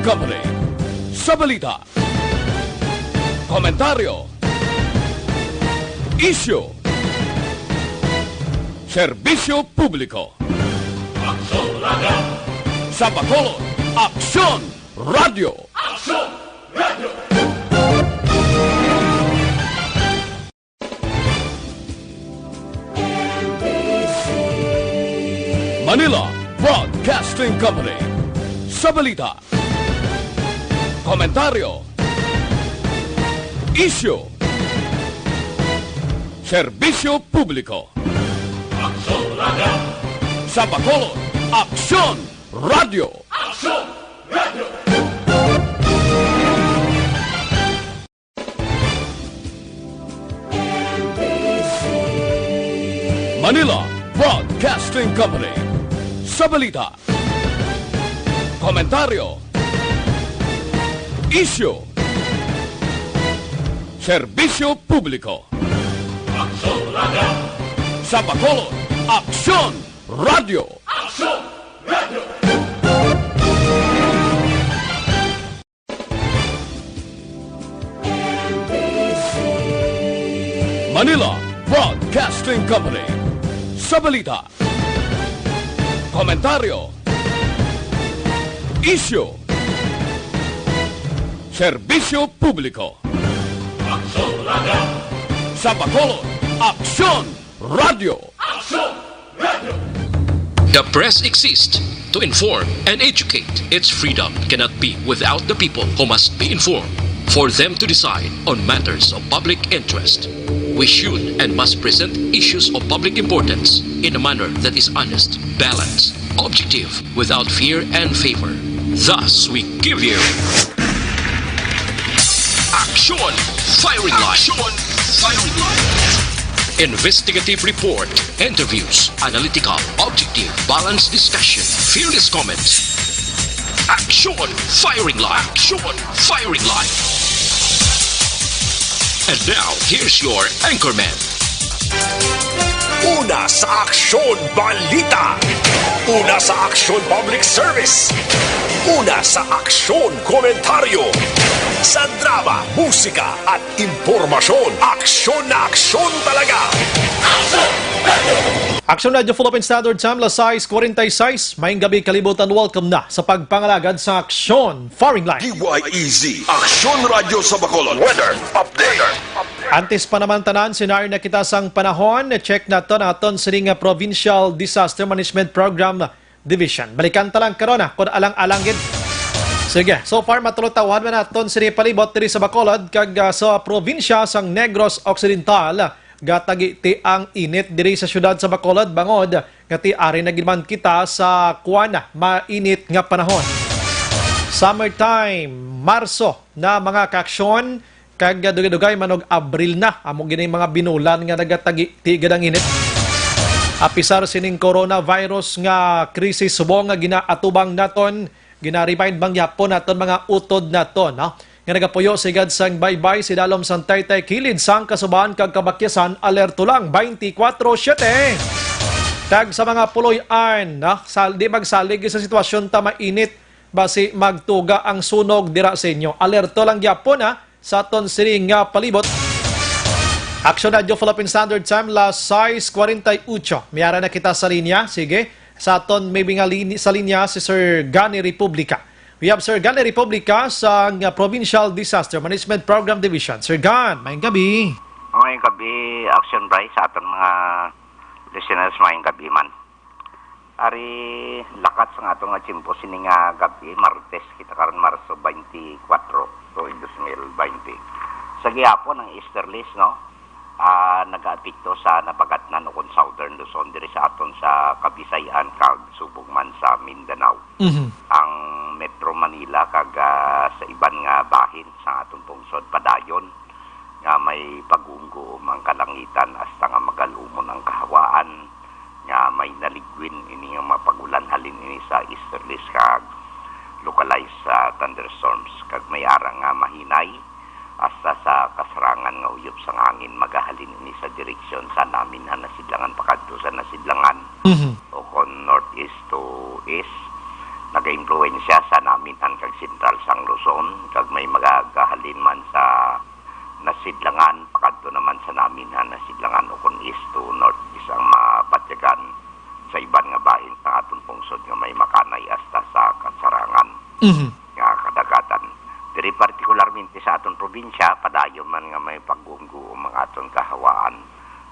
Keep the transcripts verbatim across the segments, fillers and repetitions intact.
Company. Sa balita, komentaryo, isyu, serbisyo publiko. Aksyon Radio! Sa Bacolod, Aksyon Radio! Aksyon Radio! Manila Broadcasting Company. Sa balita, komentaryo, isyu, serbisyo publiko. Aksyon Radio! Sa Bacolod, Aksyon Radio! Aksyon Radio! Manila Broadcasting Company. Sa balita, komentaryo, isyu, serbisyo publiko. Aksyon Radio! Sa Bacolod, Aksyon Radio! Aksyon Radio! Manila Broadcasting Company. Sa balita, komentaryo, isyu, serbisyo publiko. Aksyon Radio! Sa Bacolod, Aksyon Radio! Aksyon Radio! The press exists to inform and educate. Its freedom cannot be without the people, who must be informed for them to decide on matters of public interest. We should and must present issues of public importance in a manner that is honest, balanced, objective, without fear and favor. Thus, we give you Aksyon Firing Line. Aksyon Firing Line. Investigative report, interviews, analytical, objective, balanced discussion, fearless comments. Aksyon Firing Line. Aksyon Firing Line. And now, here's your anchorman. Una sa Aksyon Balita. Una sa Aksyon Public Service. Una sa Aksyon Komentaryo. Sa drama, musika, at impormasyon, aksyon na aksyon talaga. Aksyon Radio Philippine Standard Time, las sais cuarenta y seis. Maayong gabi, kalibutan. Welcome na sa pagpangalagad sa Aksyon Firing Line. D Y E Z, Aksyon Radio sa Bacolod. Weather update. Antes pa naman tanan, senaryo na kita sang panahon. Check naton aton sini nga Provincial Disaster Management Program Division. Balikan ta lang karon, ah, kung alang-alang gid. Sige, so far, matulotawhan man naton sini palibot diri sa Bacolod kag, ah, sa probinsya sang Negros Occidental. Gatagiti ang init diri sa siyudad sa Bacolod bangod nga ti ari na gid man kita sa kuan na mainit nga panahon. Summertime, Marso na, mga kaaksyon, kag dugay-dugay man og Abril na. Amo gini mga binulan nga nagatagi-, tigad ang init. Apisar sining coronavirus nga krisis, subong nga ginaatubang naton, gina-remind man gyapon naton mga utod naton, no? Nga nagapuyo sigad sang baybay, sidalom sang taytay, kilid sang kasubahan kag kabakyasan, alerto lang twenty-four seven. Kag sa mga puloy-an, no? Sal-, di magsalig sa sitwasyon ta mainit, basi magtuga ang sunog dira sa inyo. Alerto lang gyapon, ha, sa aton sini nga palibot. Aksyon Radio Philippine Standard Time, las sais cuarenta y ocho. May ara na kita sa linya. Sige. Sa aton may mga lini-, sa linya si Sir Gani Republica. We have Sir Gani Republica sa nga Provincial Disaster Management Program Division. Sir Gan, maayong gabi. Maayong gabi, Action Bryce, sa aton mga listeners, maayong gabi man. Ari, lakat sa aton nga tiyempo sini nga gabi, Martes kita karon, Marso twenty-four, tuig dos mil twenty. Sa gihapon, ang easterlies, no, ah, nagaapekto sa Nabagatnan ukon Southern Luzon diri sa aton sa Kabisay-an kag subong man sa Mindanao. Mhm. Ang Metro Manila kag, ah, sa iban nga bahin sa aton pungsod padayon nga may pagunggoom ang kalangitan hasta nga magalumon ang kahawaan, nga may naligwin ini nga mga pag-ulan halin ini sa easterlies kag localized sa thunderstorms, kag may ara nga mahinay hasta sa kasarangan nga uyop sang hangin magahalin ini sa direksyon sa naminhan na sidlangan pakadto sa nasidlangan Mhm. o kon northeast to east. Nagaimpluwensya sa naminhan kag sentral sang Luzon, kag may magagahalin man sa nasidlangan pakadto naman sa naminhan nasidlangan ukon east to northeast ang mabatyagan sa iban nga bahin sa aton pungsod nga may Makanay hasta sa Kasarangan Mhm. nga kadagatan. Diri partikularmente sa aton probinsya, padayon man nga may pagguom-guom ang aton kahawaan,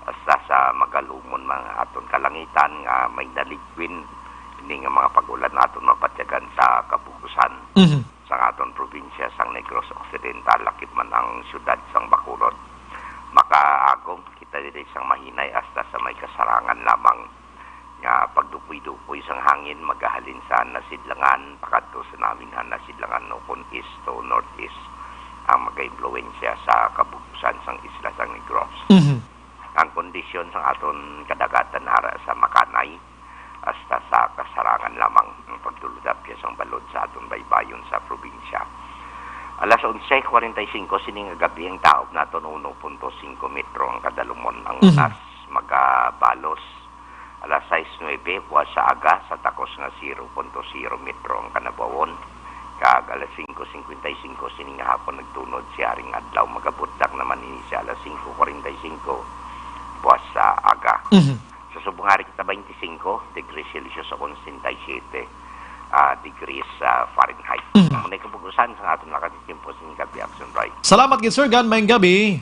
hasta sa magalumon man ang aton kalangitan nga may naligwin ini nga mga pag-ulan aton mabatyagan sa kabugusan Mhm. sang aton probinsya sang Negros Occidental, lakip man ang siyudad sang Bacolod. Makaagom kita diri sang mahinay hasta sa may Kasarangan lamang nga pagdupoy-dupoy sang hangin magahalin sa nasidlangan pakadto sa naminhan nasidlangan ukon east to northeast ang magaimpluwensya sa kabugusan sang isla sang Negros. Mhm. Ang kondisyon sang aton kadagatan ara sa Makanay hasta sa Kasarangan lamang ang pagduludapya sang balod sa aton baybayon sa probinsya. Alas onse cuarenta y cinco sini nga gab-i ang taob naton uno punto singko metro ang kadalumon, ang Mhm. unas magabalos. Alas sais nuebe buwas sa aga sa takos nga zero punto zero metro ang kanabawon, kag alas singko cincuenta y cinco sini nga hapon nagtunod si Haring Adlaw. Magabutdak naman ini sa alas singko cuarenta y cinco buwas sa aga. Mhm. Sa subong ari kita, twenty-cinco degrees Celsius o sesenta y siete, ah, degrees, ah, Fahrenheit. Mhm. Amo na kabug-usan sa aton mga katitimpo sa ining gab-i, Action Bright. Salamat gid, Sir Gan. Maayong gabi.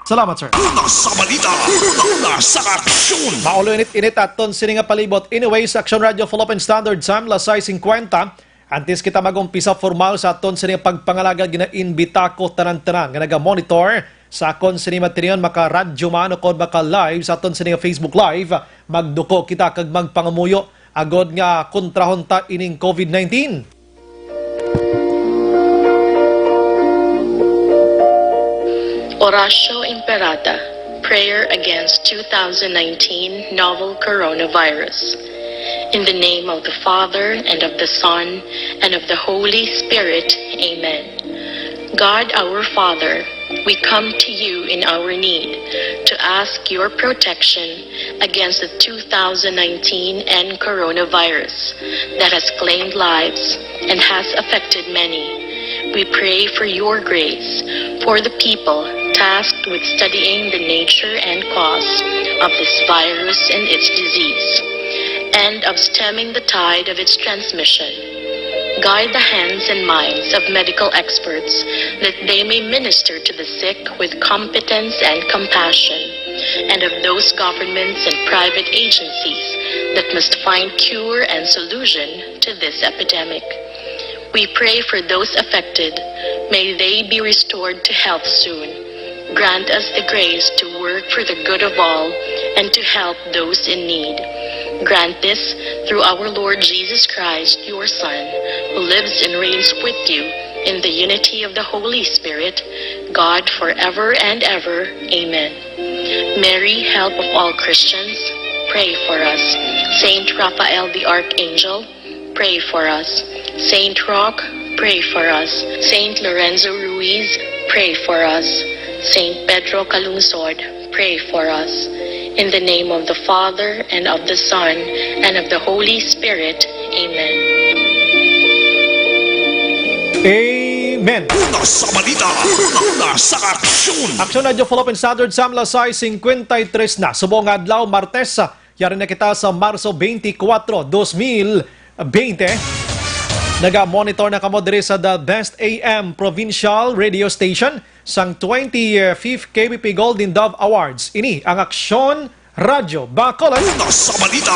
Salamat, sir. Una sa balita, una sa aksyon. Maulo init-init aton sini nga palibot. Anyway, sa Action Radio Philippine Standard Time, alas sais singkwenta. Antes kita mag-umpisa formal sa aton sini nga pagpangalagad, ginaimbita ko tanan-tanan nga naga-monitor sa akon sini matinion, maka-radyo man ukon maka-live sa aton sini nga Facebook Live, magduko kita kag magpangamuyo agod nga kontrahon ta ining covid nineteen. Oratio Imperata, prayer against two thousand nineteen novel coronavirus. In the name of the Father, and of the Son, and of the Holy Spirit, amen. God our Father, we come to you in our need to ask your protection against the two thousand nineteen N coronavirus that has claimed lives and has affected many. We pray for your grace for the people tasked with studying the nature and cause of this virus and its disease, and of stemming the tide of its transmission. Guide the hands and minds of medical experts that they may minister to the sick with competence and compassion, and of those governments and private agencies that must find cure and solution to this epidemic. We pray for those affected. May they be restored to health soon. Grant us the grace to work for the good of all and to help those in need. Grant this through our Lord Jesus Christ, your Son, who lives and reigns with you in the unity of the Holy Spirit, God, forever and ever. Amen. Mary, help of all Christians, pray for us. Saint Raphael the Archangel, pray for us. Saint Roch, pray for us. Saint Lorenzo Ruiz, pray for us. Saint Pedro Calungsod, pray for us. In the name of the Father, and of the Son, and of the Holy Spirit. Amen. Amen. Una sa balita, una sa aksyon. Aksyon Radio Philippine Standard Time, alas sais singkwenta y tres na. Subong nga adlaw, Martes, ah, yari na kita sa Marso twenty-four, dos mil bente. Naga-monitor na kamo diri sa The Best A M Provincial Radio Station sang twenty-fifth K B P Golden Dove Awards. Ini ang Aksyon Radyo Bacolod. Una sa balita,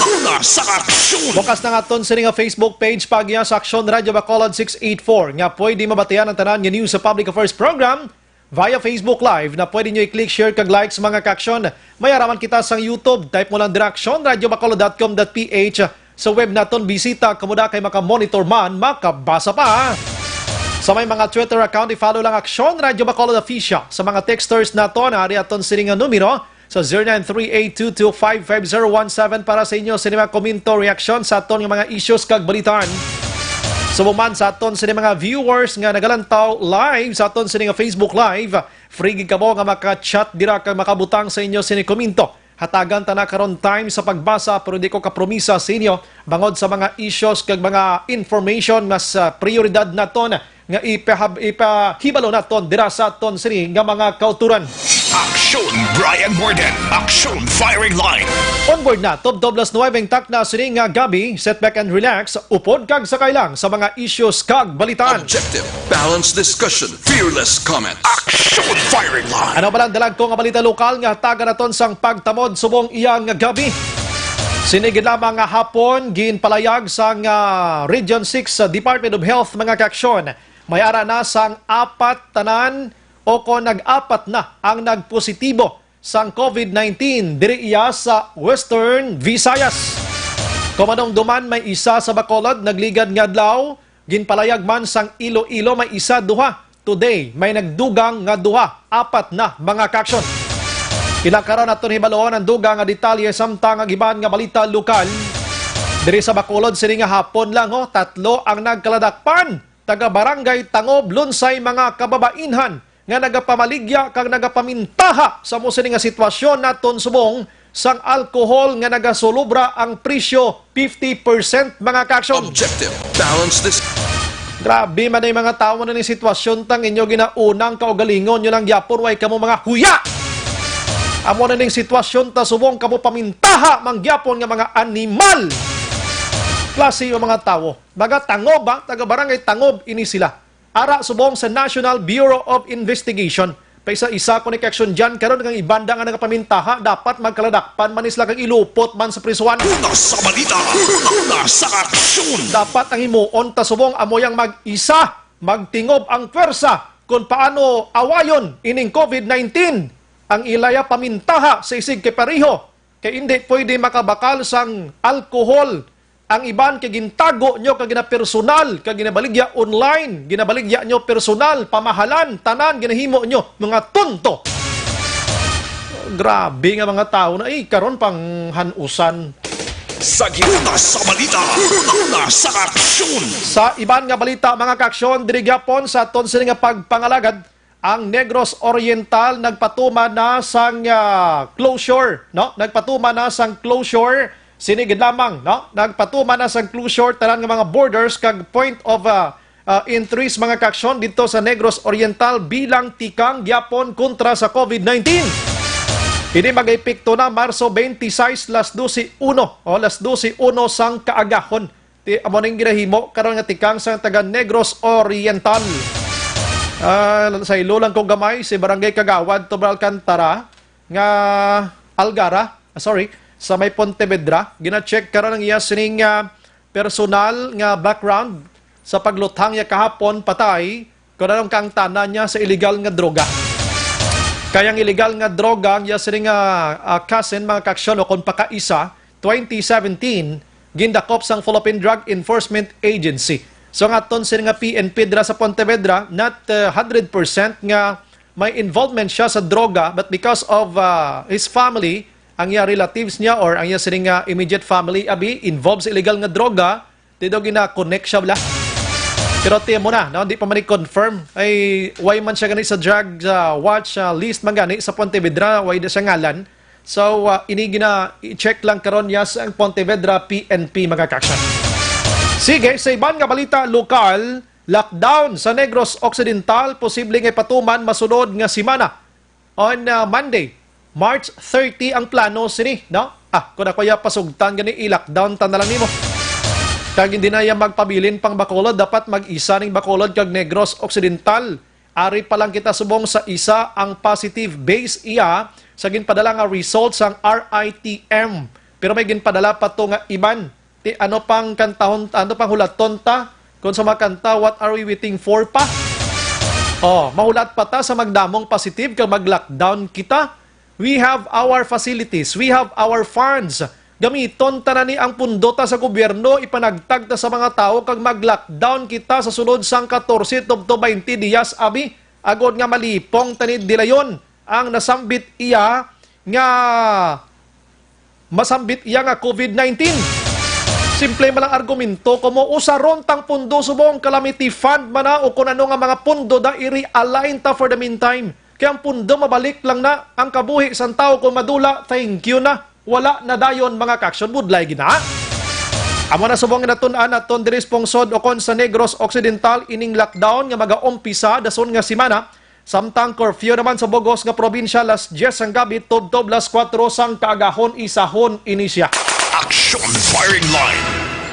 una sa aksyon. Bukas na nga aton sini nga Facebook page, paagian sa Aksyon Radyo Bacolod six eight four, nga pwede mabatian ang tanan nga news sa Public Affairs Program via Facebook Live, na pwede nyo i-click, share, kag like sa mga ka-aksyon. May araman kita sa YouTube. Type mo lang dira, aksyon radyo bacolod dot com dot P H. Sa web naton, bisita kamo da kay maka-monitor man, makabasa pa. Sa may mga Twitter account, i-follow lang Aksyon Radyo Bacolod Official. Sa mga texters naton, ari aton sini nga numero, sa zero nine three eight two two five five zero one seven para sa inyo sini mga komento, reaksyon sa aton nga mga issues kag balitaan. Subong man sa aton sini mga viewers nga nagalantaw live sa aton sini nga Facebook Live, free gid kamo nga maka-chat dira kag makabutang sa inyo sini komento Hatagan ta na karon time sa pagbasa, pero di ko kapromisa sa inyo bangod sa mga issues kag mga information mas, ah, prioridad naton nga ipahab-, ipahibalo naton dira sa aton sini nga mga kauturan. Aksyon Brian Morgan, Aksyon Firing Line. Onward na, tubtob las nuwebe ang takna sini nga gabi. Sit back and relax, upod kag sakay lang sa mga issues kag balitaan. Objective, balanced discussion, fearless comment. Aksyon Firing Line. Ano ba lang dalag ko nga balita lokal nga hatagan naton sang pagtamod subong iyang gabi? Sini gid lamang nga hapon, ginpalayag sang, ah, Region six, ah, Department of Health, mga kaaksyon. May ara na sang apat tanan o kon nag-apat na ang nagpositibo sang covid nineteen diri iya sa Western Visayas. Kumanungduman, may isa sa Bacolod nagligad nga adlaw, ginpalayag man sang Iloilo, may isa, duha. Today, may nagdugang nga duha, apat na, mga kaaksyon. Ila karon aton hibaluon ang dugang nga detalye samtang ang iban nga balita lokal. Diri sa Bacolod, sini nga hapon lang, ho, tatlo ang nagkaladakpan. Taga Barangay Tangob, Lunsay, mga kababainhan nga nagapamaligya kag nagapamintaha sa amo sini nga sitwasyon naton subong sang alkohol nga nagasulobra ang presyo fifty percent, mga kaaksyon. Objective, balance this. Grabe man ay mga tawo na ning sitwasyon, tang inyo ginaunang kaugalingon nyo lang gyapon, way kamo mga huya. Amo na ning sitwasyon ta subong kamo pamintaha man gyapon nga mga animal. Klase yung mga tawo. Mga Tangob, ha? Taga Barangay Tangob ini sila. Ara subong sa National Bureau of Investigation. Paisa-isa ko ni kaaksyon dyan, karon kang ibanda nga nagapamintaha, dapat magkaladakpan man ni sila kag ilupot man sa prisuhan. Una sa balita, una sa aksyon. Dapat ang himuon ta subong amo yang mag-isa, magtingob ang pwersa kung paano awayon ining covid nineteen. Ang ilaya pamintaha sa isig kay pareho, kay hindi pwede makabakal sang alkohol ang iban kay gintago nyo kag ginapersonal, kag ginabaligya online, ginabaligya nyo personal, pamahalan, tanan ginahimo nyo, mga tonto. Grabe nga mga tawo na, eh, karon pang hanusan. Sa giuna sa balita, una sa aksyon. Sa iban nga balita, mga kaaksyon, diri gyapon sa aton sini nga pagpangalagad, ang Negros Oriental nagpatuman na sang, ah, closure, no? Nagpatuman na sang closure, sini gid lamang, no? Nagpatuman na sang closure tanan nga mga borders kag point of, ah, ah, entries, mga kaaksyon, dito sa Negros Oriental bilang tikang gyapon kontra sa covid nineteen. Ini mag-epekto na Marso twenty-six, las dose uno, o las dose uno sang kaagahon. Ti, amo ning ginahimo karon nga tikang sa taga Negros Oriental. Ah, sa ilo lang ko gamay, si Barangay Kagawad, Tubal Alcantara, nga Algara, ah, sorry, sa may Pontevedra, gina-check karon ang iya sining, ah, personal nga background sa pagluthang niya kahapon patay, kung anong kaangtanan niya sa illegal nga droga. Kay ang illegal nga droga, ang iya sining, ah, ah, cousin, mga kaaksyon, o kung pakaisa, twenty seventeen, gindakop sang Philippine Drug Enforcement Agency. So, ang aton sini nga P N P dira sa Pontevedra, not, uh, hundred percent nga may involvement siya sa droga, but because of, uh, his family, ang iya relatives niya or ang iya sining, uh, immediate family, abi, involved sa illegal nga droga, di daw gina-connect siya, bala. Pero ti mo na, no? Di pa man i-confirm. Ay, why man siya gani sa drug, uh, watch, uh, list man gani sa Pontevedra, why da siya ngalan? So, uh, ini gina-check lang karon niya sa Pontevedra P N P, mga kaaksyon. Sige, sa iban nga balita lokal, lockdown sa Negros Occidental, posible nga ipatuman masunod nga semana. On, uh, Monday, March thirty ang plano sini, no? Ah, kung ako ya pasugtan gani, i-lockdown ta na lang nimo. Kag hindi na ya magpabilin pang Bacolod, dapat mag-isa ning Bacolod kag Negros Occidental. Ari pa lang kita subong sa isa ang positive base iya sa ginpadala nga result sang R I T M. Pero may ginpadala pa to nga iban. Ti ano pang kantahon, ano pang hulaton ta? Kung sa mga kanta, what are we waiting for pa? Oh, mahulat pa ta sa magdamong positive kag mag-lockdown kita? We have our facilities, we have our funds. Gamiton ta na ni ang pundo ta sa gobyerno, ipanagtag ta sa mga tawo kag mag-lockdown kita sa sulod sang katorse tubtob baynte diyas, abi, agod nga malipong ta ni Delayon ang nasambit iya nga masambit iya nga covid nineteen. Simple man ang argumento, kung mo usaron tang pundo subong calamity fund man na o kung ano nga mga pundo da, i-realign ta for the meantime. Kay ang pundo mabalik lang na, ang kabuhi sang tawo kung madula, thank you na. Wala na dayon, mga kaaksyon, budlay gina. Amo na subong nga natun-an naton diri sa pungsod ukon sa Negros Occidental ining lockdown nga magaumpisa dason nga semana, samtang curfew naman sa bugos nga probinsya las diyes sang gabi tubtob las kuwatro sang kaagahon, isahon ini siya. Action Firing Line.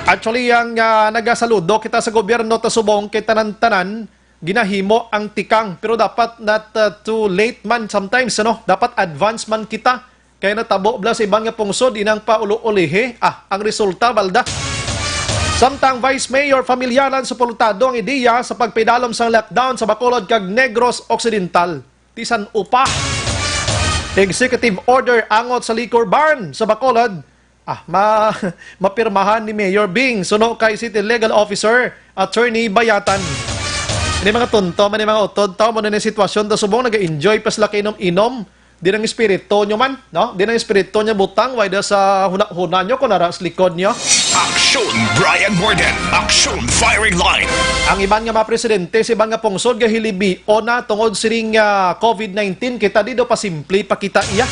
Actually, ang, ah, nagasaludo kita sa gobyerno ta subong kay tanan-tanan ginahimo ang tikang, pero dapat not, uh, too late man sometimes, ano? Dapat advance man kita. Kaya natabo bala sa iban nga pungsod, inang paulo-ulihi. Ah, ang resulta, balda. Samtang Vice Mayor Familyaran supportado ang ideya sa pagpaidalom sang lockdown sa Bacolod kag Negros Occidental. Ti san-o pa. Executive order angot sa liquor ban sa Bacolod. Ah, ma-, mapirmahan ni Mayor Bing suno kay City Legal Officer Attorney Bayatan. Ini mga tonto man, ni mga utod, tawo mo na ni sitwasyon ta subong naga-enjoy pa sila kainom-inom. Di nang espiritu nyo man, no? Di nang espiritu nyo butang, way da sa huna-huna nyo kung nara sa likod nyo. Action Brian Morden, Action Firing Line. Ang iban nga mga presidente sa iban nga pungsod nga hilibion na tungod sining, ah, covid nineteen, kita di daw pasimple pa kita iya.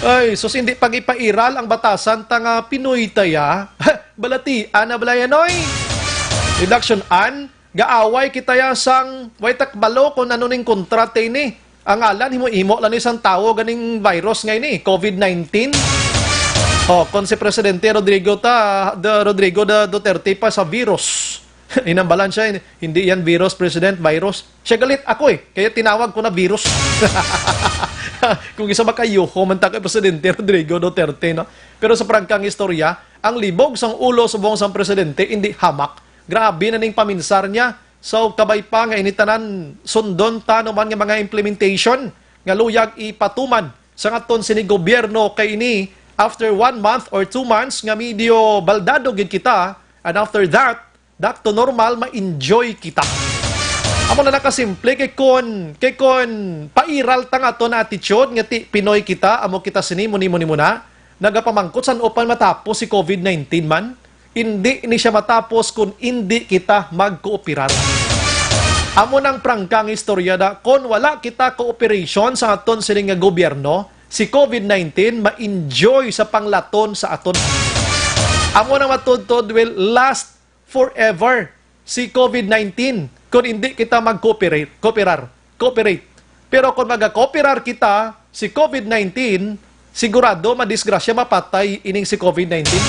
Ay, sus, hindi pag ipairal ang batasan ta nga Pinoy ta ya. Balatian na bala yan, oy. Reduction an, gaaway kita ya sang way ta kabalo kung ano ning kontrata ini. Ang ngalan, himo-himo lang ni sang tawo ganing virus nga ini, covid nineteen. Oh, kung si Presidente Rodrigo ta, the Rodrigo the Duterte pa sa virus. Inambalan siya, hindi yan virus, President, virus. Siya galit ako eh, kaya tinawag ko na virus. Kung isa ba kayo, man ta kay Presidente Rodrigo Duterte, no? Pero sa prangkang istorya, ang libog sang ulo subong sang presidente hindi hamak. Grabe na ning paminsar niya. So, kabay pa nga ini tanan sundon ta naman nga mga implementation nga luyag ipatuman sa aton sini gobyerno kay ini after one month or two months nga medyo baldado gid kita, and after that, back to normal, ma-enjoy kita. Amo na nakasimple kay kon, kay kon pairal ta nga aton attitude nga ti Pinoy kita, amo kita sini, muni, muni, muna, nagapamangkot san-o pa matapos si covid nineteen man. Hindi ni siya matapos kung hindi kita magkooperar. Amo nang prangkang istorya da, kung wala kita cooperation sa aton sining nga gobyerno, si covid nineteen ma-enjoy sa panglaton sa aton. Amo nang matudtod will last forever si covid nineteen kung hindi kita mag-cooperate, cooperar, cooperate. Pero kung maga-cooperar kita, si covid nineteen, sigurado madisgrasya, mapatay ining si covid nineteen.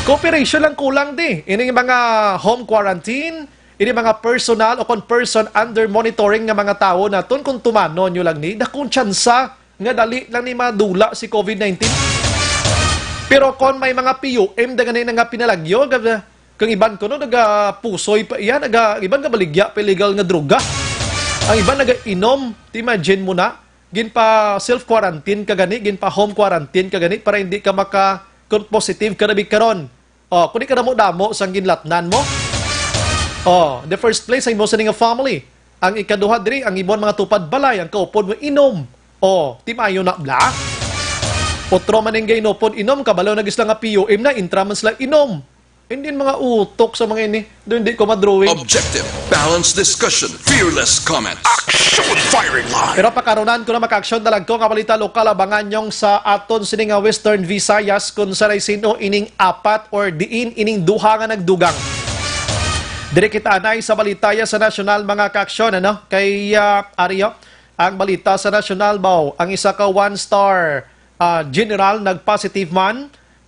Cooperation lang kulang di. Ining mga home quarantine, ini mga personal o kon person under monitoring nga mga tawo naton, kung tumanon nyo lang ni, dakong tsansa nga dali lang ni madula si covid nineteen. Pero kon may mga P U M da gani na nga pinalagyo, gab-, kang iban kuno nagapusoy pa iya, naga, iban nga baligya pa illegal nga droga. Ang iban nagainom, imagine mo na, ginpa self quarantine ka gani, ginpa home quarantine ka gani para hindi ka maka, kung positive ka na bi karon. Oh, kung di ka damo-damo sang ginlatnan mo. Oh, the first place, ang imo sini nga family. Ang ikaduha diri, ang imo mga tupad balay, ang kaupod mo inom. Oh, ti maayo na bala. Otro man ang gainupod inom, kabalo na gid sila nga P U M na, intra man sila inom. Hindi mga utok sa mga ini. Doon di ko madrawing. Objective, balanced discussion, fearless comments. Action Firing Line. Pero pakarunan ko na, makaaksyon, dalagko nga balita lokal, abangan nyong sa aton sini nga Western Visayas kung saray sino ining apat or diin ining duha nga nagdugang. Diri kita anay sa balita ya sa nasyonal, mga kaaksyon, ano? Kay, ah, Ario, ang balita sa nasyonal, baw, ang isa ka one-star, ah, general nag-positive man,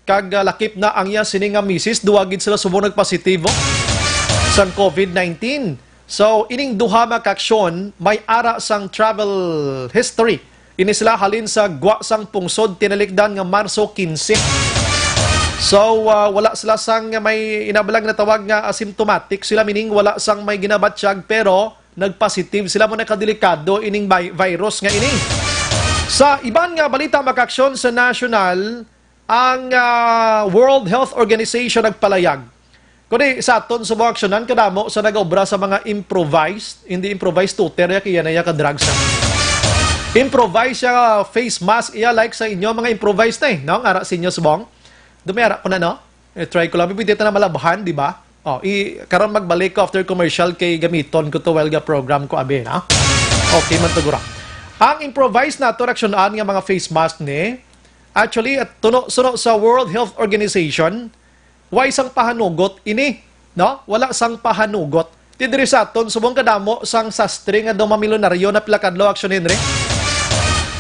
kag, ah, lakip na ang iya sini nga misis, duwa gid sila subong nagpositibo sang covid nineteen. So, ining duha, mga kaaksyon, may ara sang travel history. Ini sila halin sa gwa sang pungsod tinalikdan nga Marso quince. So, ah, wala sila sang may inabalang natawag nga asymptomatic sila, meaning wala sang may ginabatyag, pero nagpositive sila. Mo nakadelikado ining vi-, virus nga ini. Sa iban nga balita, mga kaaksyon, sa national, ang, ah, World Health Organization nagpalayag. Kundi sa aton sa mga aksyonan, kadamo sa nag-obra sa mga improvised, hindi improvised tooter, ya, kaya na ya ka drugs, ah. Improvised siya face mask, iya, like sa inyo, mga improvised na eh, no? Ang ara sa inyo, subong. Dumiyara ko na, no? Eh, try ko lang. Pwede ito na malabhan, di ba? Oh, i-, karon magbalik ko after commercial kay gamiton ko to while ga program ko, abi, na? Okay man to, gura. Ang improvised naton aksyonan nga mga face mask ni, actually, at tuno, suno sa World Health Organization, way sang pahanugot ini, no? Wala sang pahanugot. Ti diri sa aton, subong kadamo sang sastre nga daw mamilyonaryo na pila kadlaw, Action Henry.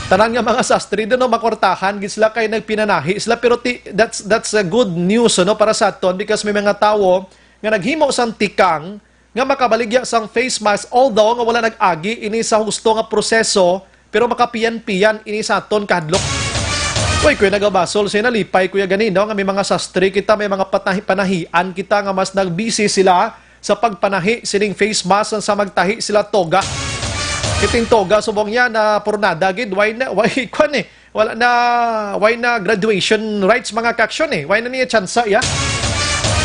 Tanan nga mga sastre, daw, no, makwartahan gid sila kay nagpinanahi sila, pero ti, that's, that's a good news, no, para sa aton, because may mga tawo nga naghimo sang tikang nga makabaligya sang face mask, although nga wala nag-agi ini sa husto nga proseso, pero makapiyan-piyan ini sa aton kahadlok. Uy, kuya, nagabasol siya, nalipay, kuya, gani, no, nga may mga sastre kita, may mga panahi-, panahian kita nga mas nagbisi sila sa pagpanahi sining face mask sa magtahi sila toga. Kiting toga, subong niya na purnada gid, why na, why, kwan eh, wala na, why na graduation rights, mga kaaksyon, eh? Why na niya tsansa, ya?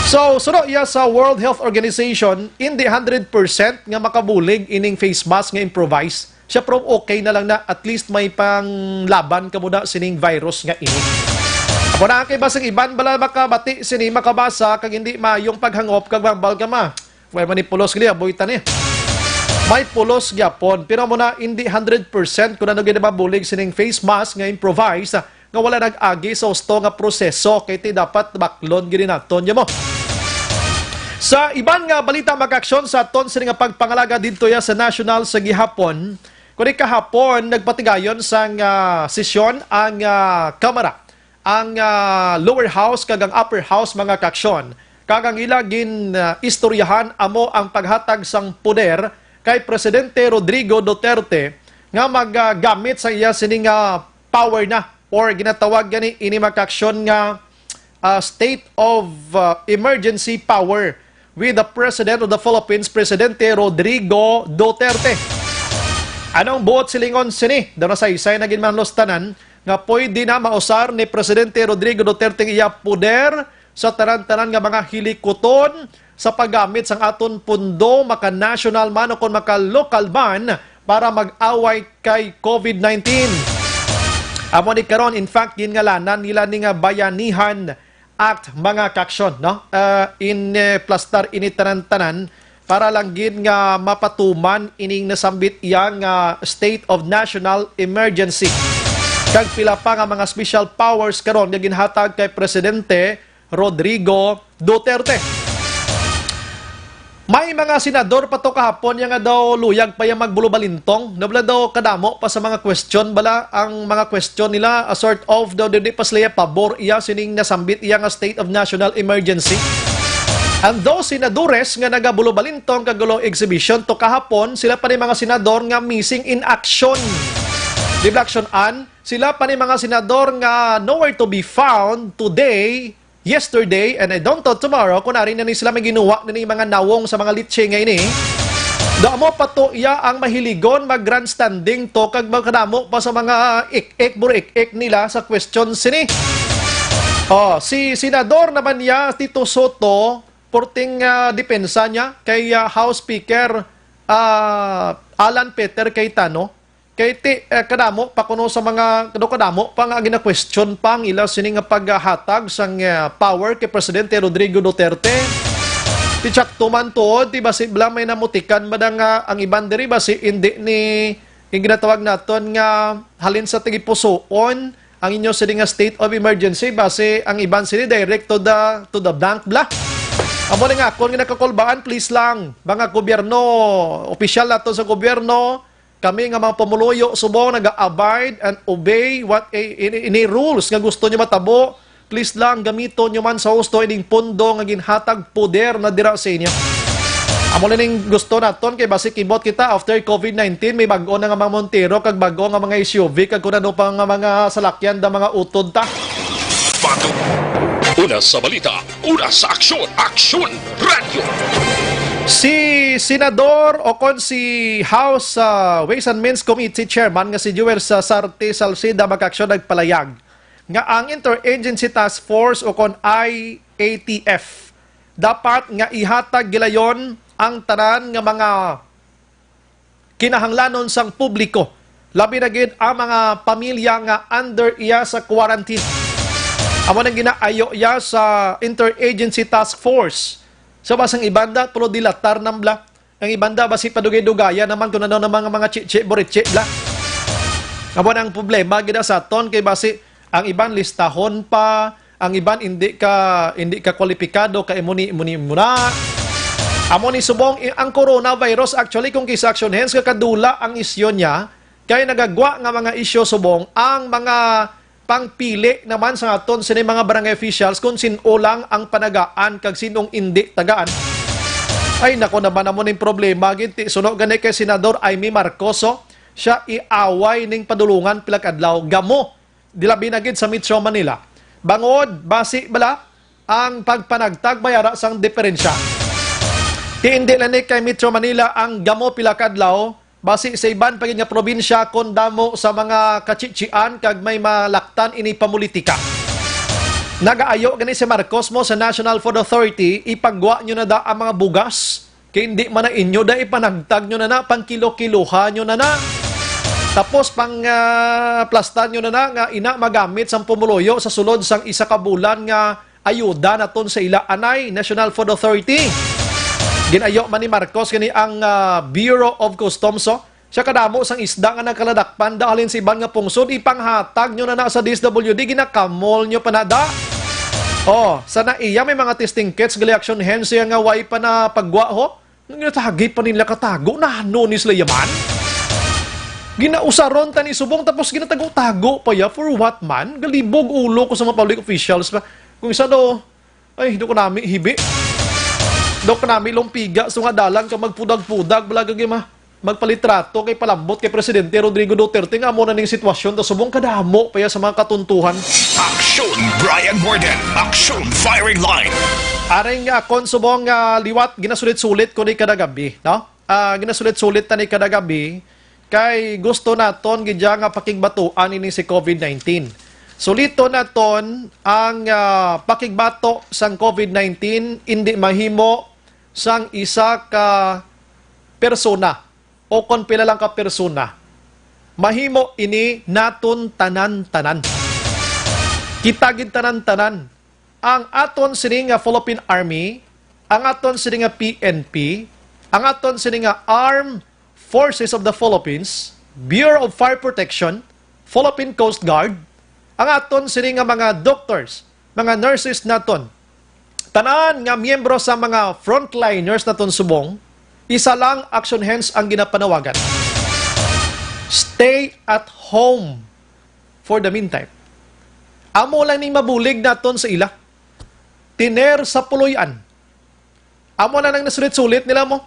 So, suno iya sa World Health Organization, hindi hundred percent nga makabulig ining face mask nga improvise. Siya, pero okay na lang na, at least may panglaban ka muna sining virus nga ini. Ako na kay basang iban bala makabati sini, makabasa, kag hindi mayong paghangop kag mambal ka ma. Well, manipulos gali, aboy ta ni. May pulos gyapon, pero mo na hindi hundred percent kung ano gid mabulig sining face mask nga improvise, ah, nga wala nag-agi sa husto nga proseso, kay ti dapat baklon gid naton, ya mo. Sa iban nga balita, makaaksyon sa aton sini nga pagpangalaga didto ya sa national sa gihapon, kundi kahapon nagpatigayon sang, ah, sesyon ang, ah, Kamara, ang, ah, lower house kag ang upper house, mga kaaksyon, kag ang ila gin, ah, istoryahan amo ang paghatag sang poder kay Presidente Rodrigo Duterte nga maggamit sa iya sini nga power na, or ginatawag gani ini, mga kaaksyon, nga, ah, state of, ah, emergency power with the President of the Philippines, Presidente Rodrigo Duterte. Anong buot silingon sini? Daw nasaysay na gid man los tanan nga pwede na mausar ni Presidente Rodrigo Duterte ang iya poder sa tanan-tanan nga mga hilikuton sa paggamit sang aton pundo, maka-national man o kon maka-local man, para mag-away kay COVID nineteen. Amo ni karon, in fact, ginngalanan nila ni nga Bayanihan Act, mga kaaksyon, no? Ah, in, eh, plastar ini tanan-tanan para lang gid nga mapatuman ining nasambit iya nga state of national emergency kag pila pa nga mga special powers karon nga ginhatag kay Presidente Rodrigo Duterte. May mga senador pa to kahapon ya nga daw luyag pa ya magbulubalintong. Nabla daw kadamo pa sa mga question bala ang mga question nila, a sort of daw di pa sila pabor iya sining nasambit iya nga state of national emergency. And those senadores nga nagabulubalintong kag gulo exhibition to kahapon, sila pa ni mga senador nga missing in action. Di ba, action an? Sila pa ni mga senador nga nowhere to be found today, yesterday, and I don't know tomorrow kung ari na ni sila may ginuwa na ni mga nawong sa mga litsi nga ini. Damo pa to iya ang mahiligon mag-grandstanding to kag magkadamo pa sa mga ik-ik, buro ik-ik nila sa question sini. Oh, si Senador naman niya, Tito Soto, porting, ah, depensa niya kay, ah, House Speaker, ah, Alan Peter Cayetano. Kay ti, eh, kadamo pa kuno sa mga, kadamo, kadamo pa nga gina-question pa ang ila sini nga paghatag sang, eh, power kay Presidente Rodrigo Duterte. Ti tsakto man tuod, ti basi bala may namutikan ba nga ang iban diri basi hindi ni, yung ginatawag naton nga halin sa tagipusoon ang inyo sini nga state of emergency, basi ang iban sini direct to the, to the blank bala. Amo na nga, kung nakakulbaan, please lang, mga gobyerno, opisyal nato sa gobyerno, kami nga mga pumuluyo subong naga-abide and obey what a-, any, any rules nga gusto nyo matabo. Please lang, gamiton nyo man sa husto ining pondo nga ginhatag poder na dira sa inyo. Amo na ning gusto naton kay basi kibot kita after COVID nineteen, may bag-o na nga mga Montero kag bag-o nga mga S U V kag kun ano pa nga mga salakyan da mga utod ta. Bago. Una sa balita, una sa aksyon, Aksyon Radio. Si Senador o kon si House, ah, Ways and Means Committee Chairman nga si Joel Sasarte Salceda, makaaksyon, nagpalayag nga ang Interagency Task Force o kon I A T F dapat nga ihatag gilayon ang tanan nga mga kinahanglanon sang publiko, labi na gid ang mga pamilya nga under iya sa quarantine. Amo nang ginaayo iya sa Interagency Task Force. Sa basang ibanda, pero dilatar nang bala. Ang ibanda, basi padugay-dugaya naman kung ano na mga, mga chichi, burichi, bala. Amo na ang problema gid sa aton, kay basi ang iban listahon pa, ang iban hindi ka, hindi ka kwalipikado kay imo ni, imo ni, imo na. Amo ni subong, i-, ang coronavirus, actually, kung kisa Action Hands, kadula ang isyu niya, kay nagagwa nga mga isyu subong ang mga pangpili naman sa aton sini mga barangay officials kung sin-o lang ang panagaan kag sinong indi tagaan. Ay, nako naman, amo ning problema gid, ti suno gani kay Senador Imee Marcos, oh. Siya iaway ning padulungan pila ka adlaw. Gamo, dilabi na gid sa Metro Manila. Bangod, basi bala, ang pagpanagtag may ara sang diferensya. Ti indi lang ni kay Metro Manila ang gamo pila ka adlaw, basi sa iban pa gid nga probinsya kon damo sa mga kachichian kag may malaktan ini pamulitika. Nagaayo gani si Marcos mo sa National Food Authority, ipagwa nyo na da ang mga bugas. Kay hindi man na inyo da, ipanagtag nyo na na, pangkilo-kiloha nyo na na. Tapos pang, ah, plastan nyo na na nga ina magamit sang pumuluyo sa sulod sang isa ka bulan nga ayuda naton sa ila anay, National Food Authority. Ginayo man ni Marcos gani ang, ah, Bureau of Customs, oh. Siya kadamo sang isda nga nagkaladakpan da halin sa iban nga pungsod, ipanghatag nyo na na sa D S W D, ginakamol nyo pa na da. Oh, sa naiya may mga testing kits, gali Action Hands siya nga way pa na pagwa, ho? Nang ginatagi pa nila katago, nano ni sila yaman? Ginausaron ta ni subong tapos ginatago-tago pa ya, for what man? Galibog ulo ko sa mga public officials pa. Kung isa do, ay, do ko nami hibi. Do ko nami lumpiga, so nga dalan ka magpudag-pudag, bala gagi ma. Magpalitrato kay palambot kay Presidente Rodrigo Duterte nga amo na ning sitwasyon, ta subong kadamo pa ya sa mga katuntuhan. Aksyon Brian Warden, Aksyon Firing Line. Aring, ah, kon subong nga liwat, ginasulit-sulit ko ni kada gabi, no? Ah, ginasulit-sulit ta ni kada gabi, kay gusto naton gid ya nga pakigbatuan ini si COVID nineteen. Suliton naton ang, ah, pakigbato sang COVID nineteen, indi mahimo sang isa ka persona o kon pila lang ka persona. Mahimo ini naton tanan-tanan. Kita gid tanan-tanan. Ang aton sini nga Philippine Army, ang aton sini nga P N P, ang aton sini nga Armed Forces of the Philippines, Bureau of Fire Protection, Philippine Coast Guard, ang aton sini nga mga doctors, mga nurses naton, tanan nga miyembro sa mga frontliners naton subong, isa lang Action Hands ang ginapanawagan. Stay at home for the meantime. Amo lang ning mabulig naton sa ila. Tiner sa puloy-an. Amo na nang nasulit-sulit nila mo.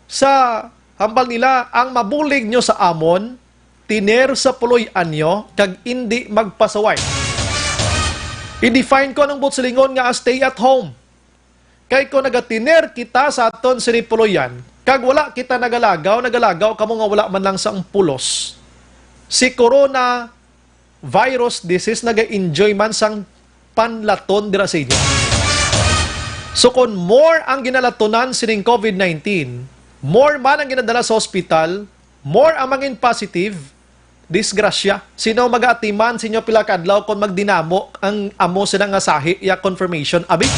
Sa hambal nila, ang mabulig nyo sa amon, tiner sa puloy-an nyo, kag indi magpasaway. I-define ko anong buot silingon nga stay at home. Kay kung nagatiner kita sa aton sini puloy-an, kag wala kita nagalagaw, nagalagaw kamo nga wala man lang sa pulos. Si corona virus disease naga-enjoy man sang panlaton dira sa inyo. So, kon more ang ginalatonan sining COVID nineteen, more man ang ginadala sa ospital, more ang mangin positive, disgrasya. Sino mag-aatiman sa inyo pila ka adlaw kon magdinamo ang amo sila nga sahi ya confirmation, abi?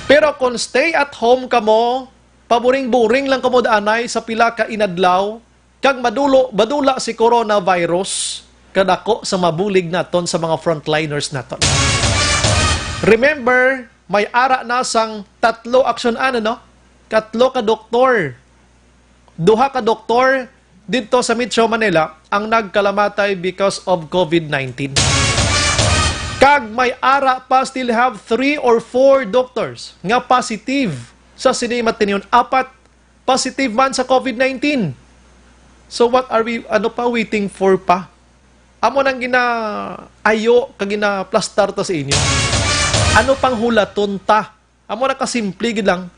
Pero kon stay at home kamo, paburing-buring lang kamo daanay sa pila ka inadlaw, kag madulo, madula si coronavirus, kadako sa mabulig naton sa mga frontliners naton. Remember, may ara na sang tatlo aksyon, ano, no? Katlo ka doktor, duha ka doktor dito sa Metro Manila ang nagkalamatay because of COVID nineteen. Kag may ara pa, still have three or four doctors nga positive sa sini matinyon. Apat positive man sa COVID nineteen. So what are we, ano pa, waiting for pa? Amo nang ginaayo kag ginaplastar ta sa inyo. Ano pang hulaton ta? Amo na kasimple gid lang.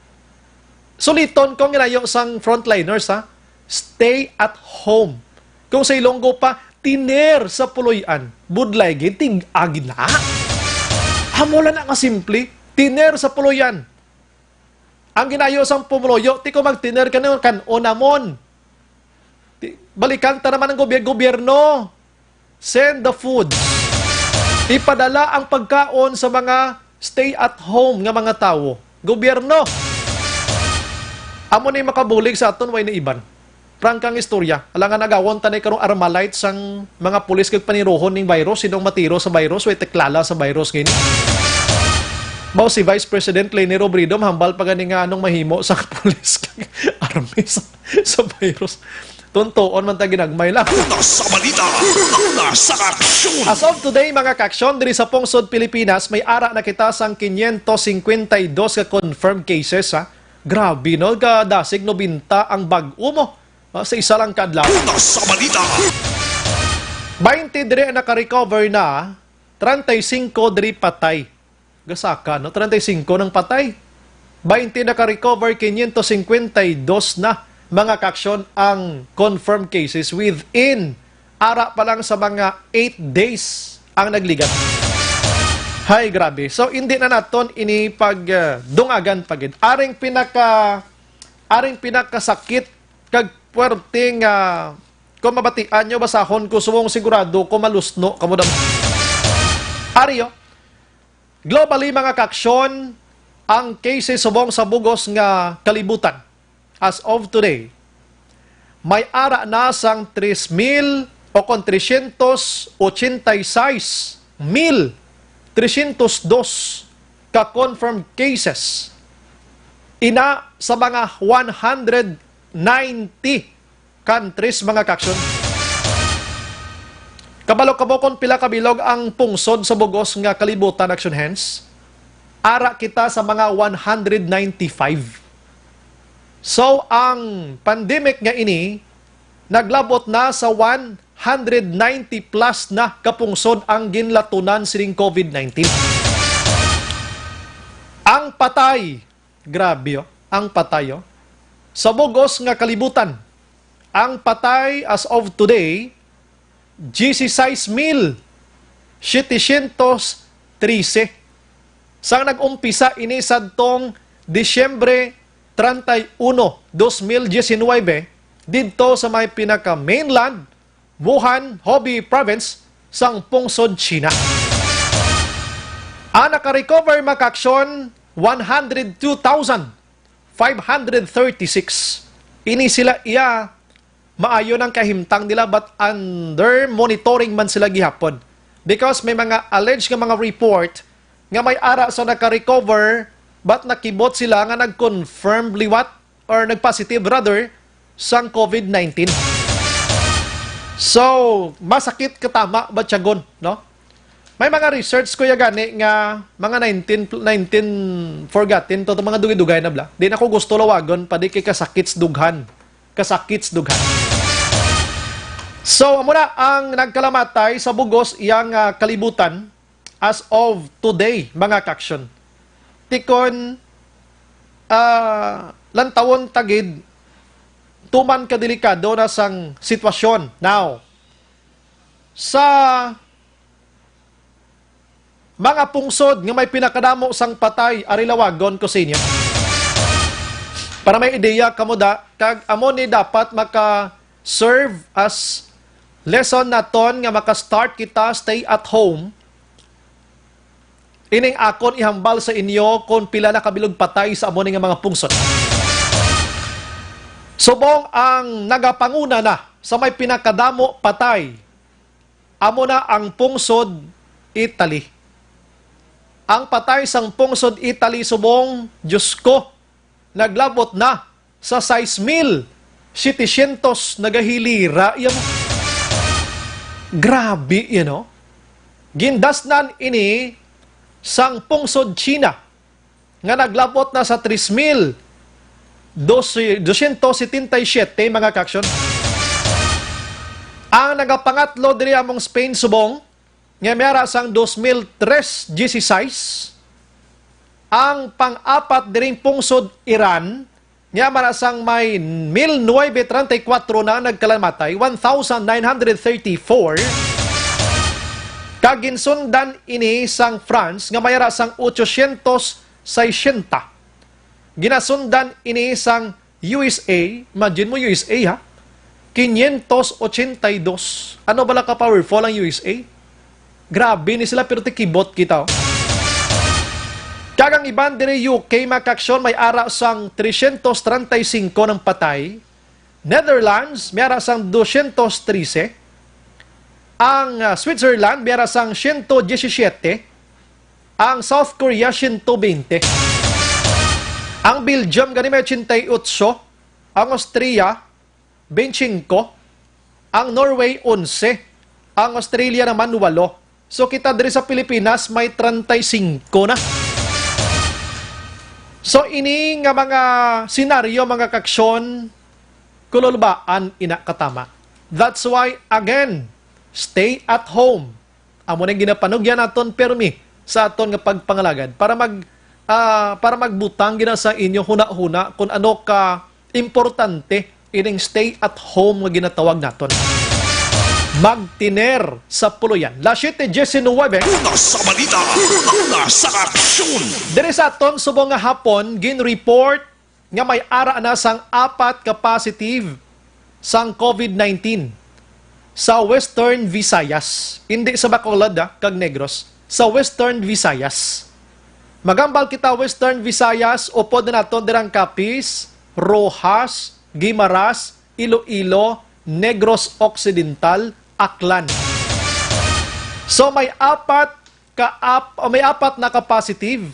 Suliton ko ang ginayo sang frontliners, ha. Stay at home. Kung sa Ilonggo pa, tiner sa puloy-an. Budlay gid, ting-a gid na. Amo lang na kasimple, tiner sa puloy-an. Ang ginayo sang pumuluyo, ti ko magtiner ka na, kan-on namon. Ti, balikan ta naman ang gobyerno. Send the food. Ipadala ang pagkaon sa mga stay at home nga mga tawo. Gobyerno. Amo ni makabulig sa aton, way na iban. Prangkang istorya. Alangan agawon ta na karong Armalite sang mga pulis kag paniruhon ning virus. Sinong matiro sa virus? Way tiklala sa virus gini. Mao si Vice President Leni Robredo, hambal pa gani nga anong mahimo sa pulis kag army sa, sa virus. Tuntuon man ta ginagmay lang. Una sa balita, una sa aksyon. As of today, mga kaaksyon, diri sa pungsod Pilipinas, may ara na kita sang quinientos cincuenta y dos ka confirmed cases, ha. Grabe, no? Gadasig nobenta ang bag-o mo, ah, sa isa lang ka adlaw. Una sa balita. Baynte diri ang naka-recover na, treinta y cinco diri patay. Gasaka, no? Treinta y cinco nang patay. Baynte naka-recover, quinientos cincuenta y dos na, mga kaaksyon, ang confirmed cases within ara pa lang sa mga eight days ang nagligat. Hay, grabe. So, hindi na naton ini pag, ah, dungagan pa gid. Aring pinaka, aring pinakasakit kag puwerte nga, kung mabatian nyo, basahon ko, subong sigurado ko malusno kamo dam-, Ari, oh. Globally, mga kaaksyon, ang cases subong sa bug-os nga kalibutan. As of today, may ara na sang tres mil o kon trescientos ochenta y seis mil trescientos dos ka confirmed cases. Ina sa mga one hundred ninety countries, mga kaaksyon. Kabalo kamo kung pila ka bilog ang pungsod sa bug-os nga kalibutan, aksyon hands? Ara kita sa mga one hundred ninety-five. So, ang pandemic nga ini naglabot na sa one hundred ninety plus na kapungsod ang ginlatunan sining COVID nineteen. Ang patay, grabe, oh, ang patay, oh, sa bug-os nga kalibutan. Ang patay as of today, dieciséis mil setecientos trece. Sang nag-umpisa ini sadtong Disyembre treinta y uno, dos mil diecinuebe, didto sa may pinaka-mainland, Wuhan, Hubei Province, sang pungsod China. Ang naka-recover, mga kaaksyon, one hundred two thousand five hundred thirty-six. Ini sila iya maayo nang kahimtang nila, but under monitoring man sila gihapon. Because may mga alleged nga mga report nga may ara sa naka-recover, but nakibot sila nga nag-confirm liwat or nag-positive rather sang COVID nineteen. So, masakit katama batyagon, no? May mga research, kuya, gani nga mga nineteen, nineteen forgotten to, to mga dugay-dugay na bala. Di na ko gusto lawagon, pa di kay kasakit sa dughan. Kasakit sa dughan. So, amo na ang nagkalamatay sa bug-os iyang, ah, kalibutan as of today, mga kaaksyon. Tikon, ah, lantawon ta gid, tuman ka delikado na sang sitwasyon. Now, sa mga pungsod nga may pinakadamo sang patay, ari lawagon ko sa inyo. Para may ideya kamo da, kag amo ni dapat maka-serve as lesson naton nga maka-start kita stay at home. Ining akon ihambal sa inyo kung pila na kabilog patay sa amo ni nga mga pungsod. Subong ang nagapanguna na sa may pinakadamo patay, amo na ang pungsod Italy. Ang patay sang pungsod Italy subong, Diyos ko, naglabot na sa sais mil setecientos, nagahilira iya mo. Grabe, you know? Gindasnan ini sang pungsod China nga naglabot na sa tres mil dosyentos setenta y siyete, mga kaaksyon. Ang nagapangatlo diri among Spain subong, nga may ara sang dos mil tres, dieciséis. Ang pang-apat diring pungsod Iran, nga may ara sang may mil nuebe treinta y cuatro na nagkalamatay, one thousand nine hundred thirty-four. Kag ginsundan ini sang France, nga may ara sang ochocientos sesenta. Ginasundan ini sang U S A, imagine mo, U S A, ha? Quinientos ochenta y dos. Ano bala ka powerful ang U S A? Grabe ni sila, pero tikibot kita, oh. Kag ang iban diri U K, mga kaaksyon, may ara sang trescientos treinta y cinco nang patay. Netherlands may ara sang dosyentos trese. Ang, ah, Switzerland may ara sang siyento diyesisiyete. Ang South Korea, siyento bente. Ang Belgium gani may ochenta y ocho. Ang Austria, bente singko. Ang Norway, onse. Ang Australia naman, walo. So, kita diri sa Pilipinas may treinta y cinco na. So, ini nga mga senaryo, mga kaksyon, kululbaan ina katama. That's why, again, stay at home. Amo nang ginapanugyan naton permi sa aton nga pagpangalagad para mag, ah, para magbutang gina sa inyo hunahuna kung ano ka importante ining stay at home nga ginatawag naton. Magtiner sa puloyan. Las siete diecinueve. Una sa balita, una sa aksyon. Diri sa aton subong nga hapon, gin-report nga may ara na sang apat ka positive sang COVID nineteen sa Western Visayas. Hindi sa Bacolod, ah, kag Negros. Sa Western Visayas. Maghambal kita Western Visayas, upod na naton dirang Capiz, Roxas, Guimaras, Iloilo, Negros Occidental, Aklan. So may apat ka ap-, may apat na ka positive.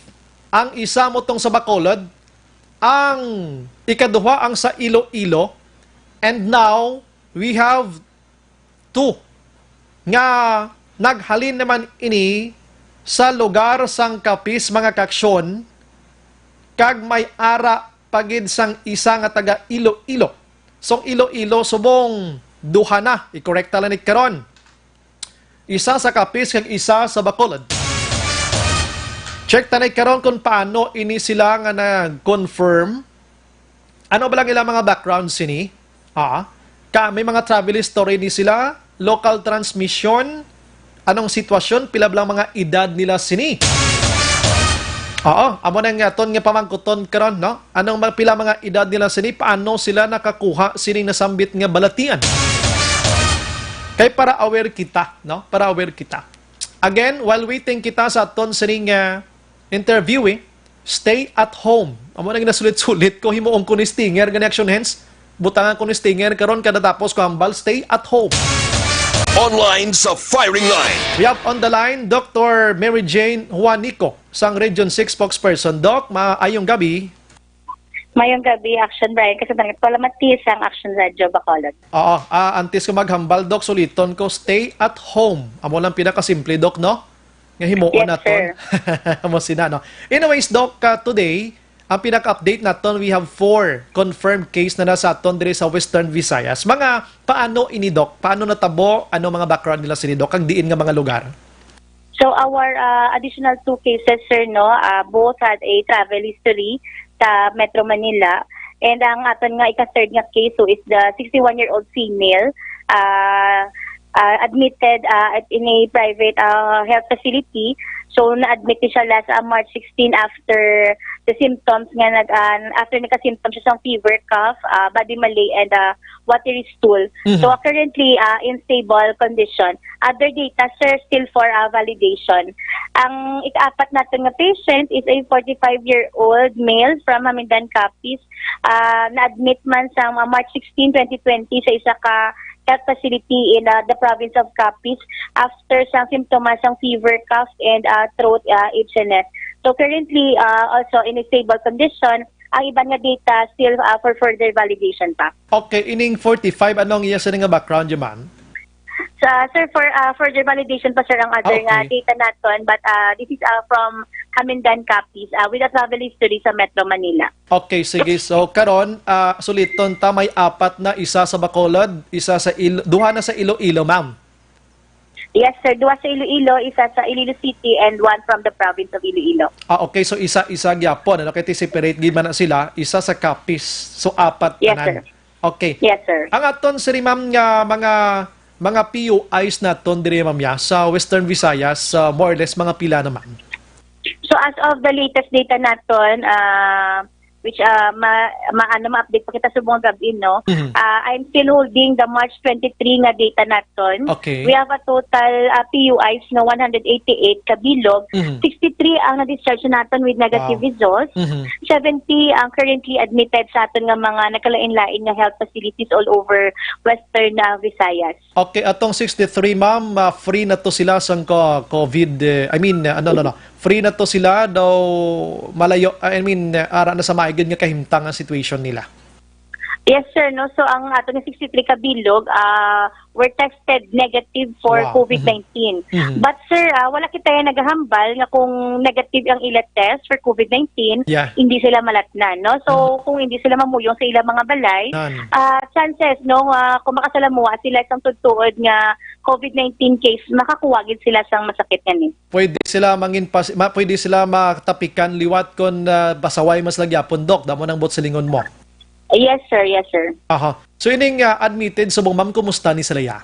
Ang isa mo tong sa Bacolod, ang ikaduha ang sa Iloilo, and now we have two nga naghalin naman ini sa lugar sang Capiz, mga kaksyon, kag may ara pa gid sang isa nga taga Iloilo. Song Iloilo, subong duha na, i-correct ta lang ni karon. Isa sa Capiz kag isa sa Bacolod. Check ta na karon kung paano ini sila nga nag-confirm. Ano ba lang ilang mga background sini? Ah, ka may mga travel history ni sila, local transmission, anong sitwasyon, pila ba lang mga edad nila sini? Oo, amo na nga aton nga pamangkuton karon, no? Anong ma-, pila mga edad nila sini? Paano sila nakakuha sining nasambit nga balatian? Kay para aware kita, no? Para aware kita. Again, while waiting kita sa aton sining, ah, interview, eh, stay at home. Amo na ginasulit-sulit ko, himuon ko ni stinger, gani action hands. Butangan ko ni stinger karon kada tapos ko hambal, stay at home. Online sa firing line. We have on the line Doctor Mary Jane Juanico, sang Region six spokesperson. Doc, maayong gabi. Mayong gabi, Action Brian. Kasi talaga, palamati sang Action Radio Bacolod. Oo, ah, antes ko maghambal, Doc, suliton ko, stay at home. Amo lang pinakasimple, Doc, no? Nga himuon Yes, naton. sir. Amo sina, no? Anyways, Doc, ah, today, ang pinaka-update naton, we have four confirmed case na na sa aton diri sa Western Visayas. Mga paano ini, Doc? Paano natabo? Ano mga background nila sini, Doc? Kag diin nga mga lugar? So our, uh, additional two cases, sir, no, uh, both had a travel history sa Metro Manila. And ang aton nga ika-third nga case, who is the sixty-one-year-old female, uh, uh, admitted, uh, at, in a private, uh, health facility. So na-admit ni siya last, uh, March sixteen after the symptoms nga nag, uh, after nagka-symptoms siya sa fever, cough, uh, body malaise, and, uh, watery stool. Mhm. So, uh, currently, uh, in stable condition. Other data, sir, still for, uh, validation. Ang ikaapat naton nga patient is a forty-five-year-old male from Hamindan, Capiz. Uh, na-admit man sa, uh, March sixteen, twenty twenty sa isa ka health facility in, uh, the province of Capiz after sang simptomas sang fever, cough, and, uh, throat, uh, itchiness. So, currently, uh, also in a stable condition. Ang iban nga data still, uh, for further validation pa. Okay, ining forty-five, ano ang iya sini nga background, ma'am? Sa, sir, for, uh, further validation pa, sir, ang other Ah, nga okay. data naton, but, uh, this is, uh, from Hamindan, Capiz, uh, with a travel history sa Metro Manila. Okay, sige. So, karon, ah, suliton ta, may apat na, isa sa Bacolod, isa sa Il-, duha na sa Iloilo, ma'am. Yes, sir. Duha sa Iloilo, isa sa Iloilo City, and one from the province of Iloilo. Ah, okay. So, isa-isa gyapon. Ano, kay separate gid man na sila. Isa sa Capiz. So, apat Yes, tanan. sir. Okay. Yes, sir. Ang aton, sir, ma'am, nga mga, mga P U Is naton diri, ma'am, ya, sa Western Visayas, sa more or less mga pila naman? So, as of the latest data naton, ah, which, ah, ma-, ma-, ano, ma-update pa kita subong gab-i, no? Mhm. Ah, I'm still holding the March twenty-three nga data naton. Okay. We have a total, ah, P U Is nga one hundred eighty-eight ka bilog. Mhm. Sixty-three ang na-discharge naton with negative Wow. results. Mhm. Seventy ang currently admitted sa aton nga mga nagkalain-lain nga health facilities all over Western, ah, Visayas. Okay, atong sixty-three, ma'am, ah, free na to sila sang ko-, COVID, eh, I mean, eh, ano, no, no. Free na to sila daw malayo, I mean, eh, ara na sa maay gid nga kahimtang ang situation nila. Yes, sir, no. So, ang ato nga sixty-three ka bilog, ah, were tested negative for Wow. COVID nineteen. Mhm. But, sir, ah, wala kita yung nagahambal nga kung negative ang ila test for COVID nineteen, Yeah. hindi sila malatnan, no? So, Mhm. kung hindi sila mamuyong sa ilang mga balay, Nan. ah, chances, no, ah, kung makasalamuha sila sang tuod nga COVID nineteen case, makakuha gid sila sang masakit nga ni. Pwede sila mangin pas-, ma-, pwede sila matapikan liwat kon, ah, pasaway mas lagi apon, Doc. Damo nang bot silingon mo. Yes, sir. Yes, sir. Aha. So, ining, ah, admitted subong, ma'am, kumusta ni sila ya?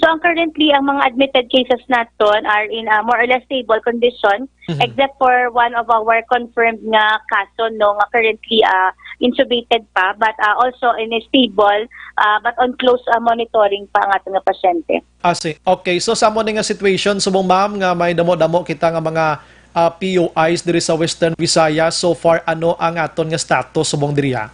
So, ang currently, ang mga admitted cases naton are in, ah, more or less stable condition, Mhm. except for one of our confirmed nga kaso, no, nga currently, ah, intubated pa, but, ah, also in a stable, ah, but on close, ah, monitoring pa ang aton nga pasyente. Ah, si-, okay. So, sa amo ni nga situation, subong, ma'am, nga may damo-damo kita nga mga, ah, P U Is diri sa Western Visayas, so far, ano ang aton nga status subong diri, ha?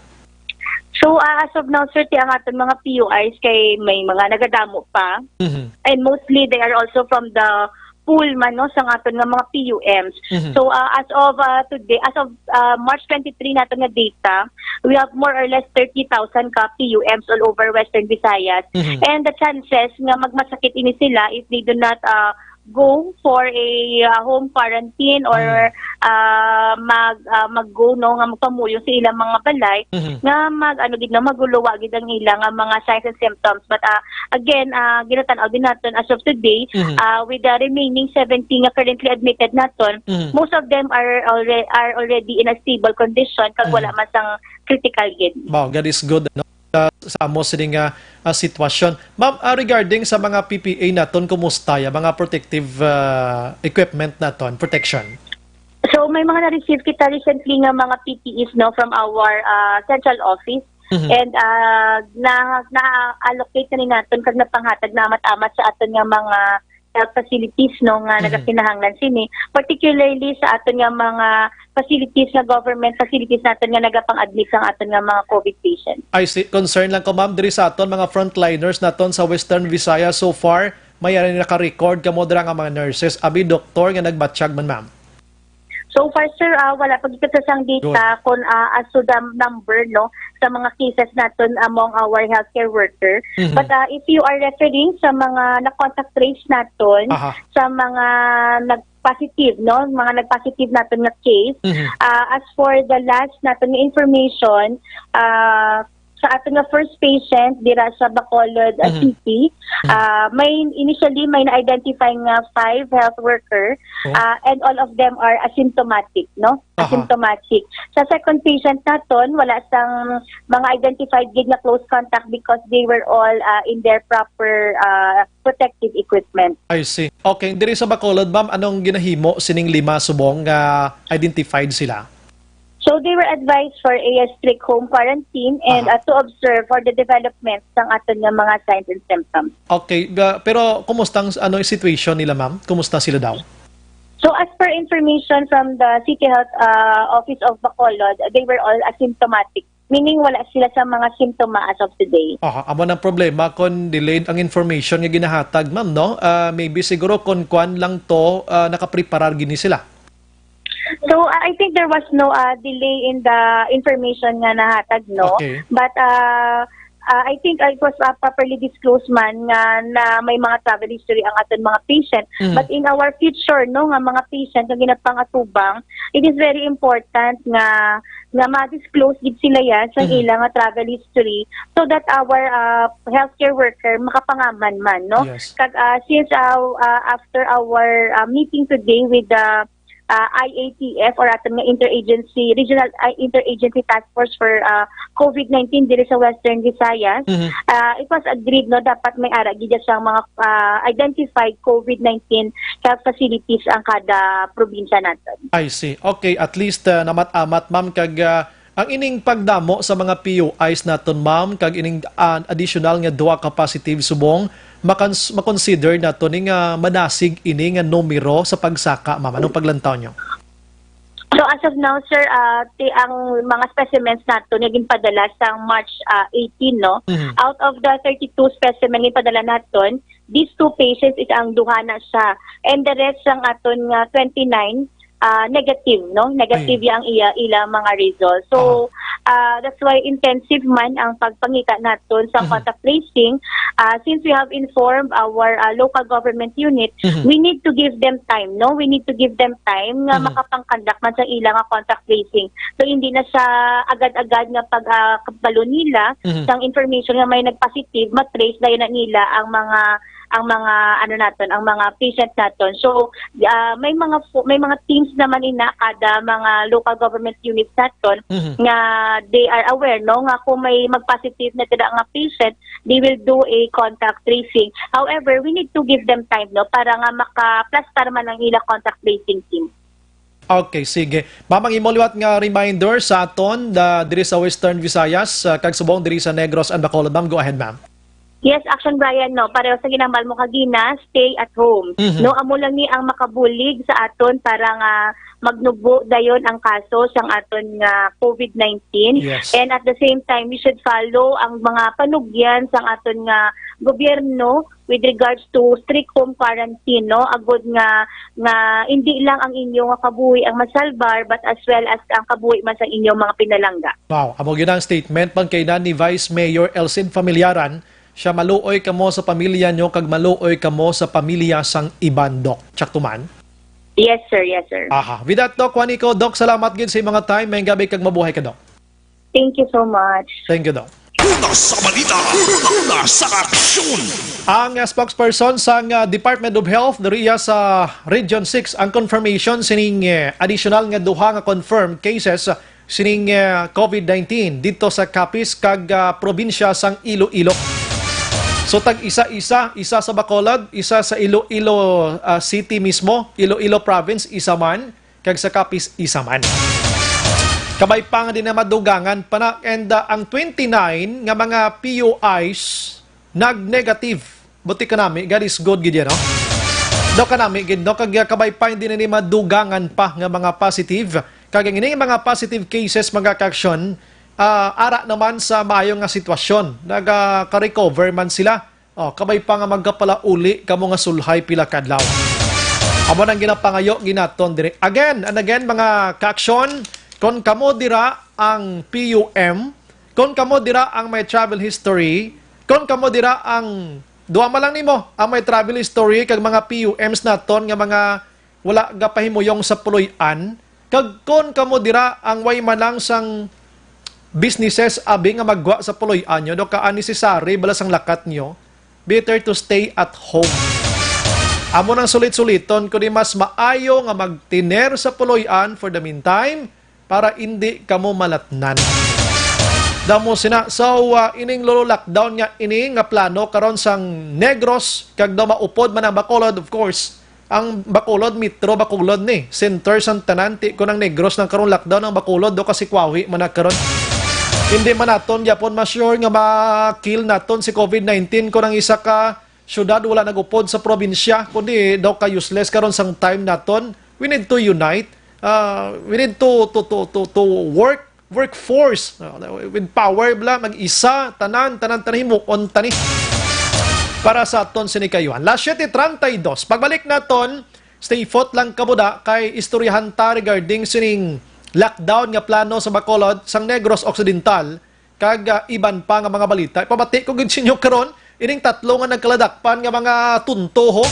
So, ah, as of now, sir, ti ang aton mga P U Is kay may mga nagadamo pa. Mhm. And mostly, they are also from the pool man, no, sa aton nga mga P U Ms. Mhm. So, ah, as of, ah, today, as of, ah, March twenty-three naton nga data, we have more or less thirty thousand ka P U Ms all over Western Visayas. Mhm. And the chances nga magmasakit ini sila if they do not, ah, go for a, ah, home quarantine or, Mm. ah, mag, ah, mag-go, no, nga magpamuyo sa ilang mga balay, Mhm. nga mag, ano gid, no, maguluwa gid ang ilang, ah, mga signs and symptoms. But, ah, again, ah, ginatan-aw din naton as of today, Mhm. ah, with the remaining seventy nga currently admitted naton, Mhm. most of them are alre-, are already in a stable condition, kag Mhm. wala man sang critical gid. Wow, God is good, no? Sa, sa amo sini nga, ah, sitwasyon. Ma'am, ah, regarding sa mga P P E naton, kumusta ya mga protective, ah, equipment naton, protection? So, may mga na-receive kita recently nga mga P P Es, no, from our, ah, central office. Mhm. And, ah, na, na-allocate na ni naton kag napanghatag na amat-amat sa aton nga mga health facilities, no, nga Mhm. nagakinahanglan sini, particularly sa aton nga mga facilities, nga government facilities naton nga nagapang-admit sang aton nga mga COVID patients. I see. Concern lang ko, ma'am, diri sa aton mga frontliners naton sa Western Visayas, so far, may ara ni naka-record kamo dira nga mga nurses, abi doktor nga nagbatyag man, ma'am? So far, sir, ah, wala pa gid kita sang data Good. kung, ah, as to the number, no, sa mga cases naton among our healthcare worker. Mhm. But, ah, if you are referring sa mga na-contact trace naton, Aha. sa mga nag-positive, no, mga nag-positive naton nga case, Mhm. ah, as for the last naton nga information, ah, sa aton nga first patient dira sa Bacolod, uh, Mhm. City, Mhm. uh, may initially may na-identify nga five health worker, Oh. uh, and all of them are asymptomatic, no? Aha. Asymptomatic. Sa second patient naton, wala sang mga identified gid nga close contact because they were all, uh, in their proper, uh, protective equipment. I see. Okay, diri sa Bacolod, ma'am, anong ginahimo sining lima subong nga identified sila? So, they were advised for a strict home quarantine and, Aha. uh, to observe for the development sang aton nga mga signs and symptoms. Okay, ga-, pero kumusta ang, ano, yung situation nila, ma'am? Kumusta sila daw? So, as per information from the City Health, uh, Office of Bacolod, they were all asymptomatic, meaning wala sila sa mga simptoma as of today. Aha, amo nang problema kung delayed ang information nga ginahatag, ma'am, no? Ah, maybe siguro kung kwan lang to, ah, nakapreparar gini sila. So, uh, I think there was no, uh, delay in the information nga nahatag, no? Okay. But, uh, uh, I think, uh, it was, uh, properly disclosed man nga na may mga travel history ang aton mga patient. Mhm. But in our future, no, nga mga patient nga ginapang-atubang, it is very important nga, nga ma-disclose gid sila yan sa Mhm. ila nga travel history so that our, uh, healthcare worker makapangaman man, no? Yes. Kag, uh, since, uh, uh, after our, uh, meeting today with the ah, I A T F or aton nga interagency, regional, ah, interagency task force for, ah, COVID nineteen diri sa Western Visayas, Mhm. ah, it was agreed, no, dapat may ara gid sang mga, ah, identified COVID nineteen health facilities ang kada probinsya naton. I see. Okay, at least, ah, namat-amat, ma'am, kag, ah, ang ining pagdamo sa mga P U Is naton, ma'am, kag ining, ah, additional nga duha ka positive subong, makons-, makonsider nato ni nga manasig ini nga numero sa pagsaka, ma'am. Anong paglantaw nyo? So, as of now, sir, ah, ti-, ang mga specimens naton nga ginpadala sang March, ah, eighteen, no? Mhm. Out of the thirty-two specimen nga ginpadala naton, these two patients is ang duha na siya. And the rest sang aton nga twenty-nine, ah, negative, no? Negative Ay. yang iya, ila mga result. So, ah, that's why intensive man ang pagpangita naton sa Mhm. contact tracing. Ah, since we have informed our, ah, local government unit, Mhm. we need to give them time, no? We need to give them time nga Mhm. makapang-conduct man sa ila nga contact tracing. So, hindi na siya agad-agad nga pag, ah, kabalo nila Mhm. sang information nga may nag-positive, matrace dayon na nila ang mga, ang mga, ano naton, ang mga patient naton. So, ah, may mga fo-, may mga teams naman ina kada mga local government units naton Mhm. nga they are aware, no, nga kung may mag-positive na dira nga patient, they will do a contact tracing. However, we need to give them time, no, para nga makaplastar man ang ila contact tracing team. Okay, sige. Ma'am, ang imo liwat nga reminder sa aton, da, diri sa Western Visayas, ah, kag subong diri sa Negros and Bacolod, ma'am. Go ahead, ma'am. Yes, Action Brian, no. Pareho sa ginambal mo kagina, stay at home. Mhm. No, amo lang ni ang makabulig sa aton para nga magnubo dayon ang kaso sang aton nga COVID nineteen. Yes. And at the same time, we should follow ang mga panugyan sang aton nga gobyerno with regards to strict home quarantine, no? Agod nga, nga hindi lang ang inyo nga kabuhi ang masalbar, but as well as ang kabuhi man sa inyong mga pinalangga. Wow, amo gyud ang statement pagkainan ni Vice Mayor Elcin Familiaran. Siya, maluoy kamo sa pamilya nyo kag maluoy kamo sa pamilya sang iban, Doc. Tsakto man? Yes, sir. Yes, sir. Aha. With that, Doc Juanico, Doc, salamat gid sa imong time. May gabi kag mabuhay ka, Doc. Thank you so much. Thank you, Doc. Una sa balita, una sa aksyon. Ang, uh, spokesperson sang, uh, Department of Health diriya sa Region six, ang confirmation sining, uh, additional nga duha nga confirmed cases, uh, sining, uh, COVID nineteen dito sa Capiz kag, uh, probinsya sang Iloilo. So, tag isa-isa, isa sa Bacolod, isa sa Iloilo, uh, City mismo, Iloilo Province, isa man, kag sa Capiz isa man. Kabay pa nga di na madugangan pa na, and, uh, ang twenty-nine nga mga P U Is nag-negative. Buti kanami, God is good gid yan, no? Daw kanami gid, no? Kag, uh, kabay pa hindi na ni madugangan pa nga mga positive. Kag ang ini mga positive cases, mga ka-aksyon, ah, ara naman sa maayo nga sitwasyon. Nagaka-recover man sila. Oh, kabay pa nga magkapalauli kamo nga sulhay pila ka adlaw. Amo nang ginapangayo ginaton diri. Again and again, mga ka-aksyon, kon kamo dira ang P U M, kon kamo dira ang may travel history, kon kamo dira ang duwa man lang nimo ang may travel history kag mga P U Ms naton nga mga wala gapahimuyong sa puloy-an, kag kon kamo dira ang way man lang sang businesses abi nga maggwa sa puloy-an nyo, do ka unnecessary bala sang lakat nyo, better to stay at home. Amo nang sulit-suliton, kundi mas maayo nga magtiner sa puloy-an for the meantime, para indi kamo malatnan. Damo sina. So, uh, ining lolo lockdown nga ini nga plano karon sang Negros, kag daw maupod man ang Bacolod, of course. Ang Bacolod, Metro Bacolod ni. Center sang tanan, ti ko nang Negros nang karon lockdown ang Bacolod, do kasi kwawi man na karon. Hindi man naton gyapon ma-sure nga ma-kill naton si COVID nineteen kung ang isa ka syudad wala nag-upod sa probinsya, kundi daw ka useless karon sang time naton. We need to unite. Uh, we need to, to, to, to, to work, workforce, uh, with power bla, mag-isa, tanan, tanan, tanan, himuon tani. Para sa aton sini kayuhan. Las siete treinta y dos. Pagbalik naton, stay put lang kabuda kay istoryahan ta regarding sining lockdown nga plano sa Bacolod, sang Negros Occidental, kag, ah, iban pa nga mga balita. Ipabati ko gid sa inyo karon, ining tatlo nga nagkaladakpan nga mga tunto, ho,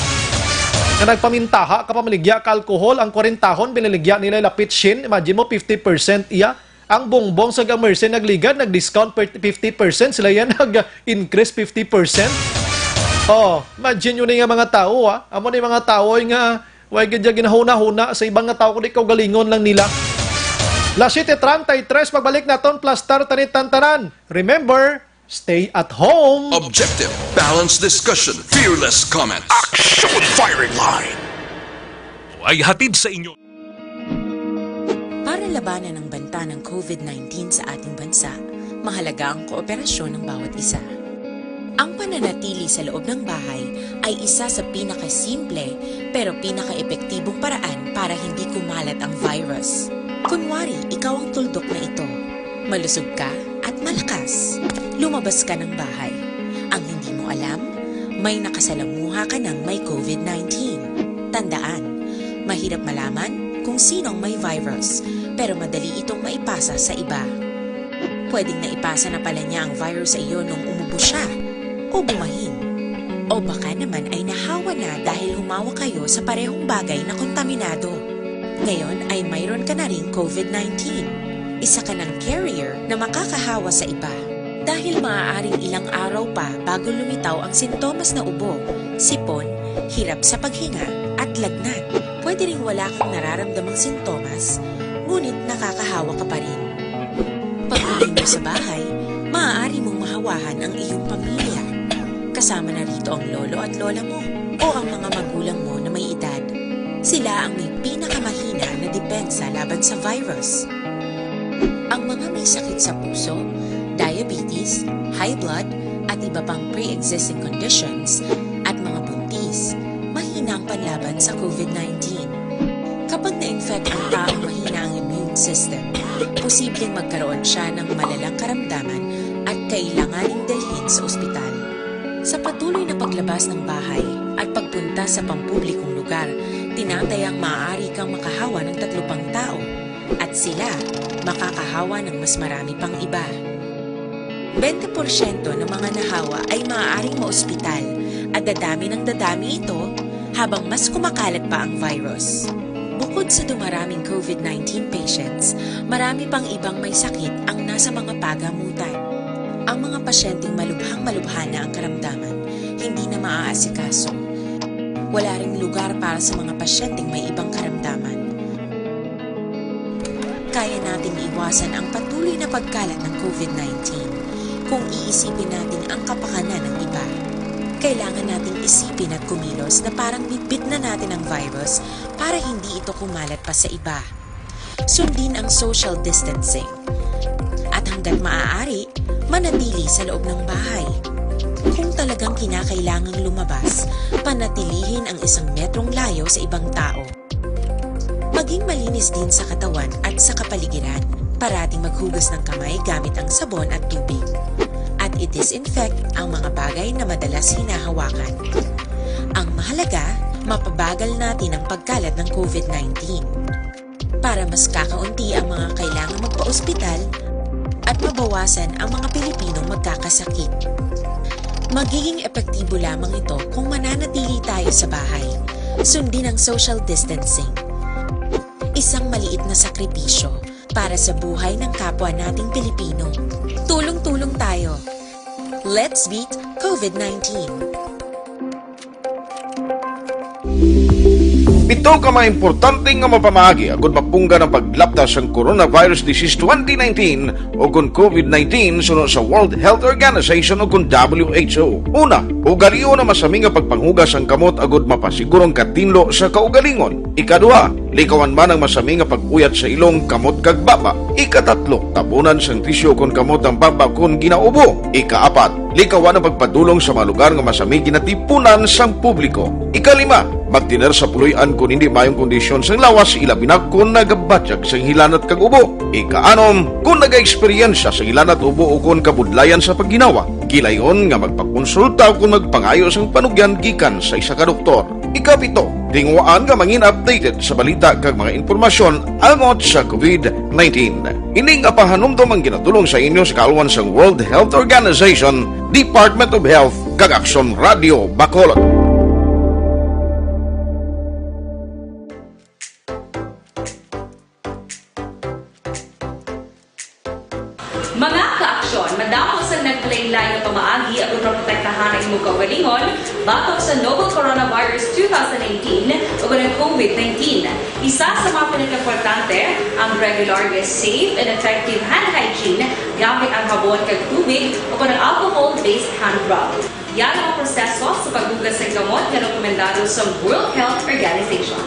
nga nagpamintaha, kapamaligya ka alcohol, ang kwarentahon, binaligya nila lapit shin. Imagine mo, fifty percent iya. Ang bongbong sa Gamerse nagligad, nag-discount per fifty percent. Sila yan, nag-increase fifty percent. Oh, imagine nyo ni nga mga tao, ah. Amo ni mga tao nga Way gid ya ginahuna-huna sa iban nga tawo, kundi kaugalingon lang nila. Las siete treinta y tres, pagbalik naton, plastar tani tantanan. Remember, stay at home. Objective, balanced discussion, fearless comments. Action firing line. Ay hatid sa inyo. Para labanan ang banta ng COVID nineteen sa ating bansa, mahalaga ang kooperasyon ng bawat isa. Ang pananatili sa loob ng bahay ay isa sa pinakasimple pero pinakaepektibong paraan para hindi kumalat ang virus. Kunwari, ikaw ang tuldok na ito. Malusog ka at malakas. Lumabas ka ng bahay. Ang hindi mo alam, may nakasalamuha ka ng may COVID nineteen. Tandaan, mahirap malaman kung sino ang may virus, pero madali itong maipasa sa iba. Pwedeng naipasa na pala niya ang virus sa iyo nung umubo siya o bumahin. O baka naman ay nahawa na dahil humawak kayo sa parehong bagay na kontaminado. Ngayon ay mayroon ka na ring COVID nineteen. Isa ka ng carrier na makakahawa sa iba. Dahil maaaring ilang araw pa bago lumitaw ang sintomas na ubo, sipon, hirap sa paghinga, at lagnat. Pwede ring wala kang nararamdamang sintomas, ngunit nakakahawa ka pa rin. Pag-uwi mo sa bahay, maaari mong mahawahan ang iyong pamilya. Kasama na rito ang lolo at lola mo o ang mga magulang mo na may edad. Sila ang may pinakamahina na depensa laban sa virus. Ang mga may sakit sa puso, diabetes, high blood, at iba pang pre-existing conditions, at mga buntis, mahina ang panlaban sa COVID nineteen. Kapag na-infect ang taong mahina ang immune system, posibleng magkaroon siya ng malalang karamdaman at kailanganing dalhin sa ospital. Sa patuloy na paglabas ng bahay at pagpunta sa pampublikong lugar, tinatayang maaari kang makahawa ng tatlo pang tao, at sila makakahawa ng mas marami pang iba. Bente porsyento ng mga nahawa ay maaaring maospital, at dadami ng dadami ito habang mas kumakalat pa ang virus. Bukod sa dumaraming COVID nineteen patients, marami pang ibang may sakit ang nasa mga pagamutan. Ang mga pasyenteng malubhang-malubha na ang karamdaman, hindi na maaasikaso. Wala ring lugar para sa mga pasyenteng may ibang karamdaman. Kaya nating iwasan ang patuloy na pagkalat ng COVID nineteen kung iisipin natin ang kapakanan ng iba. Kailangan nating isipin at kumilos na parang bitbit na natin ang virus para hindi ito kumalat pa sa iba. Sundin ang social distancing. At hanggat maaari, manatili sa loob ng bahay. Kung talagang kinakailangang lumabas, panatilihin ang isang metrong layo sa ibang tao. Maging malinis din sa katawan at sa kapaligiran. Parating maghugas ng kamay gamit ang sabon at tubig. At i-disinfect ang mga bagay na madalas hinahawakan. Ang mahalaga, mapabagal natin ang pagkalat ng COVID nineteen. Para mas kakaunti ang mga kailangang magpa-ospital at mabawasan ang mga Pilipinong magkakasakit. Magiging epektibo lamang ito kung mananatili tayo sa bahay, sundin ang social distancing. Isang maliit na sakripisyo para sa buhay ng kapwa nating Pilipino. Tulong-tulong tayo. Let's beat COVID nineteen. Pito ka mga importante nga mapamaagi agud mapunggan ang paglapta sang coronavirus disease twenty nineteen o kon COVID nineteen suno sa World Health Organization o kon W H O. Una, ugalion ang masami nga pagpanghugas sang kamot agud mapasiguro ang katinlo sa kaugalingon. Ikaduha, likawan man ang masami nga pag-uyat sa ilong, kamot kag baba. Ikatatlo, tabunan sang tisyu kon kamot ang baba kon ginaubo. Ikaapat, likawan ang pagpadulong sa mga lugar nga masami ginatipunan sang publiko. Ikalima, magtener sa puloy-an kon hindi maayong kondisyon sang lawas, ilabi na kon nagabatyag sang hilanat kag ubo. Ikaanom, kon nagaeksperyensya sang hilanat, ubo, o kon kabudlayan sa pagginawa, gilayon nga magpakonsulta o kon magpangayo sang panugyan gikan sa isa ka doktor. Ikapito, tinguhaan nga mangin-updated sa balita kag mga impormasyon angot sa COVID nineteen. Ini nga pahanumdom ang ginatulong sa inyo sa kaalwan sang World Health Organization, Department of Health, kag Aksyon Radio Bacolod. Mga ka-aksyon, madamo sang nagkalain-lain nga pamaagi aron maprotektahan ang imong kaugalingon batok sa novel coronavirus two thousand eighteen ug ang COVID nineteen. Isa sa mga pinakaimportante ang regular nga safe and effective hand hygiene gamit ang habon kag tubig o kon ang alcohol-based hand rub. Yara ang proseso sa paghugas sang kamot nga rekomendado sa World Health Organization.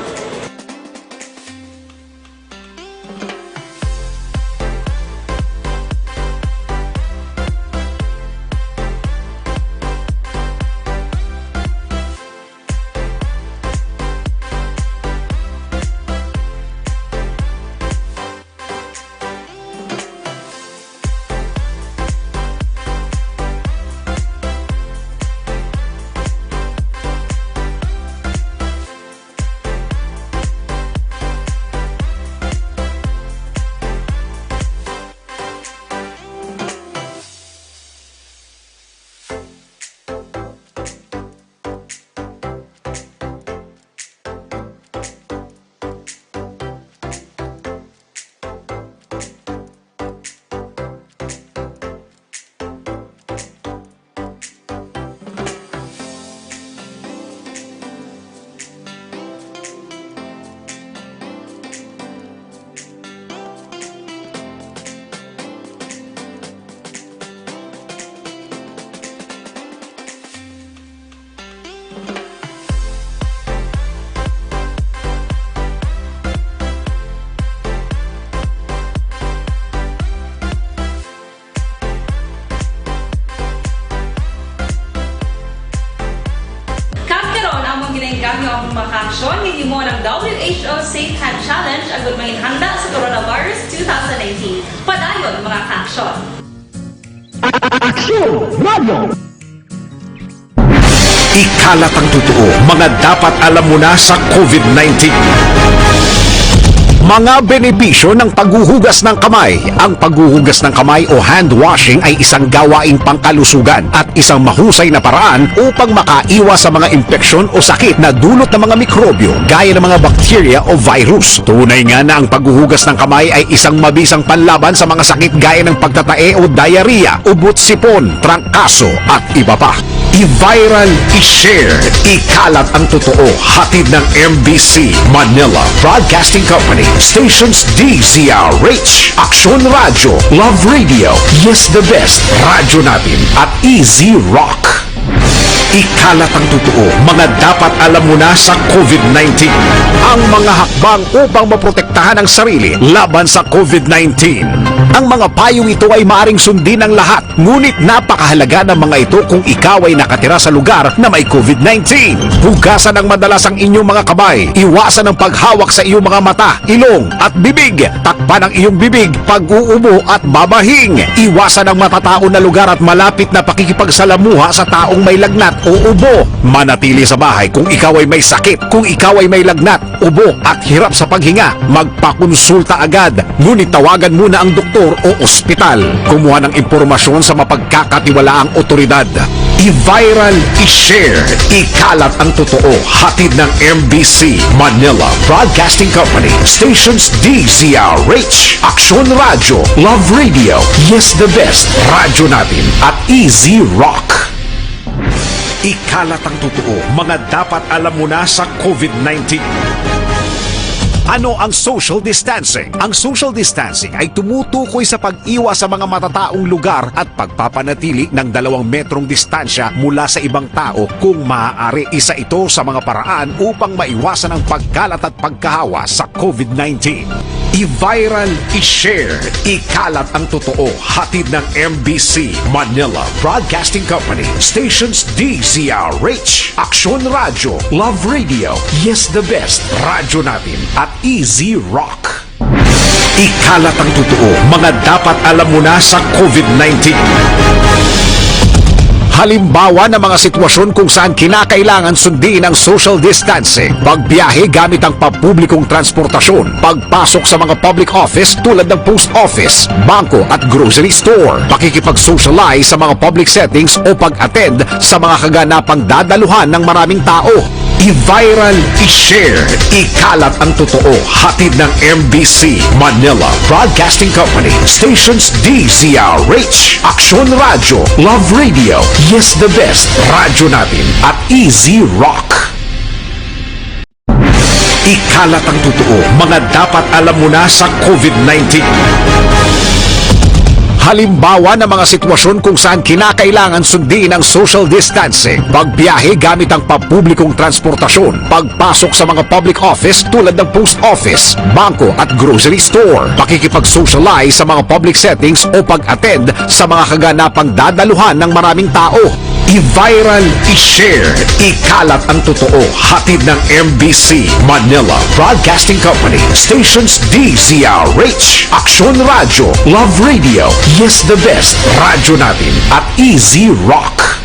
Kag karon, amon ginaengganyo ang mga kaaksyon nga gihimo ng W H O Safe Hand Challenge agud manginhanda sa coronavirus two thousand nineteen. Padayon, mga kaaksyon. Aksyon! Radyo! Ikalat ang totoo, mga dapat alam mo na sa COVID nineteen. Mga benepisyo ng paghuhugas ng kamay. Ang paghuhugas ng kamay o hand washing ay isang gawaing pangkalusugan at isang mahusay na paraan upang makaiwas sa mga impeksyon o sakit na dulot ng mga mikrobyo gaya ng mga bakterya o virus. Tunay nga na ang paghuhugas ng kamay ay isang mabisang panlaban sa mga sakit gaya ng pagtatae o diarrhea, ubot sipon, trangkaso, at iba pa. I-viral, i-share, ikalat ang totoo. Hatid ng M B C Manila Broadcasting Company, stations D Z R H, Aksyon Radyo, Love Radio, Yes the Best, Radyo Natin, at Easy Rock. Ikalat ang totoo, mga dapat alam mo na sa COVID nineteen. Ang mga hakbang upang maprotektahan ang sarili laban sa COVID nineteen. Ang mga payong ito ay maaring sundin ng lahat, ngunit napakahalaga ng mga ito kung ikaw ay nakatira sa lugar na may COVID nineteen. Hugasan ng madalas ang inyong mga kamay. Iwasan ang paghawak sa iyong mga mata, ilong, at bibig. Takpan ang iyong bibig pag-uubo at babahing. Iwasan ang matataon na lugar at malapit na pakikipagsalamuha sa taong may lagnat o ubo. Manatili sa bahay kung ikaw ay may sakit. Kung ikaw ay may lagnat, ubo, at hirap sa paghinga, magpakonsulta agad. Ngunit tawagan muna ang doktor o ospital. Kumuha ng impormasyon sa mapagkakatiwalaang otoridad. I-viral, i-share, ikalat ang totoo. Hatid ng M B C Manila Broadcasting Company, stations D Z R H, Aksyon Radyo, Love Radio, Yes the Best, Radyo Natin, at Easy Rock. Ikalat ang totoo, mga dapat alam mo na sa COVID nineteen. Ano ang social distancing? Ang social distancing ay tumutukoy sa pag-iwas sa mga matataong lugar at pagpapanatili ng dalawang metrong distansya mula sa ibang tao kung maaari. Isa ito sa mga paraan upang maiwasan ang pagkalat at pagkahawa sa COVID nineteen. I-viral, i-share, ikalat ang totoo. Hatid ng M B C Manila Broadcasting Company, stations D Z R H, Aksyon Radyo, Love Radio, Yes the Best, Radyo Natin, at Easy Rock. Ikalat ang totoo, mga dapat alam mo na sa COVID nineteen. Halimbawa ng mga sitwasyon kung saan kinakailangan sundin ang social distancing: pagbiyahe gamit ang pampublikong transportasyon, pagpasok sa mga public office tulad ng post office, bangko, at grocery store, pakikipag-socialize sa mga public settings o pag-attend sa mga kaganapang dadaluhan ng maraming tao. I-viral, i-share, ikalat ang totoo. Hatid ng M B C Manila Broadcasting Company, stations D Z R H, Aksyon Radyo, Love Radio, Yes the Best, Radyo Natin, at Easy Rock. Kalat ang totoo, mga dapat alam mo na sa COVID nineteen. Halimbawa ng mga sitwasyon kung saan kinakailangan sundin ang social distancing, pagbiyahe gamit ang pampublikong transportasyon, pagpasok sa mga public office tulad ng post office, bangko at grocery store, pakikipag-socialize sa mga public settings o pag-attend sa mga kaganapang dadaluhan ng maraming tao. I-viral, i-share, ikalat ang totoo. Hatid ng M B C Manila Broadcasting Company, stations D Z R H, Aksyon Radyo, Love Radio, Yes the Best, Radyo Natin, at Easy Rock.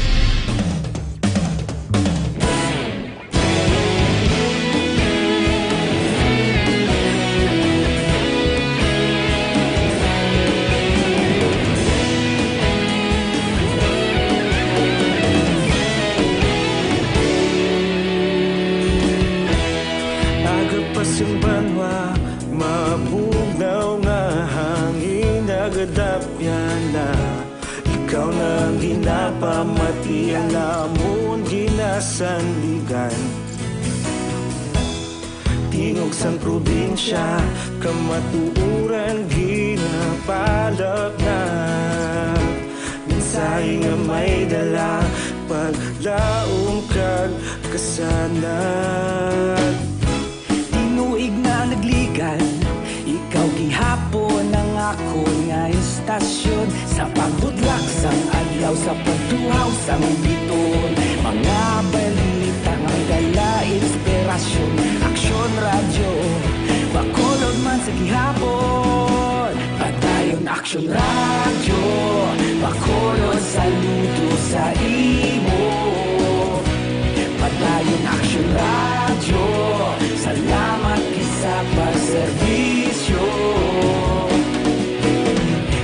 Aga pa sing banwa, mabugnaw nga hangin, nagadapyan na. Ikaw na ang ginapamati, ang amon ginasandigan. Tingog sang probinsya, kamatuoran ginapalapnag. Mensahe nga may dala, paglaom kag kasanag. Tinuig na nagligan, ikaw gihapon ang akon nga istasyon. Sa pagbudlak sang adlaw, sa pagtuhaw sang bituon, mga balita nga may dala inspirasyon. Aksyon Radyo, Bacolod man sa gihapon. Padayon Aksyon Radyo, Bacolod, saludo sa imo. Padayon Aksyon Radyo, salamat gid sa pagserbisyo.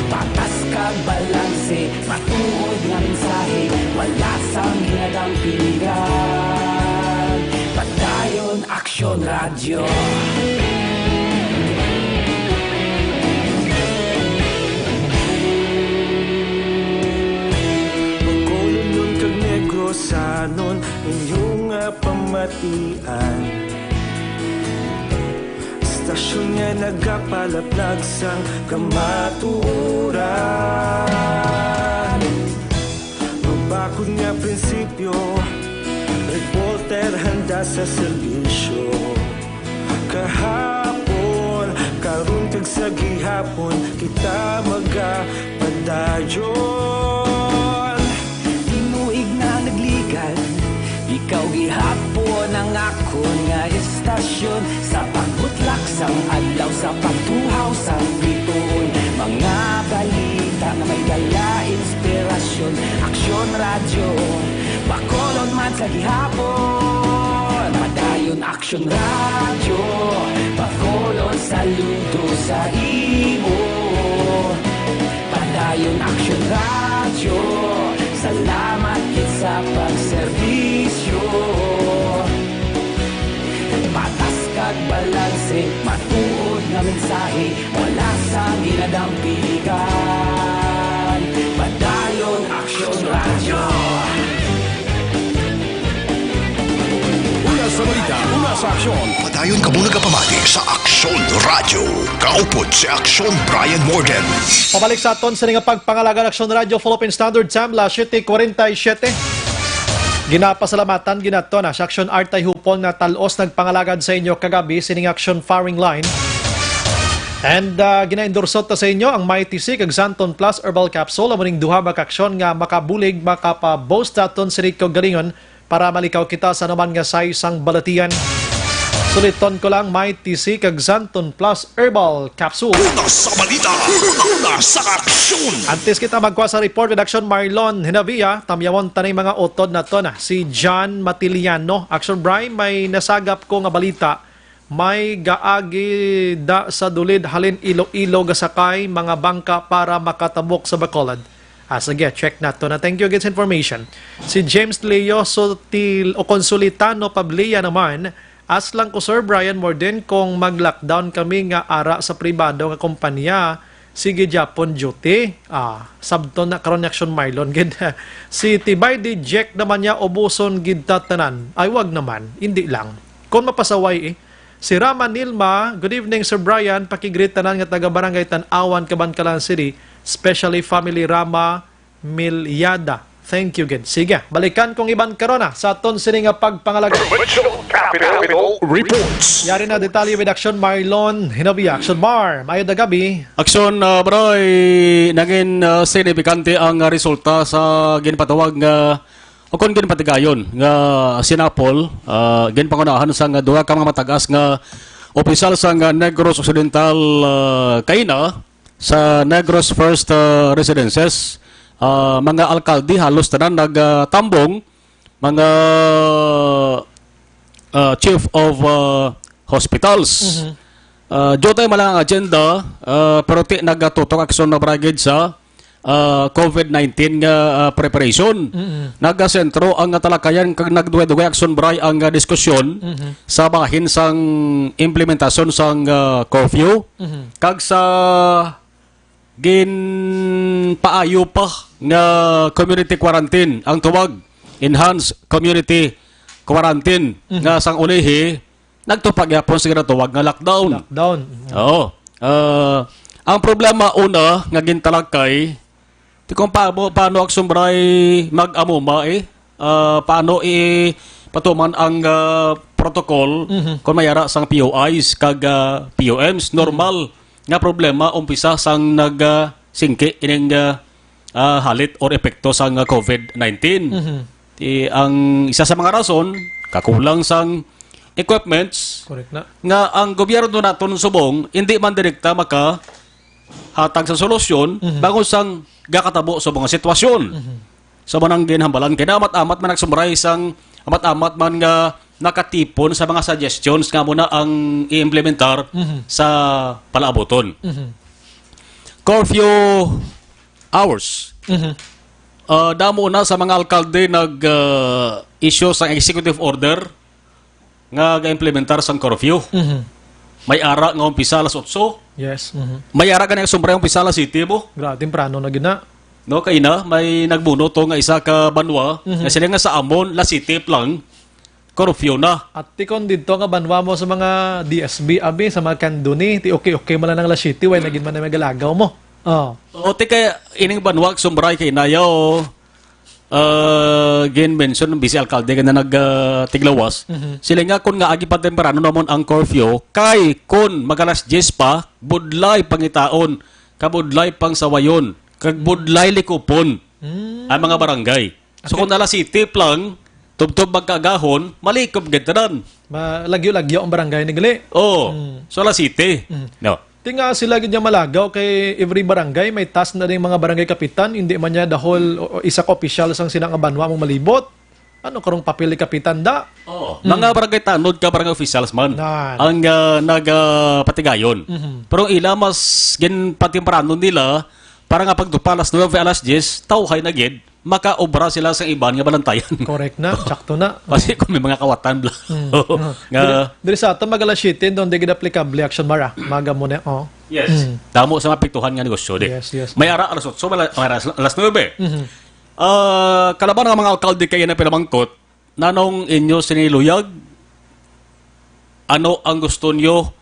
Patas kag balanse, matuod nga mensahe, wala sang ginadampigan. Padayon Aksyon Radyo. Bacolodnon kag Negrosanon, inyo nga pamatian. Istasyon nga nagapalaplag sang kamatuoran. Mabakod nga prinsipyo, reporter handa sa serbisyo. Kahapon, karon kag sa gihapon, kita magapadayon. Tinuig na nagligan, ikaw gihapon ang akon nga istasyon. Sa pagbutlak sang adlaw, sa pagtuhaw sang bituon, mga balita nga may dala inspirasyon. Aksyon Radyo, Bacolod man sa gihapon. Padayon Aksyon Radyo, Bacolod, saludo sa imo. Padayon Aksyon Radyo, salamat gid sa pagserbisyo. Patas kag balanse, matuod nga mensahe, wala sang ginadampigan. Padayon Aksyon Radyo. Una sa balita, una sa aksyon. Padayon kamo nagapamati sa Aksyon Radyo. Kaupod si Aksyon Brian Morden. Pabalik sa aton sa nga pagpangalagad, Aksyon Radyo, Philippine Standard Time, alas siyete cuarenta y siete. Ginapasalamatan gid nato na si Aksyon Artay Hupol nga tal-os nagpangalagad sa inyo kagabi sining Aksyon Firing Line. And, ah, ginaendorso ta sa inyo ang Mighty C kag Xanthone Plus Herbal Capsule, amo ning duha ka aksyon nga makabulig, makapa-boost naton sini kaugalingon para malikaw kita sa anuman nga size sang balatian. Suliton ko lang, Mighty C kag Xanthone Plus Herbal Capsule. Una sa balita, una sa aksyon. Antes kita magkuha sa report, Redaksyon Marlon Hinavia, tamyawon ta ning mga utod naton. Si John Matiliano. Aksyon Bri, may nasagap ko nga balita. May gaagi da sa Dulid halin Iloilo gasakay mga bangka para makatabok sa Bacolod. Ah, sige, check nato na. Thank you again sa information. Si James Leo Sotil o Consolitano Pablia naman, "Ask lang ko, Sir Brian Morden, kung mag-lockdown kami nga ara sa pribado nga kompanya, sige gyapon duty." Ah, sabton na karon ni Aksyon Marlon gid. Si Tibay di Jack naman niya, "Ubuson gid ta tanan." Ay, wag naman, hindi lang. Kung mapasaway eh, Si Rama Nilma, "Good evening, Sir Brian. Pakigreet tanan nga taga Barangay Tan-awan, Kabankalan City, especially family Rama Milyada." Thank you, gid. Sige, balikan kong iban karon na sa aton sini nga pagpangalaga. Provincial Capital Reports. Yari na detalye with Action Marlon Hinabia. Action Mar, maayong gabi. Action, ah, Bray, nangin, ah, sinipikante ang, ah, resulta sa ginpatawag nga o kon ginpatigayon nga sinapol, ah, ginpangunahan sang duha ka mga matagas nga opisyal sang Negros Occidental, ah, kaina sa Negros First, ah, Residences. Ah, mga alkalde halos tanan nagtambong, mga, ah, chief of, ah, hospitals. Mhm. Ah, diyutay man lang ang agenda, ah, pero ti nagatutok aksyon na bragid sa ah, COVID nineteen nga, ah, preparation. Mm-mm. Nagasentro ang talakayan kag nagdugay-dugay, Action Bray, ang, ah, diskusyon Mhm. sa bahin sang implementasyon sang, ah, curfew Mhm. kag sa ginpaayo pa nga community quarantine, ang tuwag enhanced community quarantine Mhm. nga sang ulihi nagtupad gyapon sa ginatawag nga lockdown. Lockdown. Oo. Ah, ang problema una nga gintalakay, ti kung paano, paano, Action Bray, mag-amuma, eh? Ah, paano ipatuman ang, ah, protocol Mhm. kung may ara sang P O Is kag, ah, P O Ms? Normal nga problema umpisa sang nag, ah, singki ining, ah, ah, halit or epekto sang, ah, COVID nineteen. Mhm. Ti, ang isa sa mga rason, kakulang sang equipments Correct na. nga ang gobyerno naton subong hindi man direkta makahatag sa solusyon Mhm. bangod sang gakatabo sa mga sitwasyon. Mhm. Sa manang ginhambalan kay amat-amat man nagsumray sang amat-amat man nga nakatipon sa mga suggestions nga muna ang i-implementar Mhm. sa palaabuton. Mhm. Curfew hours. Mhm. Ah, damo na sa mga alkalde nag, ah, issue sang executive order nga ga-implementar sang curfew. Mhm. May ara nga umpisa alas otso. Yes. Mhm. May ara gani nga sobra umpisa alas siyete mo. Gra, temprano na gina. No, kay na may nagbuno to nga isa ka banwa. Mhm. Nga sila nga sa amon, alas siyete pa lang, curfew na. At tikon dito nga banwa mo sa mga D S B, abi, sa mga Candoni, ti okay-okay man lang ang alas siyete, way na gid man na magalagaw mo. Oh. O, ti kay ining banwa, sumbray kay nayaw, ah, gin-mention ng vice alkalde nga nag, ah, tiglawas. Mhm. Sila nga kun nga agi pa temprano namon ang curfew, kay kun mag alas diyes pa, budlay pangitaon, kabudlay pang sawayon, kag budlay likupon Mm. ang mga barangay. So, Okay. kung alas siyete pa lang, tubtob magkaagahon, malikob gid tanan. Ma-, lagyo-lagyo ang barangay ni gali. Oo. Mm. So, alas siyete. Mm. No. Ti nga sila gid niya malagaw kay every barangay may task na ding mga barangay kapitan, hindi man niya the whole o, o isa ka opisyal sang sina nga banwa mong malibot. Ano karong papel ni kapitan da? Oo. Mm. Mga barangay tanod ka barangay officials man Nan. ang, ah, nag, ah, patigayon. Mhm. Pero ila mas ginpatimprano nila para nga pagdupa alas nuebe, alas diyes, tawhay na gid, makaobra sila sa iban nga balantayan. Correct na, sakto na. Kasi Oo. kung may mga kawatan bla. Mm. Oo. Nga Diri, diri sa ato mag alas siyete, doon di gid aplikable action mara. Maga mo na, oh. Yes. Mm. Damo sa mapiktuhan nga negosyo, di. Yes, yes. May ara alas otso, may ara alas nuebe. Mhm. Ah, kalaban nga mga alkalde kay na pinamangkot, nanong inyo sini luyag? Ano ang gusto nyo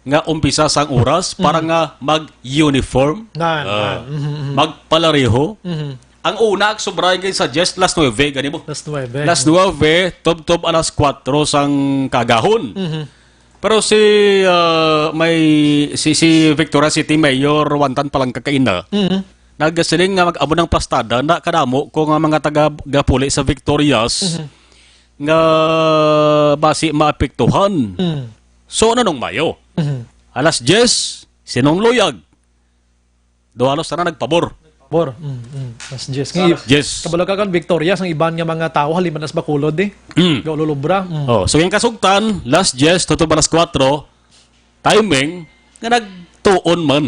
nga umpisa sang oras para Mhm. nga mag-uniform? Nan, Ah, nan. Mhm, mhm. Magpalareho? Mhm. Ang una, sobra kay suggest alas nuebe, gani mo? Alas nuebe. Alas nuebe, tubtob alas kuwatro sang kagahon. Mhm. Pero si, ah, may, si, si Victoria City Mayor Wantan Palangka kaina, Mhm. nagasiling nga mag-amo ng plastada na kadamo ko nga mga taga gapuli sa Victorias Mhm. nga basi maapektuhan. Mhm. So, ano nung Mayo? Mhm. Alas diyes, sinong luyag? Do halos tanan nagpabor. Bor, mm, mm. Alas diyes. Sa Nga, alas diyes. Kabalo ka kan Victorias, ang iban nga mga tawo, halin man nas Bacolod, eh. Mm. Gaululubra. Mm. Oh, so yung kasugtan, alas diyes, tuto alas kuwatro, timing, nga nagtuon man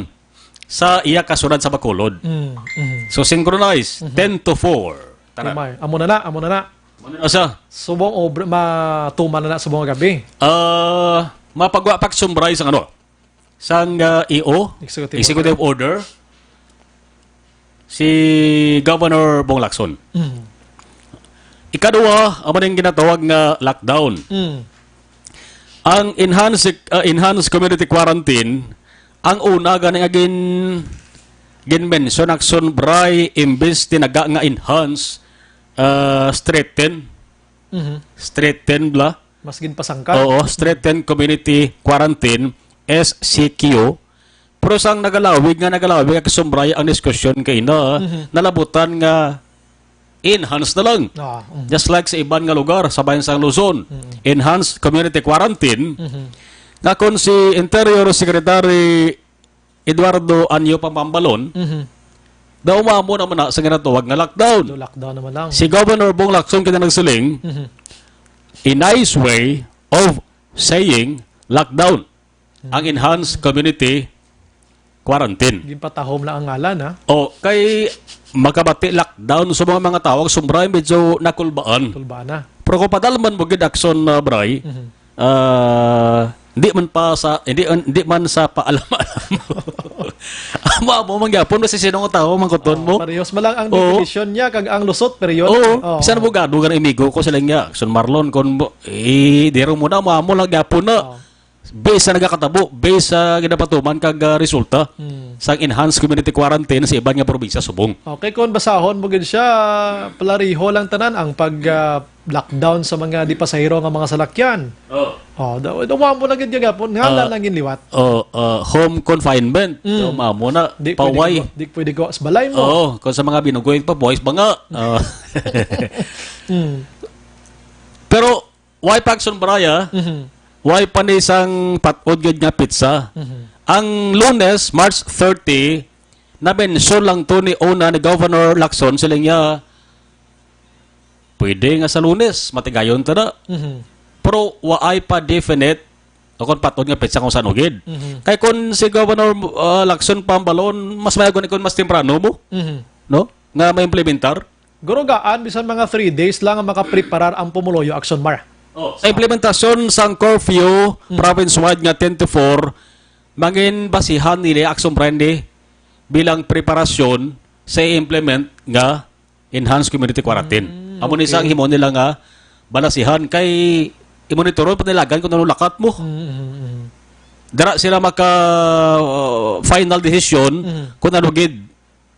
sa iya kasunod sa Bacolod. Mm, mm. So, synchronize, Mhm. ten to four. Tara. Tumay. Amo na na, amo na na. Ano na sa? Subong obra, matuman na na subong gabi. Ah, mapagwa pa sumbray sa ano? Sang, ah, E O, Executive Executive Order, si Governor Bong Lacson. Mm. Ikaduha, amo ning ginatawag nga lockdown. Mm. Ang enhanced, uh, enhanced community quarantine, ang una gani nga gin, gin-mention, Action Bry, imbes tinaga nga enhance, uh, strengthen. Mhm. Strengthen bla? Mas ginpasangkad. Oo, strengthen community quarantine, S C Q. Pero sang nagalawig nga nagalawig, Action Bry, ang diskusyon kay na, Mhm. nalabutan nga enhance na lang. Ah, mm. Just like sa iban nga lugar sa bayan sang Luzon, Mm. enhanced community quarantine, Mhm. nga kon si Interior Secretary Eduardo Anyo Pampambalon, Mhm. daw maamo naman na sa ginatawag nga lockdown. Do lockdown naman lang. Si Governor Bong Lacson kina nagsiling, Mhm. a nice way of saying lockdown. ang enhanced community quarantine. Ginpatahom lang ang ngalan, ha? O, kay makabati lockdown sa mga, mga tawag, Action Bry, medyo nakulbaan. Kulbaan na. Pero kung padalman mo gid, Action, uh, Bry, Mhm. ah, hindi man pa sa, hindi, hindi man sa paalam-alam. Amo, amo man gyapon, kasi sino nga tao, mangkuton mo? Parehas man lang ang Oo. definition niya, kag ang lusot, pero yun. Oo, Oo. Bisan abogado nga amigo ko, sila nga, Action Marlon, kung mo, eh, di rin mo na, amo, amo lang gyapon na. Oo. Based sa nagakatabo, based sa ginapatuman kag, ah, resulta Hmm. sang enhanced community quarantine sa iban nga probinsya subong. Okay, kung basahon mo gid siya, palariho lang tanan ang pag, ah, lockdown sa mga di pasahero nga mga salakyan. Oh. Oh, daw, daw mo lang gid gapon, nga Ah, lang gid liwat. Oh, ah, home confinement. Mm. Daw mo na, Di pwede paway. ko, di pwede ko sa balay mo. Oo, kung sa mga binugoy pa, boys ba nga? Ah. Mm. Pero, why pa, Action Bry, ah? Mhm. Why pa ni sang patod gid nga petsa? Mhm. Ang Lunes, March thirty, na-mention lang to ni una ni Governor Lacson, sila niya, pwede nga sa Lunes, matigayon ta na. Mhm. Pero waay pa definite o kung patod nga petsa kung saan ugid. Mhm. Kay kung si Governor, ah, Lacson Pampambalon, mas maayo gani kung mas temprano mo, Mhm. no? Nga ma-implementar. Guro gaan, bisan mga three days lang ang makapreparar ang pumuluyo, Action Mar. Oh, sa implementasyon sang curfew, Mm. province-wide nga ten to four, mangin basihan nila, Action Bry, bilang preparasyon sa i-implement nga enhanced community quarantine. Mm, Amo ni okay. sa ang himo nila nga balasihan kay i-monitor pa nilagan kung ano lakat mo. Mm, mm, mm. Dara sila maka, uh, final decision Mm. kung ano gid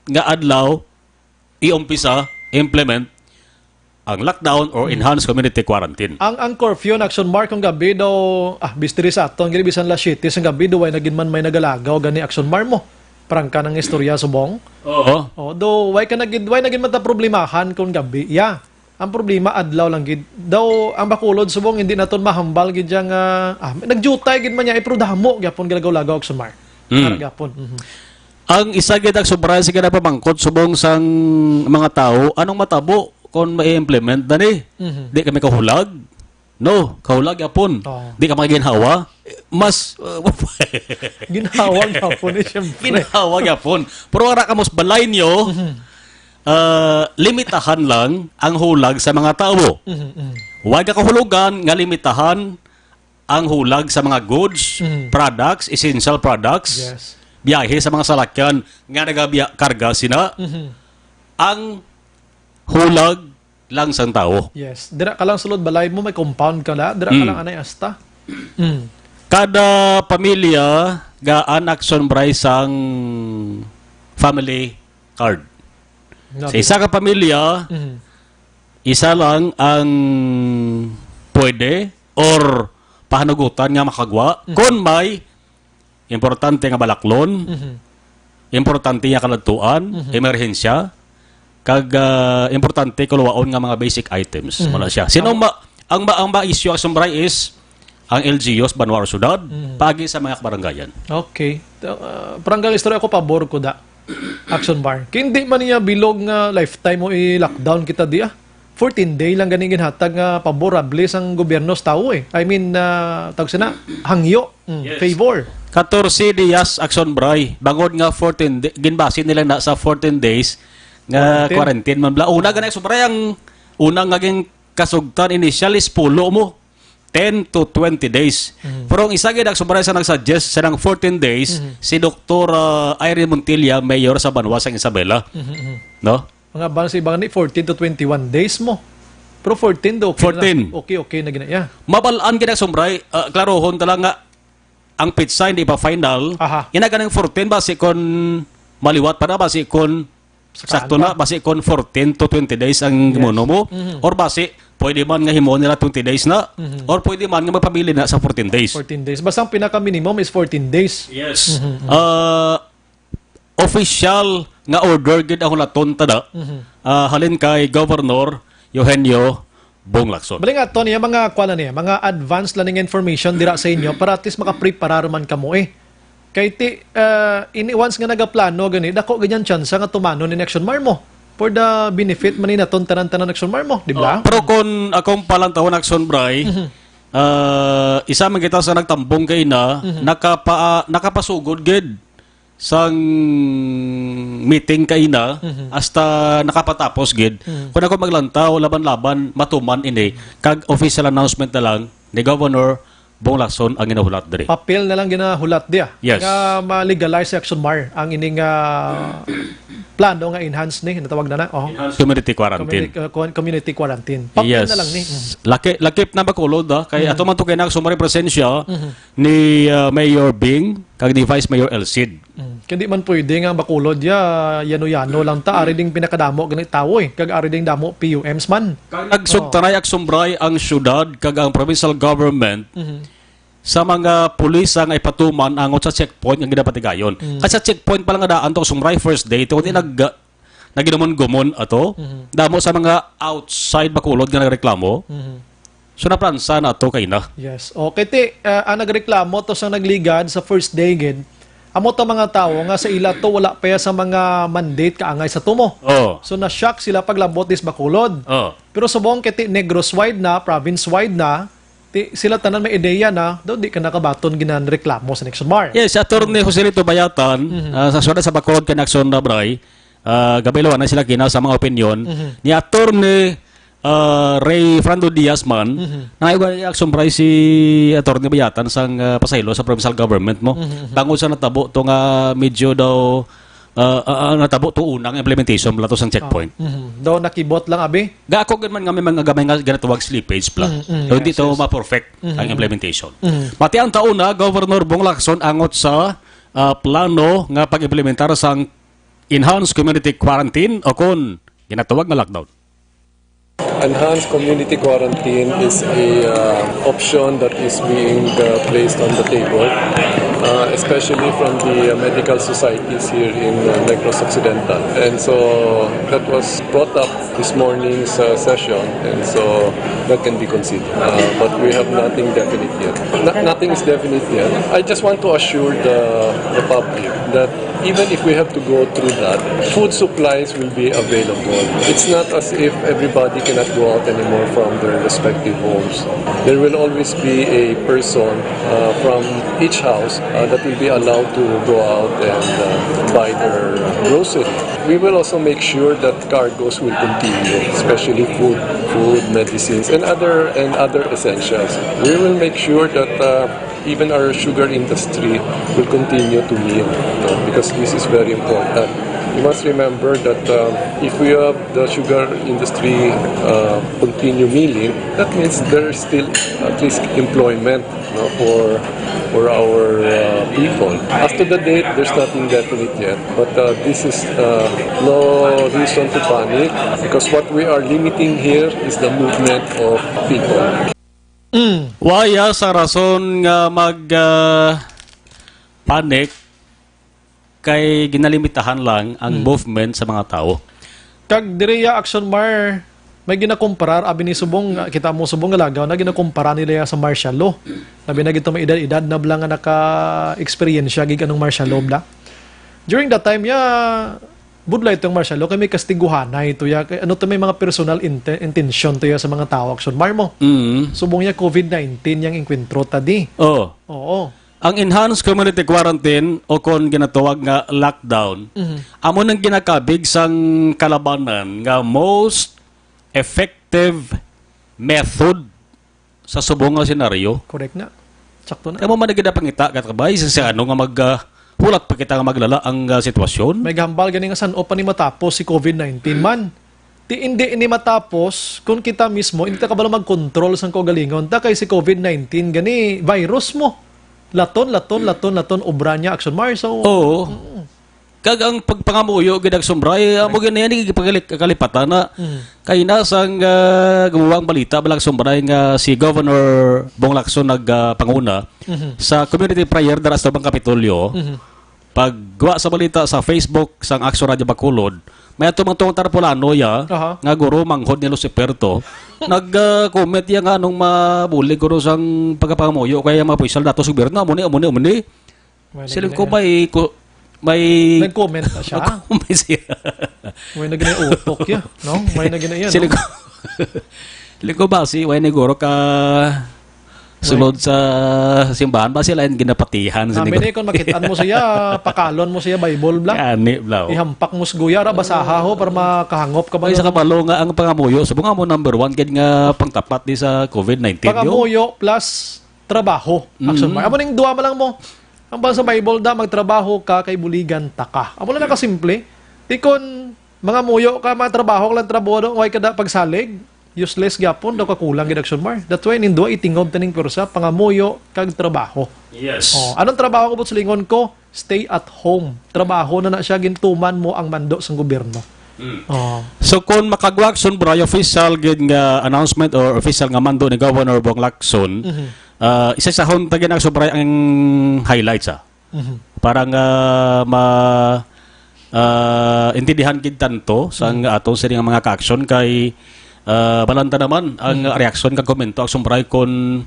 nga adlaw i-umpisa, implement ang lockdown or Mm. enhanced community quarantine. Ang, ang curfew na, Action Mar, kung gabi daw, ah, bis diri sa aton, gani bisan las siyete sa gabi, daw way na gid man may nagalagaw gani, Action Mar, mo. Parang ka nang istorya subong. Oo. Oh, do, way ka na gid, way na gid mata problemahan kung gabi. Yeah. Ang problema, adlaw lang gid. Daw, ang Bacolod subong, hindi naton mahambal gid yang, ah, ah, nagjutay gid man niya, eh, pero damo gyapon galagaw-lagaw, Action Mar. Mm. Para gyapon. Mhm. Ang isa gid, Action Bry, sige na pamangkot subong sang mga tawo, anong matabo kon ma-implement na ni? Mhm. Di kami kahulag? No, kahulag yapon. Oo. Di ka maginhawa? Mas, uh, Ginhawa gyapon eh, syempre. Ginhawa yapon. Pero wala ka mos balay niyo, Mhm. uh, limitahan lang ang hulag sa mga tawo. Mhm, mhm. Huwag ka kahulugan nga limitahan ang hulag sa mga goods, Mhm. products, essential products, Yes. biyahe sa mga salakyan nga nagabiya-, karga sina, Mhm. ang hulag lang sang tawo. Yes. Dira ka lang sulod balay mo, may compound ka na. Dira ka Mm. lang anay asta. Mm. Kada pamilya, gaan, Action Bry, sang family card. Sa isa ka pamilya, Mhm. isa lang ang pwede or pahanugutan nga makagwa Mhm. kon may importante nga balaklon, Mhm. importante nga kaladtuan, Mhm. emerhensya, kag, ah, importante kuluwaon nga mga basic items. Mhm. Wala siya. Sino Tama. ma-, ang ma-, ang ma-issue, Action Bry, is ang L G Us, banwa or syudad, Mhm. pagi sa mga kabarangayan. Okay. Uh, parang istorya ko, pabor ko da. Action Bry. Kay hindi man niya bilog nga lifetime mo i-lockdown kita di, ah. Fourteen day lang gani ginhatag nga paborable sang gobyerno sa tawo, eh. I mean, ah, tawag sina, hangyo, mm, Yes. favor. Katorse dias, Action Bry. Bangod nga fourteen di-, ginbase nila na sa fourteen days nga Quarantine. quarantine man bla. Una gani, Action Bry, ang una nga gin-, kasugtan initial is pulo mo. Ten to twenty days. Mhm. Pero ang isa gid, Action Bry, sa nag-suggest sa nang fourteen days, Mhm. si Doktor, ah, Irene Montilla, mayor sa banwa sang Isabela. Mhm, mhm. No? Mga ban sa iba ni fourteen to twenty-one days mo. Pero fourteen do, okay na. Fourteen. Okay, okay na gina-, yeah. Mabal-an gid, Aksyon Bri, ah, klarohon ta lang nga ang petsa hindi pa final. Aha. Ina ganing fourteen, basi kon maliwat pa na, basi kon sakto na, basi kon fourteen to twenty days ang, yes, gimuno mo, mhm, or basi pwede man nga himuon nila twenty days na, mhm, or pwede man nga magpabilin na sa fourteen days. Fourteen days. Basta ang pinaka-minimum is fourteen days. Yes. Mhm, mhm. Ah, official nga order gid ang hulaton ta da, mhm, ah, halin kay Governor Eugenio Bong Lacson. Bali nga, Tony, ang mga, kuwan na niya, mga advance lang nga information dira sa inyo para at least makapreparar man kamo, eh. Kay ti, ah, ini, once nga nagaplano gani, dako gid ang tsansa nga tumano ni Action Marmo. For the benefit man ni naton tanan-tanan, Action Marmo, di ba? Oh, pero kung akong palantawon, Action Bri, mhm, ah, isa man kita sa nagtambong kay na, mhm, nakapa-, nakapasugod gid sang meeting kaina, mhm, hasta nakapatapos gid. Mhm. Kung ako maglantaw, laban-laban, matuman ini, kag official announcement na lang ni Governor Bong Lacson ang ginahulat diri. Papel na lang ginahulat diya. Yes. Nga ma-legalize sa Action Mar ang ining, ah, plano nga enhanced ni, natawag na na. Oh. Enhanced community quarantine. Communi-, uh, co-, community quarantine. Papel, yes, na lang ni. Mhm. Laki-, lakip na Bacolod, ah. Kay, mhm, ato man to kay na Action Mar presensya, mhm, ni, ah, Mayor Bing kag ni Vice Mayor El Cid. Mm. Kay di man pwede nga Bacolod ya, yano-yano lang ta, ari ding pinakadamo gani tawo, eh, kag ari ding damo P U Ms man. Kag nagsugtanay, oh, Action Bri, ang syudad kag ang provincial government, mhm, sa mga pulis nga ipatuman angot sa checkpoint nga ginapatigayon. Mm. Kay sa checkpoint pa lang nga daan to, Action Bri, first day to, kundi, mm, nag-, nagigumon-gumon ato. Mhm. Damo sa mga outside Bacolod nga nagreklamo. Mhm. So, naplansa na ato kay na. Yes. Okay, ti, ah, ang nagreklamo to sa nagligad sa first day gid, amo to mga tawo nga sa ila to wala pa ya sa mga mandate kaangay sa tumo. Oh. So, na-shock sila paglabot dis Bacolod. Oh. Pero subong kay ti negros wide na, province wide na, ti sila tanan may ideya na, daw di ka nakabaton ginan reklamo sa Action Mar. Yes, Attorney Joselito Bayatan, mhm, ah, sa siyudad sa Bacolod kay Action Bri, ah, gabay lawan na sila kina sa mga opinion, mhm, ni Attorney, ah, Ray Fernando Diaz man, mhm, nangayog Action Bri si Attorney Bayatan sang, ah, pasaylo sa provincial government mo. Mhm, mhm. Tungod sa natabo to nga medyo daw, ah, ah, ah, natabo to unang implementation mula to sang checkpoint. Ah, mhm. Daw nakibot lang, abi? Ga ako gid man nga may mga gamay nga ginatawag slippage pla. Mhm, mhm. So, hindi, yes, to, yes, ma-perfect, mhm, ang implementation. Mhm. Mati ang taon na, Governor Bong Lacson angot sa, ah, plano nga pag-implementar sang enhanced community quarantine o kon ginatawag nga lockdown. Enhanced community quarantine is a, uh, option that is being, uh, placed on the table, uh, especially from the, uh, medical societies here in, uh, Negros Occidental. And so that was brought up this morning's, uh, session, and so that can be considered. Uh, but we have nothing definite yet. No-, nothing is definite yet. I just want to assure the, the public that even if we have to go through that, food supplies will be available. It's not as if everybody cannot go out anymore from their respective homes. There will always be a person, uh, from each house, uh, that will be allowed to go out and, uh, buy their grocery. We will also make sure that cargos will continue, especially food, food, medicines, and other, and other essentials. We will make sure that, uh, even our sugar industry will continue to mill, no? Because this is very important. You must remember that, um, if we have the sugar industry, uh, continue milling, that means there is still at least employment, no, for, for our, uh, people. As to the date, there's nothing definite yet, but, uh, this is, uh, no reason to panic because what we are limiting here is the movement of people. Mm. Wala sa rason nga mag, ah, panic kay ginalimitahan lang ang, mm, movement sa mga tawo. Kag diri ya Action Mar, may ginakumparar, abi ni subong, nga kita mo subong nga lagaw na ginakumparar nila ya sa martial law. Labi na gito may edad-edad na bala nga naka-eksperyensya gid anong martial law bala. During that time ya, budlay itong martial law kay may kastiguhanay to ya. Kay ano to, may mga personal inte-, intention to ya sa mga tao, Action Mar mo. Mm. Subong ya covid nineteen yang engkwentro ta di. Oh. Oo. Ang enhanced community quarantine o kon ginatawag nga lockdown, mhm, amo nang ginakabig sang kalabanan nga most effective method sa subong nga senaryo. Correct na. Sakto na. Kamo man gid pangita, katabay, sa, sa ano nga mag, ah, hulat pa kita nga maglala ang, ah, sitwasyon. May gahambal gani nga san-o pa ni matapos si covid nineteen man. Ti hindi ini matapos kung kita mismo hindi ta kabalo mag-control sang kaugalingon ta, kay si covid nineteen gani virus mo. Laton, laton, laton, laton obra niya, Action Mar. So, Oo. Kag ang pagpangamuyo gid, Action Mar, amo gid na yan, ipagkali-, kalipatan na. Mm. Kay na sang, ah, gumawa ang balita, bala, Action Mar, nga si Governor Bong Lacson nagpanguna Mhm. sa community prayer dara sa tubang Kapitolyo. Mhm. Pagwa sa balita sa Facebook sang Action Radio Bacolod, may ato man tong tarpulano ya, Aha. nga guro manghod ni Lucifer to. Nag, ah, comment ya nga anong mabulig guro sang pagkapangamuyo kaya mga opisyal dato sa gobyerno, amo ni, amo ni, amo ni. May Siling ko nagina-, may ku-, may nag-comment na siya. Nag-comment siya. May nagina utok ya, no? May nagina yan, Siling no? ko, siling ko ba si, way ni guro ka sulod sa simbahan ba sila yung ginapatihan sa Ah, negosyo? Mini, kung makitaan mo siya, pakalon mo siya, Bible, bla. Gani, bla, oh. Ihampak mo sa guya, ra, basaha, ho, para makahangop ka ba Ay, sa naman? Kabalo nga ang pangamuyo. Subong nga mo number one, kid nga pangtapat di sa covid nineteen, yo? Pangamuyo plus trabaho. Mm. Action ba? Amo ning duwa man lang mo. Ang ba sa Bible da, magtrabaho ka kay buligan ta ka. Amo lang nakasimple. Di kon mangamuyo ka, mga trabaho ka lang trabaho, way ka da pagsalig. Useless gyapon daw, kakulang gid, Action Mar. That's why ning duwa itingob taning pwersa, pangamuyo kag trabaho. Yes. Oh, anong trabaho ko, Boss Lingon ko? Stay at home. Trabaho na na siya, gintuman mo ang mando sang gobyerno. Mm. Oh. So, kung makagwa, Action Mar, official gid nga announcement or official nga mando ni Governor Bong Lacson, Mhm. ah, isa sa hunta gid, Action Mar, ang highlights, ah. Mhm. Para nga ma-, ah, intindihan gid tanto sang Mhm. atong sini nga mga ka-action kay, ah, balanta naman ang Mhm. reaksyon kag komento, Action Mar, kon,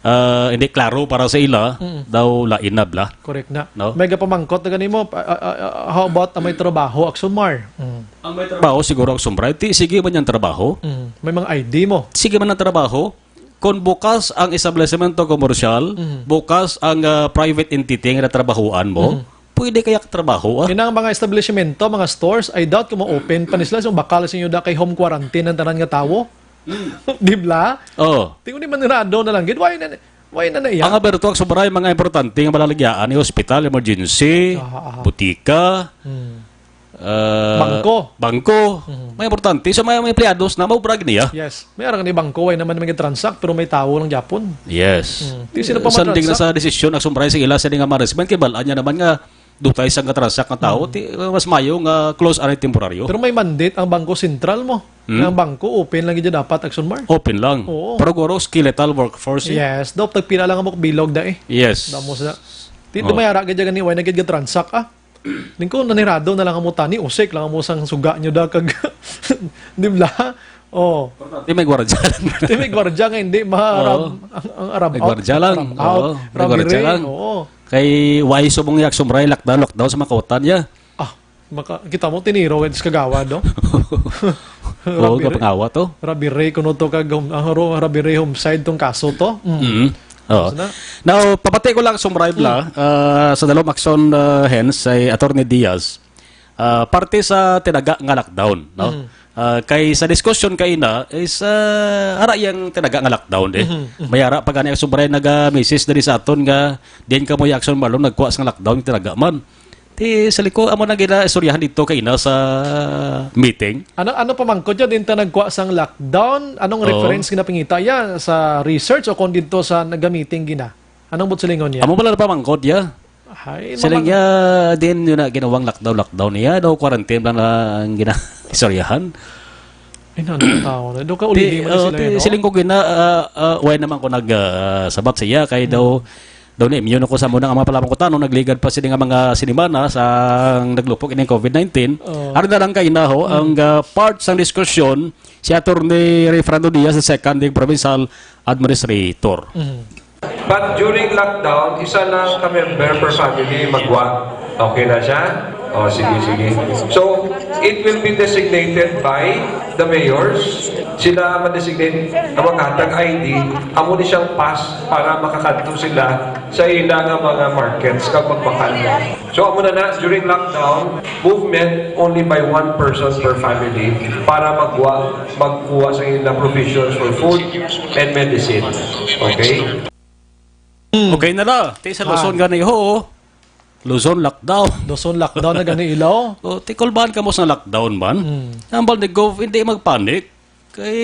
ah, hindi klaro para sa ila, Mhm. daw lain na bla. Correct na. No? May gapamangkot na gani mo, ah, ah, ah, how about ang may trabaho, Action Mar? Mm. Ang may trabaho siguro, Action Mar, ti sige man yung trabaho. Mm. May mga I D mo. Sige man ang trabaho. Kung bukas ang establishmento komersyal, Mhm. bukas ang, ah, private entity nga natrabahoan mo, Mhm. pwede kaya ka trabaho, ah. Yun ang mga establishmento, mga stores, I doubt kung ma-open pa ni sila. So, bakal sa inyo da kay home quarantine ang tanan nga tawo. Mm. Di bla? Oo. Tingnan ni manirado na lang gid. Why na, why na na iya? Ang aberto, Action Mar, mga importante nga balaligyaan, yung hospital, emergency, Aha, aha. butika, Hmm. Ah, Bangko. bangko. Mhm. May importante. So, may, may empleados na, maubra gid niya. Yes. May arang ni bangko, way naman may transact, pero may tawo lang gyapon. Yes. Mm. Di sino pa Sanding na matransact? Sa desisyon, Action Mar, sa ila, sa nga management, kay bal-an niya naman nga dutay sa nga transact nga tawo, Mm. ti, mas mayo nga close ang temporaryo. Pero may mandate ang Bangko Sentral mo. Hmm? Ang bangko, open lang gid dapat, Action Mar. Open lang. Oo. Pero guro, skeletal workforce, eh. Yes. Daw, tagpila lang mo bilog da, eh. Yes. Damo sa, di, Oh. Di may ara gid gani, way na gid transact, ah. Ning ko nanirado na lang amo tani, usik lang amo sang suga nyo da kag, di bla? Oh. Di may gwardya lang. Di may gwardya nga hindi ma-, Oo. Rab-, ang, ang rab-, May gwardya lang. Rab-, Oo. May gwardya lang. Oo. Kay why subong yak sumray, lockdown, lockdown sa makautan ya. Ah, maka-, kita mo, tiniro, Weds Kagawad, no? Oo, Rabi Ray. Kapangawa to. Rabi Ray, kuno to kag hom-, ah, ro-, Rabi Ray homicide tong kaso to. Mm. Mm. Oo. Tapos na. Now, papati ko lang sumray bla, Mm. ah, sa dalom aksyon, ah, hens, ay Attorney Diaz. Ah, parte sa tinaga nga lockdown, no? Mm. Ah, kay sa diskusyon kay na is, ah, ara yang tinaga nga lockdown, eh. Mhm, mhm. May ara pa gani ang sumray naga-message diri sa aton nga diin ka mo aksyon, Marlon, nagkuha sa nga lockdown, tinaga man. Ti sa liko, amo na gina istoryahan dito kay na sa meeting. Ano, ano pa man ko dyan, din ta nagkuha sang lockdown? Anong Oo. Reference ginapangita ya? Sa research o kung dito sa nagamiting gina? Anong buot silingon niya? Amo pala na pamangkot ya. Ay, Siling mamang- ya, din yun na ginawang lockdown, lockdown niya. Daw quarantine lang na ang gina-, istoryahan. Ay, na, ano ang tao na? Doon ka Ti, ulihin mo na oh, sila ti, yan, no? Siling ko gina, ah, ah, why naman ko nag, ah, sabat siya? Kay daw, Hmm. daw na immune ako sa muna nga mga palamangkutan, no? Nagligad pa sila nga mga sinimana sa naglupok ining covid nineteen. Oh. Ano na lang kayo na, ho, Hmm. ang, ah, part sa diskusyon, si Attorney Ray Fernando Diaz, the second Provincial Administrator. Hmm. But during lockdown, isa lang ka member per family magwa. Okay na siya? O, sige, sige. So, it will be designated by the mayors. Sila ma-designate ang maghatag I D, amo ni siyang pass para makakadto sila sa ila nga mga markets kag magbakal. So, amo na na, during lockdown, movement only by one person per family para magwa-, magkuha sa ila provisions for food and medicine. Okay? Hmm. Okay na la. Ti sa Luzon Ah. gani, ho. Luzon lockdown. Luzon lockdown na gani ilaw. O, ti kulbaan kamo sa lockdown man. Mm. Ambal ni Gov, hindi magpanik. Kay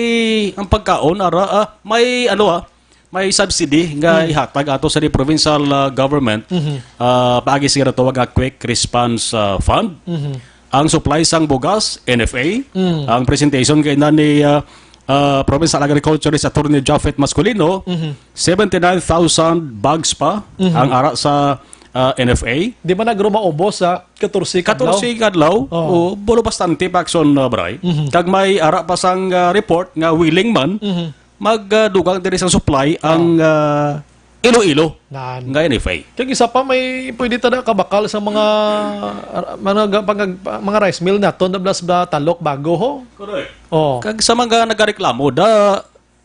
ang pagkaon, ara, ah, may ano, ah, may subsidy nga Mm. ihatag ato sa di provincial, ah, government, Mhm. ah, paagi sa ginatawag nga Quick Response, ah, Fund. Mhm. Ang supply sang bugas, N F A. Mm. Ang presentation kay na ni, ah, ah, Provincial Agriculturist Attorney Japhet Masculino, Mhm. seventy-nine thousand bags pa Mhm. ang ara sa, ah, N F A. Di ba nagro maubos sa katorse ka adlaw? Katorse ka adlaw. Oh. O, bulo bastante pa, Action, ah, Bray. Mhm. Kag may ara pa sang, ah, report nga willing man Mhm. magdugang diri sa supply ang, ah, Iloilo Nan. nga N F A. Kag isa pa, may pwede ta na kabakal sa mga, mga, mga, mga rice mill naton, na plus ba Talok, Bago, ho? Correct. Oh. Kag sa mga nagareklamo, da,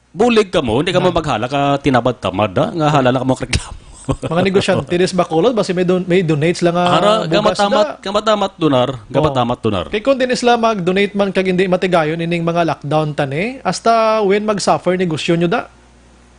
bulig kamo, hindi kamo Nan. maghala ka tinamad-tamad, da, nga hala na kamo reklamo. Mga negosyante dis Bacolod, basi may don-, may donates lang nga Ara, bugas, gamatamat, da. gamatamat, Donar. Oh. Gamatamat, Donar. Kay kung din sila mag-donate man kag hindi matigayon ining mga lockdown tani, hasta when mag-suffer negosyo nyo, da?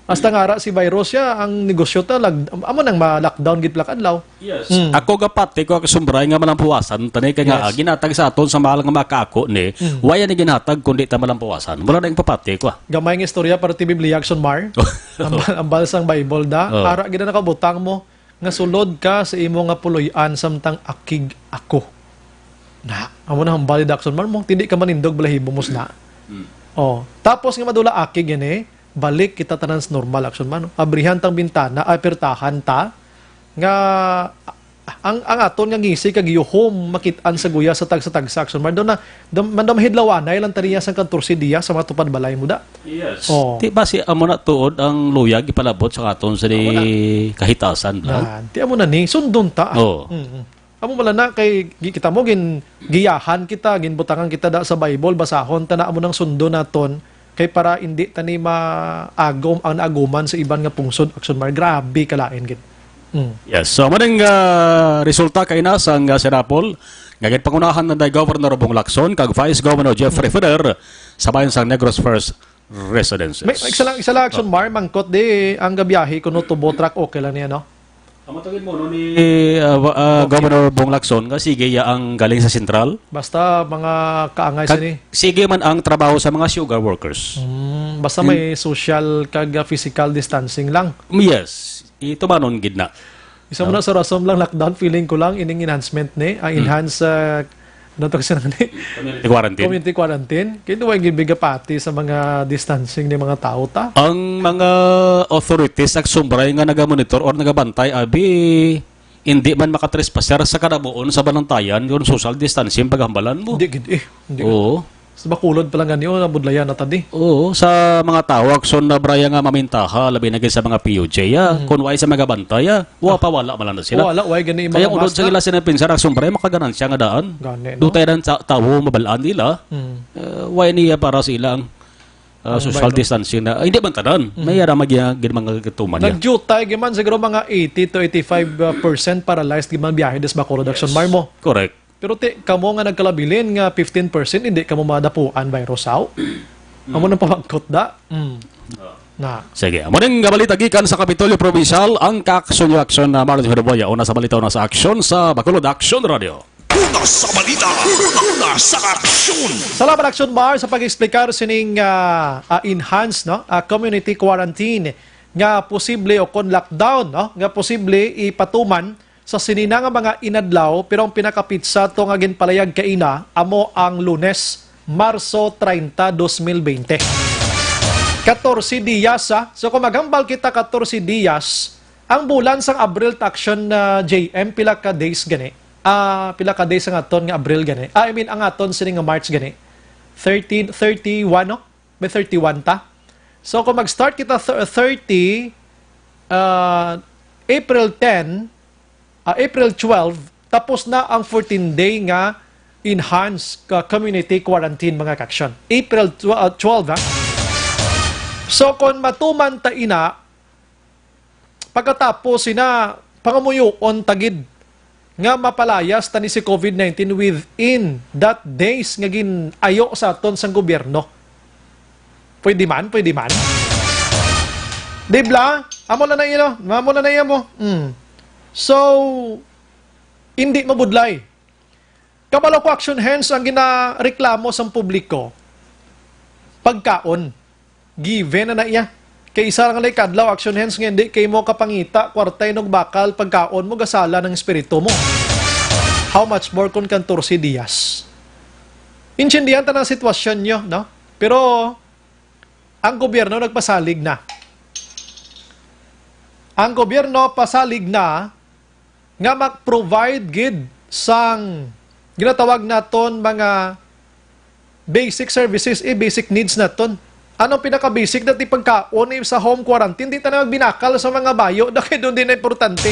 Hasta nga ara si virus siya, ang negosyo ta, lag-, amo nang ma-lockdown gid pila ka adlaw. Yes. Mm. Ako gapati ko, Action Bray, nga malampuasan tani kay nga Yes. ginatag sa aton sa mahal nga mga kaako ni, Mm. wala ni ginatag kundi ta malampuasan. Mura na yung papati ko, ah. Gamay nga istorya para ti Biblia, Action Mar. Ambal, ambal sang Bible da. Oh. Ara gid na nakabutang mo nga sulod ka sa imo nga puloy-an samtang akig ako. Na, amo na hambal ni Action Mar mo, hindi ka manindog balahibo mo sna. Mm. Oh, tapos nga madula akig gani, balik kita tanan sa normal, Action Mar, no? Abrihan tang bintana, apertahan ta, nga ang, ang aton nga ngisi kag yuhom makit-an sa guya sa tagsa-tagsa, Action Mar. Daw na, daw, man daw mahidlawanay lang taniya sang katorse diya sa mga tupad balay mo da. Yes. Oh. Di ba si amo na tuod ang luyag ipalabot sa aton sa di Amo na. kahitasan, ha? Na, di amo na ni, sundon ta, ah. Oo. Mm, mm. Amo man lang na kay gi-, kita mo gin giyahan kita, ginbutangan kita da sa Bible, basahon ta na amo nang sundo naton kay para indi ta ni maagom ang naaguman sa iban nga pungsod, Action Mar. Grabe kalain gid. Mm. Yes. So, maning, ah, resulta kay na sang, ah, Senapol nga ginpangunahan na ni Governor Bong Lacson kag Vice Governor Jeffrey Ferrer sa bayan sang Negros First Residences. May, isa lang, isa lang, Action Mar, mangkot di ang gabiyahe kuno tubo truck, okay lang niya, no? Ang matungin mo, no, ni, ah, wa-, ah, Okay. Governor Bong Lacson, nga sige ya ang galing sa sentral. Basta mga kaangay Kag sini. sige man ang trabaho sa mga sugar workers. Mm, basta Hin- may social kag, ah, physical distancing lang. Yes, itumanon gid na. Isa mo No? na sa rason lang lockdown, feeling ko lang, ining enhancement ni, ah, Hmm. enhance, ah, ano to kasi na ni? Community quarantine. Community quarantine. Kaya way gibigapati sa mga distancing ni mga tao ta. Ang mga authorities, Action Bray, nga nagamonitor or nagabantay, abi, hindi man makatrespassar sa kadamuon sa balantayan kung social distancing paghambalan mo. Hindi gid eh. Hindi gid. Oo. Sa Bacolod pa lang gani, oh, nabudlayan na ta di. Oo, sa mga tao, Action na, Bray, nga mamintaha, labi na gid sa mga P U J, ah. Mm. Kung way sa magabantay, ah, wa Ah. pa, wala man lang na sila. Wala, way gani yung Kaya mga unod mask sa na. ila sila pinsan, Action, Bray, makaganansya nga daan. Gani, no? Dutay ng ta-, tawo, mabalaan nila. Mm. Ah, way niya para sa ilang, ah, Ang social baylo. distancing na, ah, hindi man tanan. Mm. May ara mag-, gid mga gatuman niya. Nagdiutay gid man siguro mga eighty to eighty-five percent paralyzed gid man biyahe des Bacolod, Action, Yes. Mar mo. Correct. Pero ti, kamo nga nagkalabilin nga fifteen percent, hindi kamo madapuan virus, aw? Mm. Amo nang pamangkot da. Mm. Ah. Na. Sige, amo ning balita gikan sa Kapitolyo Provincial, ang Kaaksyon Action na Marlon Herboya. Una sa balita, una sa aksyon sa Bacolod Action Radio. Una sa balita, una sa aksyon. Salamat, Action Mar, sa pag-explicar sining, ah, ah, enhanced, no? Ah, community quarantine nga posible o kon lockdown, no? Nga posible ipatuman sa sini na nga mga inadlaw, pero ang pinakapitsa to nga ginpalayag kaina amo ang Lunes, Marso treinta, dos mil bente. Katorse diyas, ha? So, kung maghambal kita katorse diyas, ang bulan sang Abril ta action na J M, pila ka days gani? Ah, pila ka days ang aton nga Abril gani? Ah, I mean, ang aton sini nga March gani? Thirteen, thirty-one, no? May thirty-one ta. So, kung mag-start kita th-, thirty, ah, April ten, ah, April twelve, tapos na ang fourteen-day nga enhanced ka community quarantine, mga kaaksyon. April tw-, ah, twelve, ha? So, kung matuman ta ina, pagkatapos sina pangamuyoon ta gid nga mapalayas ta ni si covid nineteen within that days nga gin-ayo sa aton sang gobyerno. Pwede man, pwede man. Di bla? Amo lang na ino. Amo lang na iya mo. Mm. So, Hindi mabudlay. Kabalo ko, Action Hands, ang ginareklamo sang publiko, pagkaon. Given na na iya. Kay isa lang lay kadlaw, Action Hands, nga hindi kay mo kapangita, kwarta, inog bakal, pagkaon mo, gasala ng espiritu mo. How much more kung katorse diyas? Intindihan ta na ang sitwasyon nyo, no? Pero ang gobyerno nagpasalig na. Ang gobyerno pasalig na nga mag-provide gid sang ginatawag naton mga basic services, eh, basic needs naton. Anong pinaka-basic na ti pagkaon, eh, sa home quarantine? Di ta na magbinakal sa mga bayo na kay doon din na importante.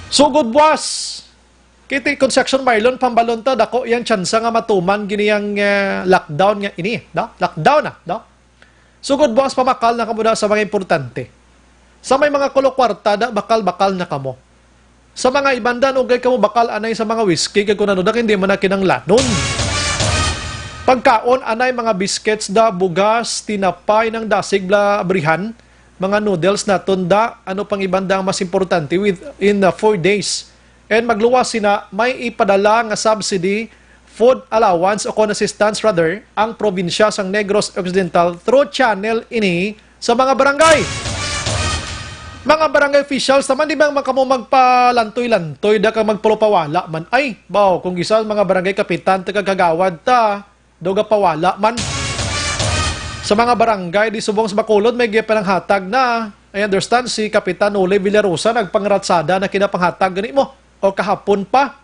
Sugod buwas, kay ti Concepcion Marlon, pambalon ta, dako yang tsansa nga matuman gini ang, eh, lockdown nga ini, no? Lockdown na, no? Sugod buwas, pamakal na kamo da sa mga importante. Sa may mga kulo kwarta da, bakal-bakal na kamo. Sa mga iban da, ugay kamo bakal anay sa mga whiskey, kag kun ano da, hindi man na kinanglanon. Pagkaon, anay mga biscuits da, bugas, tinapay, nang dasig bla abrihan, mga noodles naton da, ano pang iban da ang mas importante within the four days. And magluwas sina, may ipadala nga subsidy, food allowance o kon assistance rather, ang probinsya sang Negros Occidental through channel ini sa mga barangay. Mga barangay officials naman, di ba, kamo magpalantoy-lantoy da ka magpalupawala man? Ay, baw, kung isa mga barangay kapitan, taga kagawad ta, daw gapawala man. Sa mga barangay, di subong sa Bacolod, may gipananghatag na. I understand, si Kapitan Noli Villarosa nagpangratsada na kinapanghatag gani mo. O kahapon pa.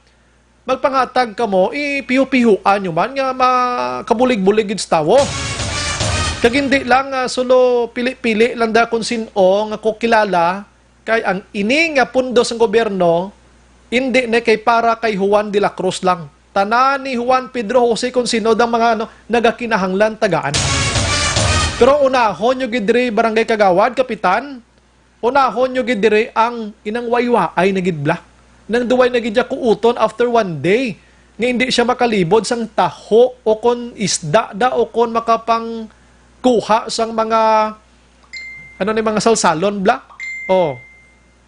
Magpangatag kamo, ipiho-pihoan nyo man nga makabulig-bulig gid sa tawo. Kag hindi lang, ah, sulo pili-pili lang da kung sin-o nga ko kilala, kay ang ini nga pundo sang gobyerno, hindi na kay para kay Juan de la Cruz lang. Tanan ni Juan, Pedro, Jose, kung sin-o dang mga, ano, nagakinahanglan tagaan. Pero unahon nyo gid diri, Barangay Kagawad, Kapitan, unahon nyo gid diri ang inang waywaay na gid bla. Nang duway na gid siya kuuton after one day, nga hindi siya makalibod sang taho o kon isda da o kon makapangkuha sang mga, ano ni, mga salsalon bla. Oh.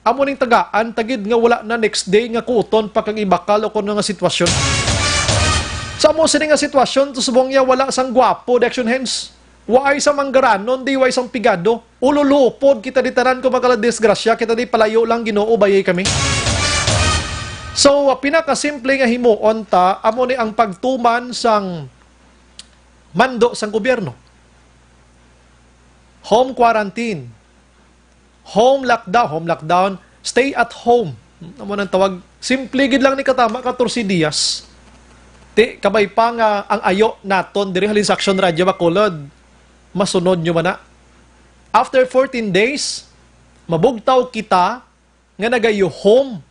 Amo ning tagaan ta gid nga wala na next day nga kuuton pa kag ibakal o kon nga sitwasyon. Sa amo sini nga sitwasyon, subong niya wala sang gwapo, di Action Hands. Waay sang manggaranon, di way sang pigado. Ululupod kita di tanan kung magkala disgrasya kita di, palayo lang, Ginoo, bayay kami. So, pinakasimple nga himuon ta, amo ni ang pagtuman sang mando sang gobyerno. Home quarantine. Home lockdown, home lockdown, stay at home. Amo nang tawag. Simple gid lang ni katama, katorse dias. Ti, kabay pa nga ang ayo naton diri halin sa Action Radio Bacolod, masunod nyo man na. After fourteen days, mabugtaw kita nga nagayo home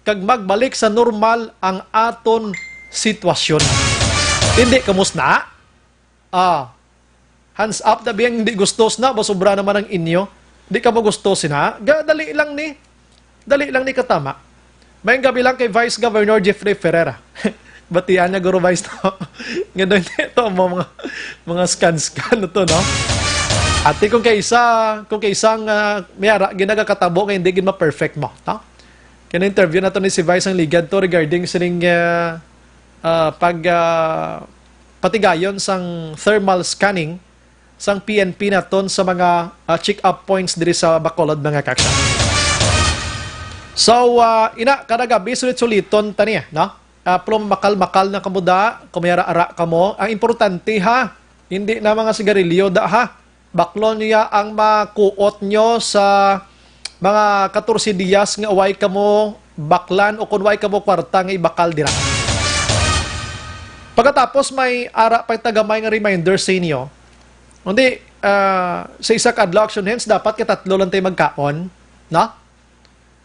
kag magbalik sa normal ang aton sitwasyon. Hindi, kamusta? Ah, hands up na biyang hindi gustos na, ba sobra naman ang inyo. Di ka mo gusto sina? Ga, dali lang ni. Dali lang ni katama. Mayang gabi lang kay Vice Governor Jeffrey Ferreira. Batian niya, Guro Vice, to. Nga daw hindi to, mga, mga, mga scan-scan na to, no? Ati, kung kaisa, kung kaisang, ah, may ara, ginagakatabo nga hindi gid ma-perfect mo, no? Kaya na-interview na to ni si Vice ang ligad to regarding sining, ah, ah, pag, ah, patigayon sang thermal scanning sang P N P naton sa mga, ah, check-up points diri sa Bacolod, mga kaksyan. So, ah, ina, kada gabi, sulit-suliton ta niya, no? Ah, pero makal-makal na kamo da, kung may ara-ara kamo. Ang importante, ha, hindi na mga sigarilyo da, ha? Baklon niya ang makuot nyo sa mga katorse diyas nga way kamo baklan o kung way kamo kwarta nga ibakal dira. Pagkatapos, may ara pa tagamay nga reminder sa inyo. Kundi, ah, sa isa ka adlaw, Action Hands, dapat katatlo lang tayo magkaon, no?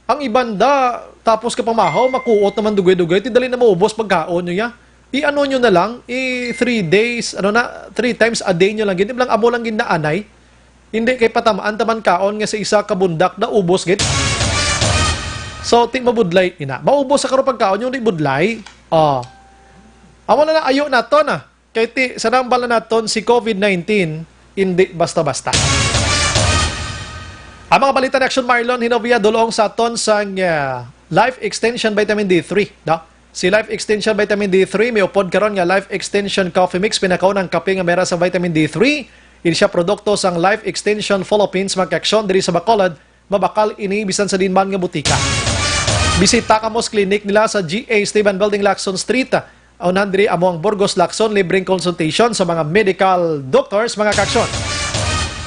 Ang iban da, tapos ka pamahaw, makuot naman dugay-dugay, ti dali na maubos pagkaon nyo ya. I-ano nyo na lang, i three days, ano na, three times a day nyo lang gid. Di ba lang, amo lang gid na anay. Hindi kay patamaan taman kaon nga sa isa ka bundak na ubos gid. So, ti mabudlay ina. Maubos sa karo pagkaon yung di budlay. Oh. Amo na na ayo nato na. Kay ti, sa nambal na naton si COVID nineteen, hindi basta-basta. Ang mga balita ni Action Marlon Hinovia dulong sa aton sang, ah, Life Extension Vitamin D three, no? Si Life Extension Vitamin D three may upod karon nga Life Extension Coffee Mix, pinakaunang kape nga may rasa sa vitamin D three. Ini siya produkto sang Life Extension Philippines, mga kaaksyon, diri sa Bacolod. Mabakal ini bisan sa diin man nga butika. Bisita kamo sa clinic nila sa G A Esteban Building, Lacson Street. Unahan diri amo ang Burgos Lacson, libreng consultation sa mga medical doctors, mga kaaksyon.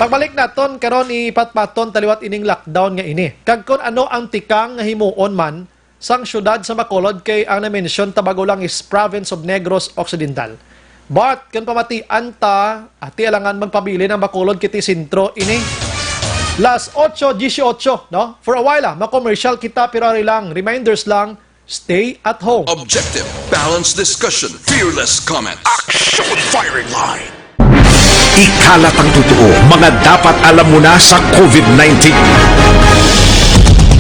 Pagbalik naton karon, ipatpaton ta liwat ining lockdown nga ini. Kag kun ano ang tikang nga himuon man sang siyudad sa Bacolod, kay ang na-mention ta bago lang is province of Negros Occidental. But kun pamatian ta, ati alangan magpabilin ang Bacolod kay ti sentro ini. Las ocho dieciocho, no? For a while, ah, ma-commercial kita, pero ari lang, reminders lang, stay at home. Objective, balanced discussion, fearless comments. Action firing line. Ikalat ang totoo, mga dapat alam mo na sa COVID nineteen.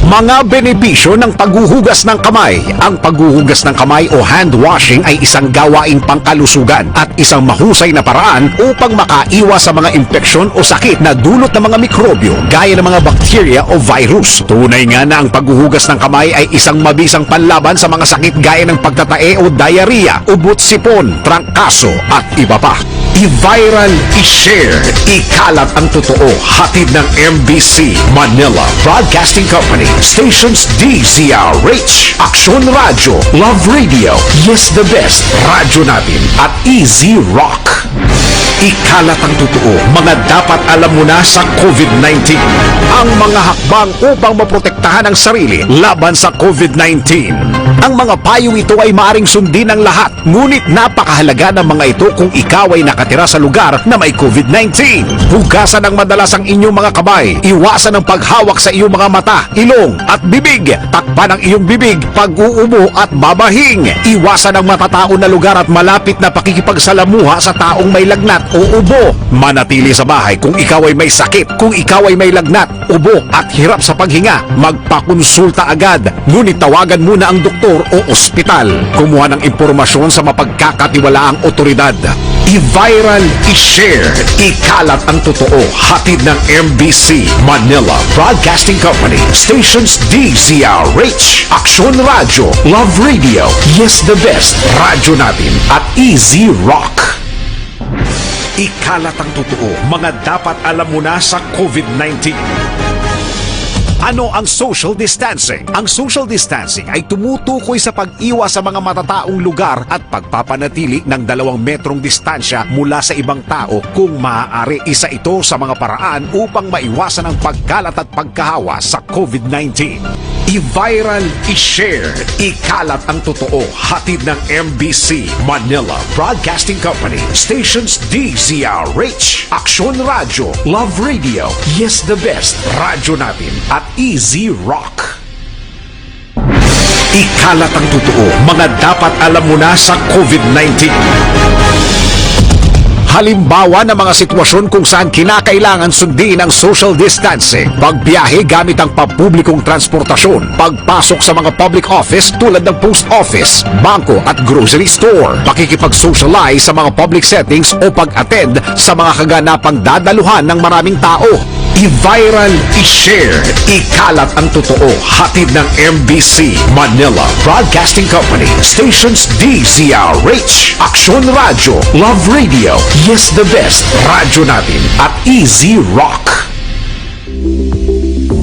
Mga benepisyo ng paghuhugas ng kamay. Ang paghuhugas ng kamay o hand washing ay isang gawaing pangkalusugan at isang mahusay na paraan upang makaiwas sa mga impeksyon o sakit na dulot ng mga mikrobyo gaya ng mga bakterya o virus. Tunay nga na ang paghuhugas ng kamay ay isang mabisang panlaban sa mga sakit gaya ng pagtatae o diarrhea, ubot sipon, trangkaso, at iba pa. I-viral, i-share, ikalat ang totoo. Hatid ng M B C Manila Broadcasting Company, stations D Z R H, Aksyon Radyo, Love Radio, Yes the Best, Radyo Natin, at Easy Rock. Ikalat ang totoo, mga dapat alam mo na sa COVID nineteen. Ang mga hakbang upang maprotektahan ang sarili laban sa COVID nineteen. Ang mga payong ito ay maaring sundin ng lahat, ngunit napakahalaga ng mga ito kung ikaw ay nakatira sa lugar na may COVID nineteen. Hugasan ng madalas ang inyong mga kamay. Iwasan ang paghawak sa iyong mga mata, ilong, at bibig. Takpan ang iyong bibig pag-uubo at babahing. Iwasan ang matataon na lugar at malapit na pakikipagsalamuha sa taong may lagnat o ubo. Manatili sa bahay kung ikaw ay may sakit. Kung ikaw ay may lagnat, ubo, at hirap sa paghinga, magpakonsulta agad. Ngunit tawagan muna ang doktor o ospital. Kumuha ng impormasyon sa mapagkakatiwalaang otoridad. I-viral, i-share, ikalat ang totoo. Hatid ng M B C Manila Broadcasting Company, stations D Z R H, Aksyon Radyo, Love Radio, Yes the Best, Radyo Natin, at Easy Rock. Ikalat ang totoo, mga dapat alam mo na sa COVID nineteen. Ano ang social distancing? Ang social distancing ay tumutukoy sa pag-iwas sa mga matataong lugar at pagpapanatili ng dalawang metrong distansya mula sa ibang tao kung maaari. Isa ito sa mga paraan upang maiwasan ang pagkalat at pagkahawa sa COVID nineteen. I-viral, i-share, ikalat ang totoo. Hatid ng M B C Manila Broadcasting Company, stations D Z R H, Aksyon Radyo, Love Radio, Yes the Best, Radyo Natin, at Easy Rock. Ikalat ang totoo, mga dapat alam mo na sa COVID nineteen. Halimbawa ng mga sitwasyon kung saan kinakailangan sundin ang social distancing: pagbiyahe gamit ang pampublikong transportasyon, pagpasok sa mga public office tulad ng post office, bangko, at grocery store, pakikipag-socialize sa mga public settings, o pag-attend sa mga kaganapang dadaluhan ng maraming tao. I-viral, i-share, ikalat ang totoo. Hatid ng M B C Manila Broadcasting Company, stations D Z R H, Aksyon Radyo, Love Radio, Yes the Best, Radyo Natin, at Easy Rock.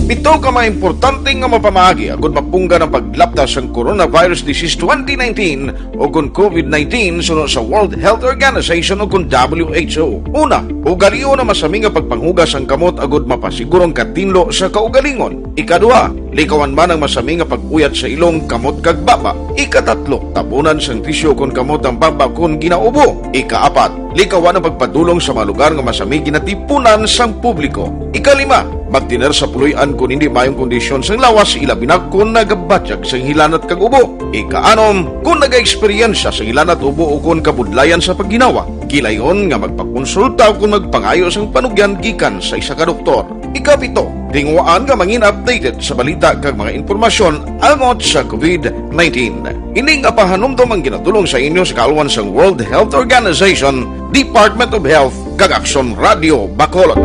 Pito ka mga importante nga mapamaagi agud mapunggan ang paglapta sang coronavirus disease twenty nineteen o kon COVID nineteen suno sa World Health Organization o kon W H O. Una, ugalion ang masami nga pagpanghugas sang kamot agud mapasiguro ang katinlo sa kaugalingon. Ikaduha, likawan man ang masami nga pag-uyat sa ilong, kamot kag baba. Ikatatlo, tabunan sang tisyu kon kamot ang baba kon ginaubo. Ikaapat, likawan ang pagpadulong sa mga lugar nga masami ginatipunan sang publiko. Ikalima, magtener sa puloy-an kon hindi maayong kondisyon sang lawas, ilabi na kon nagabatyag sang hilanat kag ubo. Ikaanom, kon nagaeksperyensya sang hilanat, ubo, o kon kabudlayan sa pagginawa, gilayon nga magpakonsulta o kon magpangayo sang panugyan gikan sa isa ka doktor. Ikapito, tinguhaan nga mangin updated sa balita kag mga impormasyon angot sa COVID nineteen. Ini nga pahanumdom ang ginadul-ong sa inyo sa kaalwan sang World Health Organization, Department of Health, kag Aksyon Radio Bacolod.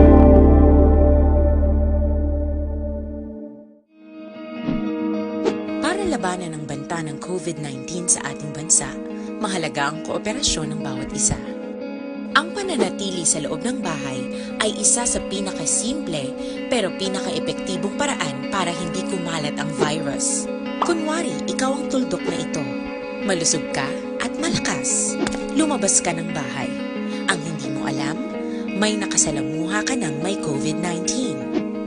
Para Labanan ang banta ng COVID nineteen sa ating bansa, mahalaga ang kooperasyon ng bawat isa. Ang pananatili sa loob ng bahay ay isa sa pinakasimple pero pinakaepektibong paraan para hindi kumalat ang virus. Kunwari, ikaw ang tuldok na ito. Malusog ka at malakas. Lumabas ka ng bahay. Ang hindi mo alam, may nakasalamuha ka ng may COVID nineteen.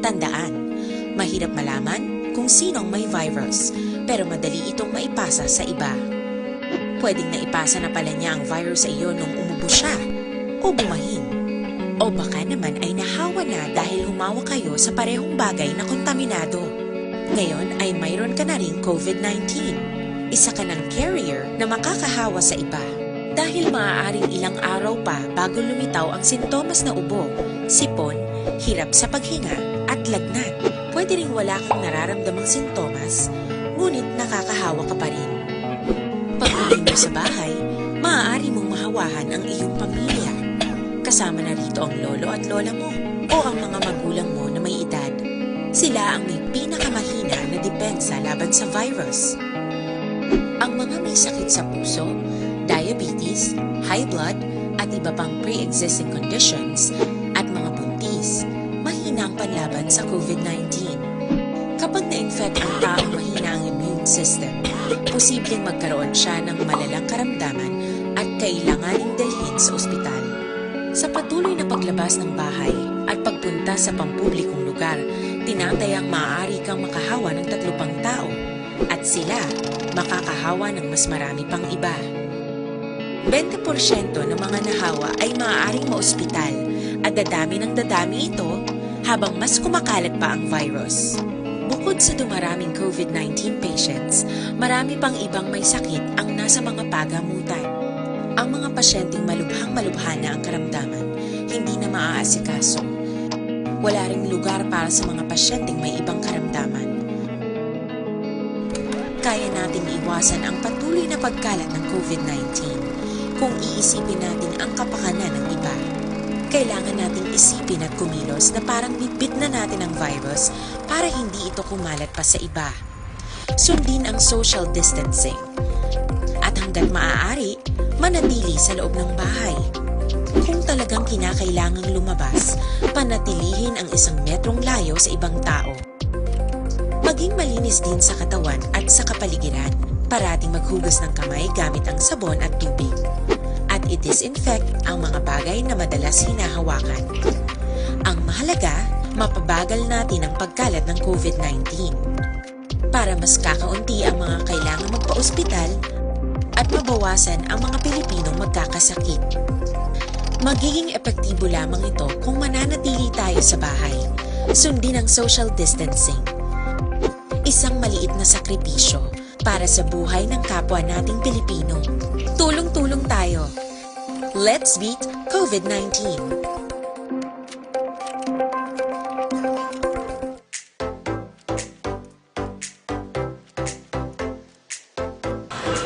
Tandaan, mahirap malaman kung sino ang may virus, pero madali itong maipasa sa iba. Pwedeng naipasa na pala niya ang virus sa iyo nung umubo siya o bumahin. O baka naman ay nahawa na dahil humawak kayo sa parehong bagay na kontaminado. Ngayon ay mayroon ka na ring COVID nineteen. Isa ka ng carrier na makakahawa sa iba. Dahil maaaring ilang araw pa bago lumitaw ang sintomas na ubo, sipon, hirap sa paghinga, at lagnat. Pwede ring wala kang nararamdamang sintomas, ngunit nakakahawa ka pa rin. Pag-uwi mo sa bahay, maaari mong mahawahan ang iyong pamilya. Kasama na rito ang lolo at lola mo o ang mga magulang mo na may edad. Sila ang may pinakamahina na depensa laban sa virus. Ang mga may sakit sa puso, diabetes, high blood, at iba pang pre-existing conditions, at mga buntis, mahina ang panlaban sa COVID nineteen. Kapag na-infect ang taong mahina ang immune system, posibleng magkaroon siya ng malalang karamdaman at kailanganing dalhin sa ospital. Sa patuloy na paglabas ng bahay at pagpunta sa pampublikong lugar, tinatayang maaari kang makahawa ng tatlo pang tao at sila makakahawa ng mas marami pang iba. Bente porsyento ng mga nahawa ay maaaring maospital at dadami ng dadami ito habang mas kumakalat pa ang virus. Bukod sa dumaraming COVID nineteen patients, marami pang ibang may sakit ang nasa mga pagamutan. Ang mga pasyenteng malubhang-malubha na ang karamdaman, hindi na maaasikaso. Wala ring lugar para sa mga pasyenteng may ibang karamdaman. Kaya nating iwasan ang patuloy na pagkalat ng COVID nineteen kung iisipin natin ang kapakanan ng iba. Kailangan nating isipin at kumilos na parang bitbit na natin ang virus para hindi ito kumalat pa sa iba. Sundin ang social distancing. At hanggat maaari, manatili sa loob ng bahay. Kung talagang kinakailangang lumabas, panatilihin ang isang metrong layo sa ibang tao. Maging malinis din sa katawan at sa kapaligiran. Parating maghugas ng kamay gamit ang sabon at tubig. At i-disinfect ang mga bagay na madalas hinahawakan. Ang mahalaga, mapabagal natin ang pagkalat ng COVID nineteen. Para mas kakaunti ang mga kailangang magpa-ospital at mabawasan ang mga Pilipinong magkakasakit. Magiging epektibo lamang ito kung mananatili tayo sa bahay. Sundin ang social distancing. Isang maliit na sakripisyo para sa buhay ng kapwa nating Pilipino. Tulong-tulong tayo. Let's beat COVID nineteen.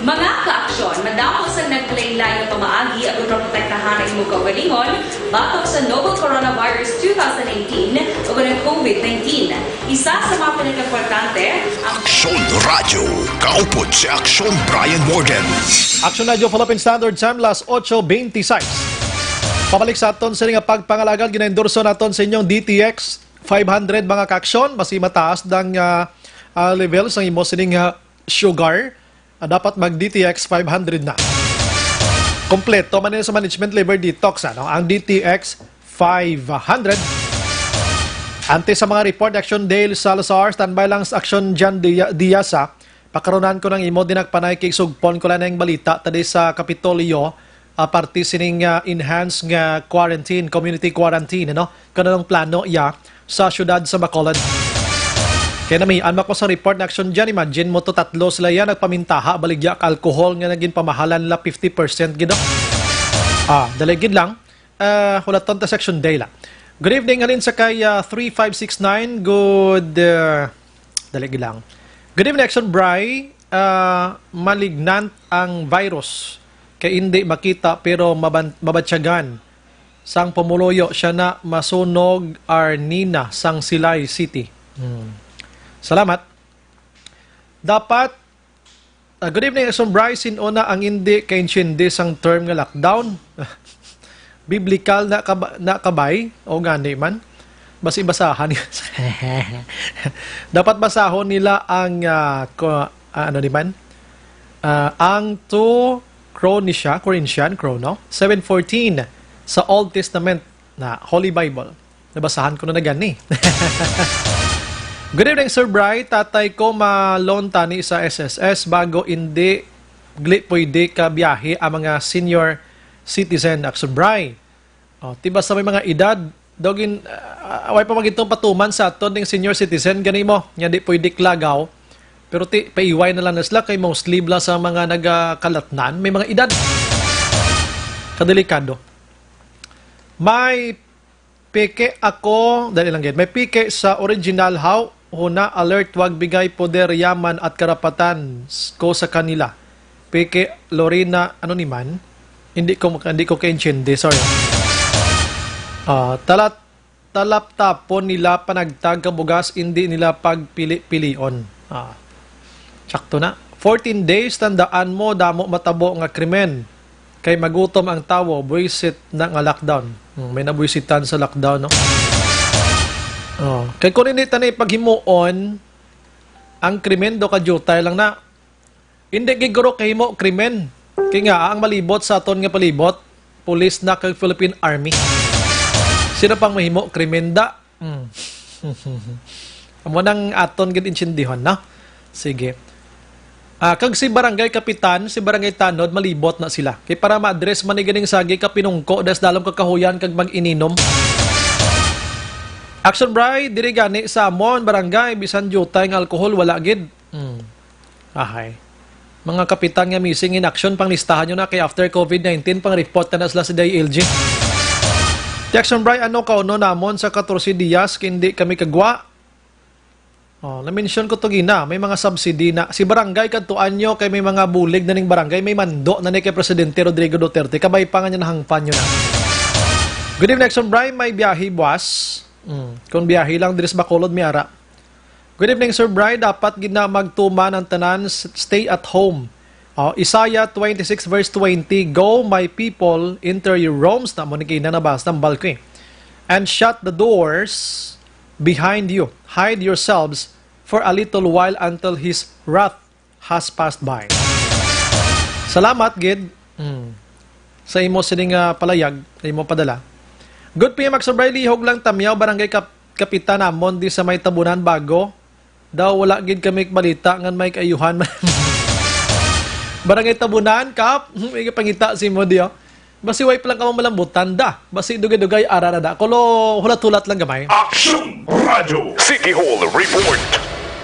Mga kaaksyon, madamo sang nagpalain-lain nga pamaagi aron maprotektahan ang imong kaugalingon batok sa novel coronavirus two thousand nineteen ug ang COVID nineteen. Isa sa mga pinakaimportante ang Aksyon Radio, kaupod si Aksyon Brian Warden. Aksyon Radio Philippine Standard Time, las ocho veintiséis. Pabalik sa aton sini nga pagpangalagad, ginaendorso naton sa inyong D T X five hundred, mga kaaksyon. Basi mataas dang, ah, ah, level sang imo sining, ah, sugar, ah, dapat mag D T X five hundred na. Kompleto man ni sa management liver detox, ano, ang D T X five hundred. Antes sa mga report, Aksyon Dale Salazar, standby lang sa Aksyon Jan Dia-, Diaz, ah. Pakarunan ko ng imo, dinakpanay kay sugpon ko lang ang balita tadi sa Kapitolyo, ah, parte sining, ah, enhanced nga quarantine, community quarantine, ano? Kung anong plano iya sa siyudad sa Bacolod. Kaya namian ako sa report na aksyon dyan. Imagine mo to, tatlo sila yan, nagpamintaha, baligya ka alcohol nga naging pamahalan nila fifty percent gid, no? Ah, dali gid lang. Ah, wala tonta section day la. Good evening, halin sa kay, ah, three five six nine. Good, ah, dali gid lang. Good evening, Action Bry. Ah, malignant ang virus. Kay hindi makita pero maban-, mabatyagan. Sang pumuluyo siya na Masunog Arnina sang Silay City. Hmm. Salamat. Dapat, ah, good evening, Action Bry. Sin-o na ang hindi kaintindi sang term nga lockdown? Biblical na kaba-, na kabay? O gani man? Basi basahan. Dapat basahon nila ang, ah, ko-, ah, ano ni man? Ah, ang two Chronicea, Corinthian, Chrono, seven fourteen sa Old Testament na Holy Bible. Nabasahan ko na na gani. Good evening, Sir Bry. Tatay ko malon tani sa S S S bago indi gli pwede ka biyahe ang mga senior citizen, Action Bry. Oh, tiba sa may mga edad, daw gin-, ah, away pa magitong patuman sa aton ning senior citizen, gani mo, nga di pwede klagaw. Pero ti, paiway na lang na sila kay mostly bala sa mga nagakalatnan, may mga edad. Kadelikado. May peke ako, dali lang gid. May peke sa original, how? Huna, alert, wag bigay poder, yaman at karapatan s-, ko sa kanila. Peke, Lorena, ano ni man? Hindi ko, hindi ko kaintindi, sorry. Ah, talat-, talaptapon nila panagtag kabugas, hindi nila pagpili-pilion. Ah, sakto na. Fourteen days, tandaan mo, damo matabo nga krimen. Kay magutom ang tawo, buwisit na nga lockdown. Hmm, may nabuwisitan sa lockdown, no? Oh, kay kung hindi tani paghimuon, ang krimen do kadiyutay lang na. Hindi gid guro kahimo krimen. Kay nga, ang malibot sa aton nga palibot, pulis na kag Philippine Army. Sino pang mahimo krimen da? Hmm. Amo nang aton gid intindihon, no? Sige. Ah, kag si barangay kapitan, si barangay tanod, malibot na sila. Kay para ma-address man ni ganing sagi ka pinungko, das dalom ka kahuyan kag mag-ininom. Action Bry, diri gani sa amon barangay, bisan diutay nga alcohol, wala gid. Hmm. Ahay. Mga kapitan nga missing in action, panglistahan nyo na kay after COVID nineteen, pang-report na, na sila sa D I L G. Action Bry, ano kauno namon sa katorse Dias kay hindi kami kagwa? Oh, na-mention ko to gina, may mga subsidy na. Si barangay kadtuan nyo kay may mga bulig na ning barangay, may mando na ni kay Presidente Rodrigo Duterte. Kabay pa nga niya nahangpan nyo na. Good evening, Action Bry. May biyahe buwas. Mm. Kung biyahe lang, diri sa Bacolod, may ara. Good evening, Sir Bry. Dapat gid na magtuman ang tanan, s-, stay at home. Oh, Isaiah twenty-six verse twenty, "Go, my people, enter your rooms." Na mo ni kina nabasa ng balko eh. "And shut the doors behind you. Hide yourselves for a little while until his wrath has passed by." Salamat gid. Mm. Sa imo sini nga palayag, sa imo padala. Good P M Action Bry, lihog lang Tamyaw, Barangay Kap-, Kapitan namon di sa may Tabunan Bago. Daw wala gid kami balita ngan may kaayuhan. Barangay Tabunan, Kap, may pangita si mo diyo. Basi way pa lang kamo malambutan da. Basi dugay-dugay ara na da. Kulo hulat-hulat lang gamay. Action Radio City Hall Report.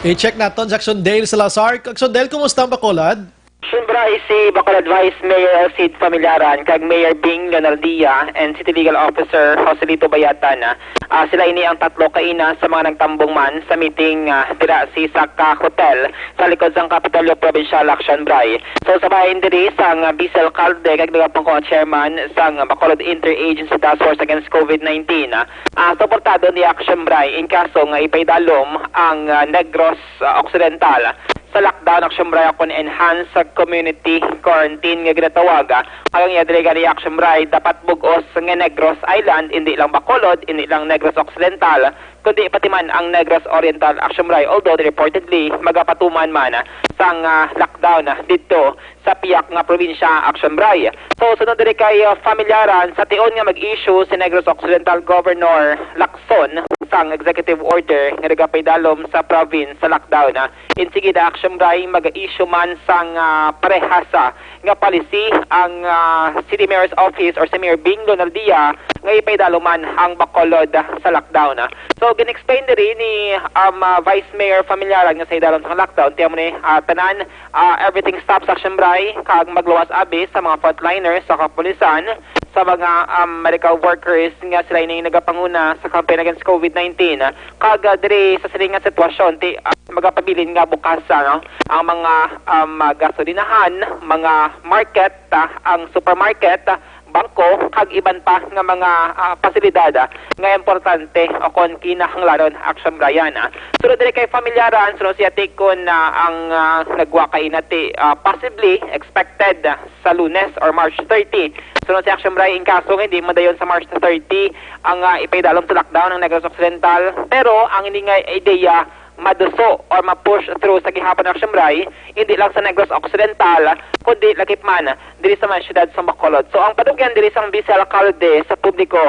I-check naton si Action Dale Salazar. Action Dale, kumusta ang Bacolod? Siyempre, si Bacolod Vice Mayor Elcid Familiaran kag Mayor Bing Leonardia and City Legal Officer Joselito Bayatan, ah, sila ini ang tatlo kaina sa mga nagtambong man sa meeting, ah, dira si Saka Hotel sa likod sang Kapitolyo Provincial Action Bry. So, sa bahin diri sang Vice Alcalde kag nagapangko ang chairman sang Bacolod Interagency Task Force Against COVID nineteen, ah, suportado ni Action Bry in kaso nga ipaidalom ang, ah, Negros, ah, Occidental sa lockdown, Action Bry, kon enhanced community quarantine nga ginatawag. Ang iya diri gani, Action Bry, dapat bug-os nga Negros Island, indi lang Bacolod, indi lang Negros Occidental, kundi pati man ang Negros Oriental, Action Bry, although reportedly magapatuman man sang, ah, lockdown didto sa pihak nga probinsya, Action Bry. So, sunod diri kay, ah, Familiaran, sa tion nga mag-issue si Negros Occidental Governor Lacson sang executive order nga nagapaidalom sa province sa lockdown, ah, in sige da, Action Bry, mag-issue man sang, ah, parehas, ah, nga policy ang, ah, City Mayor's Office or si Mayor Bing Leonardia nga ipaidalom man ang Bacolod sa lockdown, ah. So, gin-explain diri ni, um, ah, Vice Mayor Familiaran nga sa idalom sang lockdown, tiyan mo ni, ah, tanan, ah, everything stops, Action Bry, kag magluwas abi sa mga frontliners sa kapulisan, sa mga, um, medical workers nga sila ini nagapanguna sa campaign against COVID nineteen. Kag, ah, diri sa sining nga sitwasyon, ti, ah, magapabilin nga bukas, ano, ang mga, um, gasolinahan, mga market, ah, ang supermarket, ah, bangko, kag iban pa nga mga, ah, pasilidad, ah, nga importante o kon kinahanglanon, Action Brian, ah. Sunod diri kay Familiaran, sunod siya ti kon, ah, ang, ah, nagwa kay nati, ah, possibly expected, ah, sa Lunes or March thirty. Sunod si Action Brian, in kaso nga hindi madayon sa March thirty ang, ah, ipaidalom sa lockdown ang Negros Occidental. Pero ang ini nga ideya maduso or ma-push through sa gihapon, Action Brian, hindi lang sa Negros Occidental, kundi lakip man diri sa mga syudad sa Bacolod. So, ang padugyan diri sang Vice Alcalde sa publiko,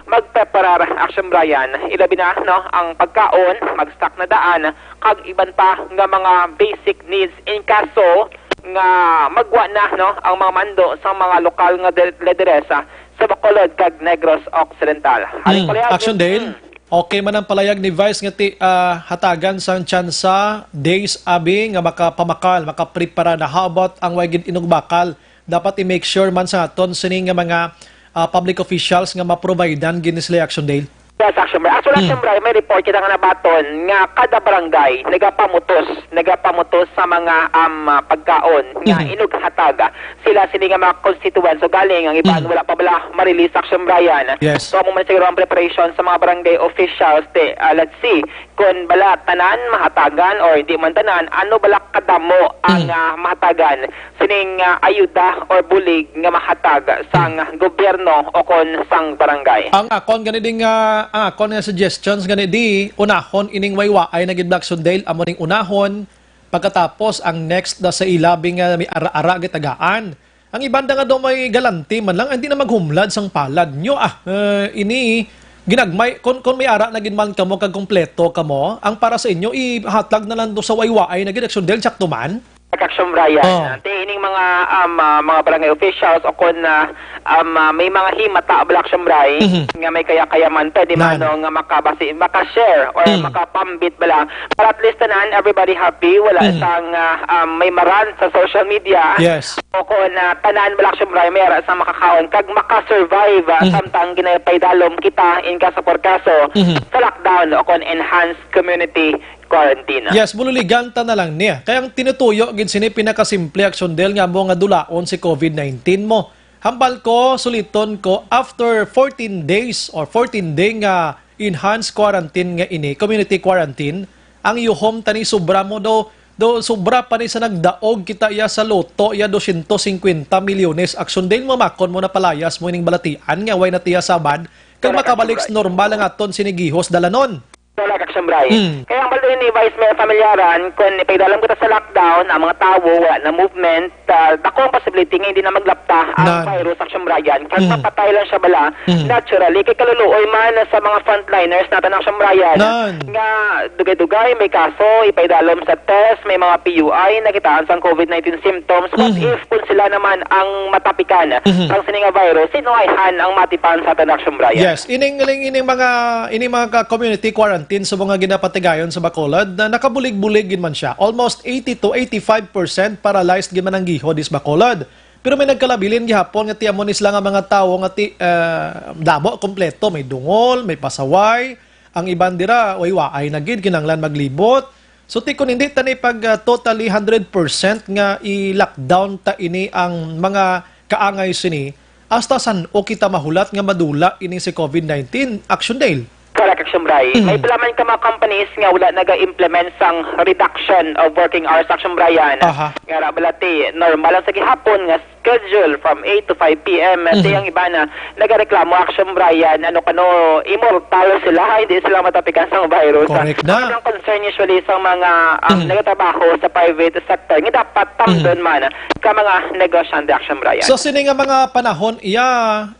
magpreparar, Action Brian, ilabi na, no, ang pagkaon, mag-stock na daan, kag iban pa nga mga basic needs in kaso nga magwa na, no, ang mga mando sa mga lokal nga de-, lideresa sa Bacolod kag Negros Occidental. Haring Mm, palayag, Action Dale? mm. Okay man ang palayag ni Vice nga ti, ah, hatagan sang tsansa, days, abi, nga makapamakal, makaprepara na. How about ang way gid inugbakal? Dapat i-make sure man sa aton sini nga mga, ah, public officials nga ma-providean gid ni sila, Action Dale. Yes, Action Brian. Actually, Mm. Action Brian, may report kita nga nabaton nga kada barangay nagapamutos, nagapamutos sa mga, um, ah, pagkaon nga Mm. inughatag sila sini nga mga constituents. So, galing ang iban Mm. wala pa bala ma-release, Action Brian. Yes. So, amo man siguro ang preparation sa mga barangay officials, te, ah, let's see, kung bala tanan mahatagan or hindi man tanan, ano bala kadamo ang, Mm. ah, mahatagan sining, ah, ayuda or bulig nga mahatag sang Mm. gobyerno o kon sang barangay? Ang akon gani ding, ah, ang akon nga suggestions gani di, unahon ining waywaay na gid, Black Sundale, amo ning unahon. Pagkatapos, ang next na sa ilabi nga may ara-ara gitagaan. Ang iban da nga daw may galante man lang, hindi na maghumlad sang palad nyo. Ah, eh, ini, ginagmay, kung, kung may ara na gid man kamo kag kompleto kamo, ang para sa inyo, ihatag na lang do sa waywaay na gid, Action Del, sakto man? Action Brian. Oh. Ante, ining mga, um, ah, mga barangay officials o kon, ah, um, ah, may mga himata bala, Action Brian, Mhm. nga may kaya-kaya man, pwede man, Nan. no, nga makabasi, maka-share or Mhm. makapambit bala. Para at least tanan, everybody happy, wala Mhm. sang, ah, um, may maran sa social media. Yes. O kon, ah, tanan bala, Action Brian, may ara sa makakaon kag maka-survive, ah, Mhm. samtang ginapaidalom kita in kaso por kaso Mhm. sa lockdown o kon enhanced community quarantine. Yes, bululigan ta na lang niya. Kaya ang tinutuyo gid sini pinakasimple, Action Del, nga mo nga dulaon si covid nineteen mo. Hambal ko, suliton ko, after fourteen days or fourteen day nga enhanced quarantine nga ini, community quarantine, ang yuhom tani sobra mo do, do sobra pa ni sa nagdaog kita iya sa loto, iya dosyentos singkwenta milyones. Action Del, mamakon mo na palayas mo ining balatian nga way na tiya sabad, kag Correct, makabalik Action sa Brian. normal ang aton sinigihos dalanon. Wala, Action Brian. Mm. Kaya ang baldo ni Vice Mayor Familiaran, kung ipaidalom kita sa lockdown, ang mga tawo, wala na movement, ah, dako ang possibility nga hindi na maglapta ang Nan. virus, Action Brian. Kag Mm. mapatay lang siya bala, Mm. naturally. Kay kaluluoy man sa mga frontliners natin, Action Brian, Nan. nga dugay-dugay may kaso, ipaidalom sa test, may mga P U I, nakitaan sang covid nineteen symptoms. What Mhm. if kung sila naman ang matapikan Mhm. sang sini nga virus, sino ay han ang matipan sa aton, Action Brian? Yes, ining, ining, ining mga, ining mga ka-, community quarantine sa mga ginapatigayon sa Bacolod na nakabulig-bulig gid man siya. Almost eighty to eighty-five percent paralyzed gid man ang gihod is Bacolod. Pero may nagkalabilin gihapon nga ti amo ni sila nga mga tawo nga ti, ah, damo kompleto, may dungol, may pasaway, ang iban dira, way waay na gid, kinahanglan maglibot. So, ti kun hindi tani pag, ah, totally hundred percent nga i-lockdown ta ini ang mga kaangay sini, hasta san-o kita mahulat nga madula ini si covid nineteen? Action Dale. Correct, Action Bray. Mm. May pila man ka mga companies nga wala naga-implement sang reduction of working hours, Action Brian. Aha. Nga ra bala ti normal lang sa gihapon nga schedule from eight to five P M. Mhm. Ti ang iba na nagareklamo, Action Brian, ano kano, immortal sila, hindi sila matapikan sang virus. Correct na. Ang concern usually sa mga, um, Mhm. nagatrabaho sa private sector nga dapat tamdon Mhm. man ka mga negosyante, Action Brian. So, sini nga mga panahon, iya,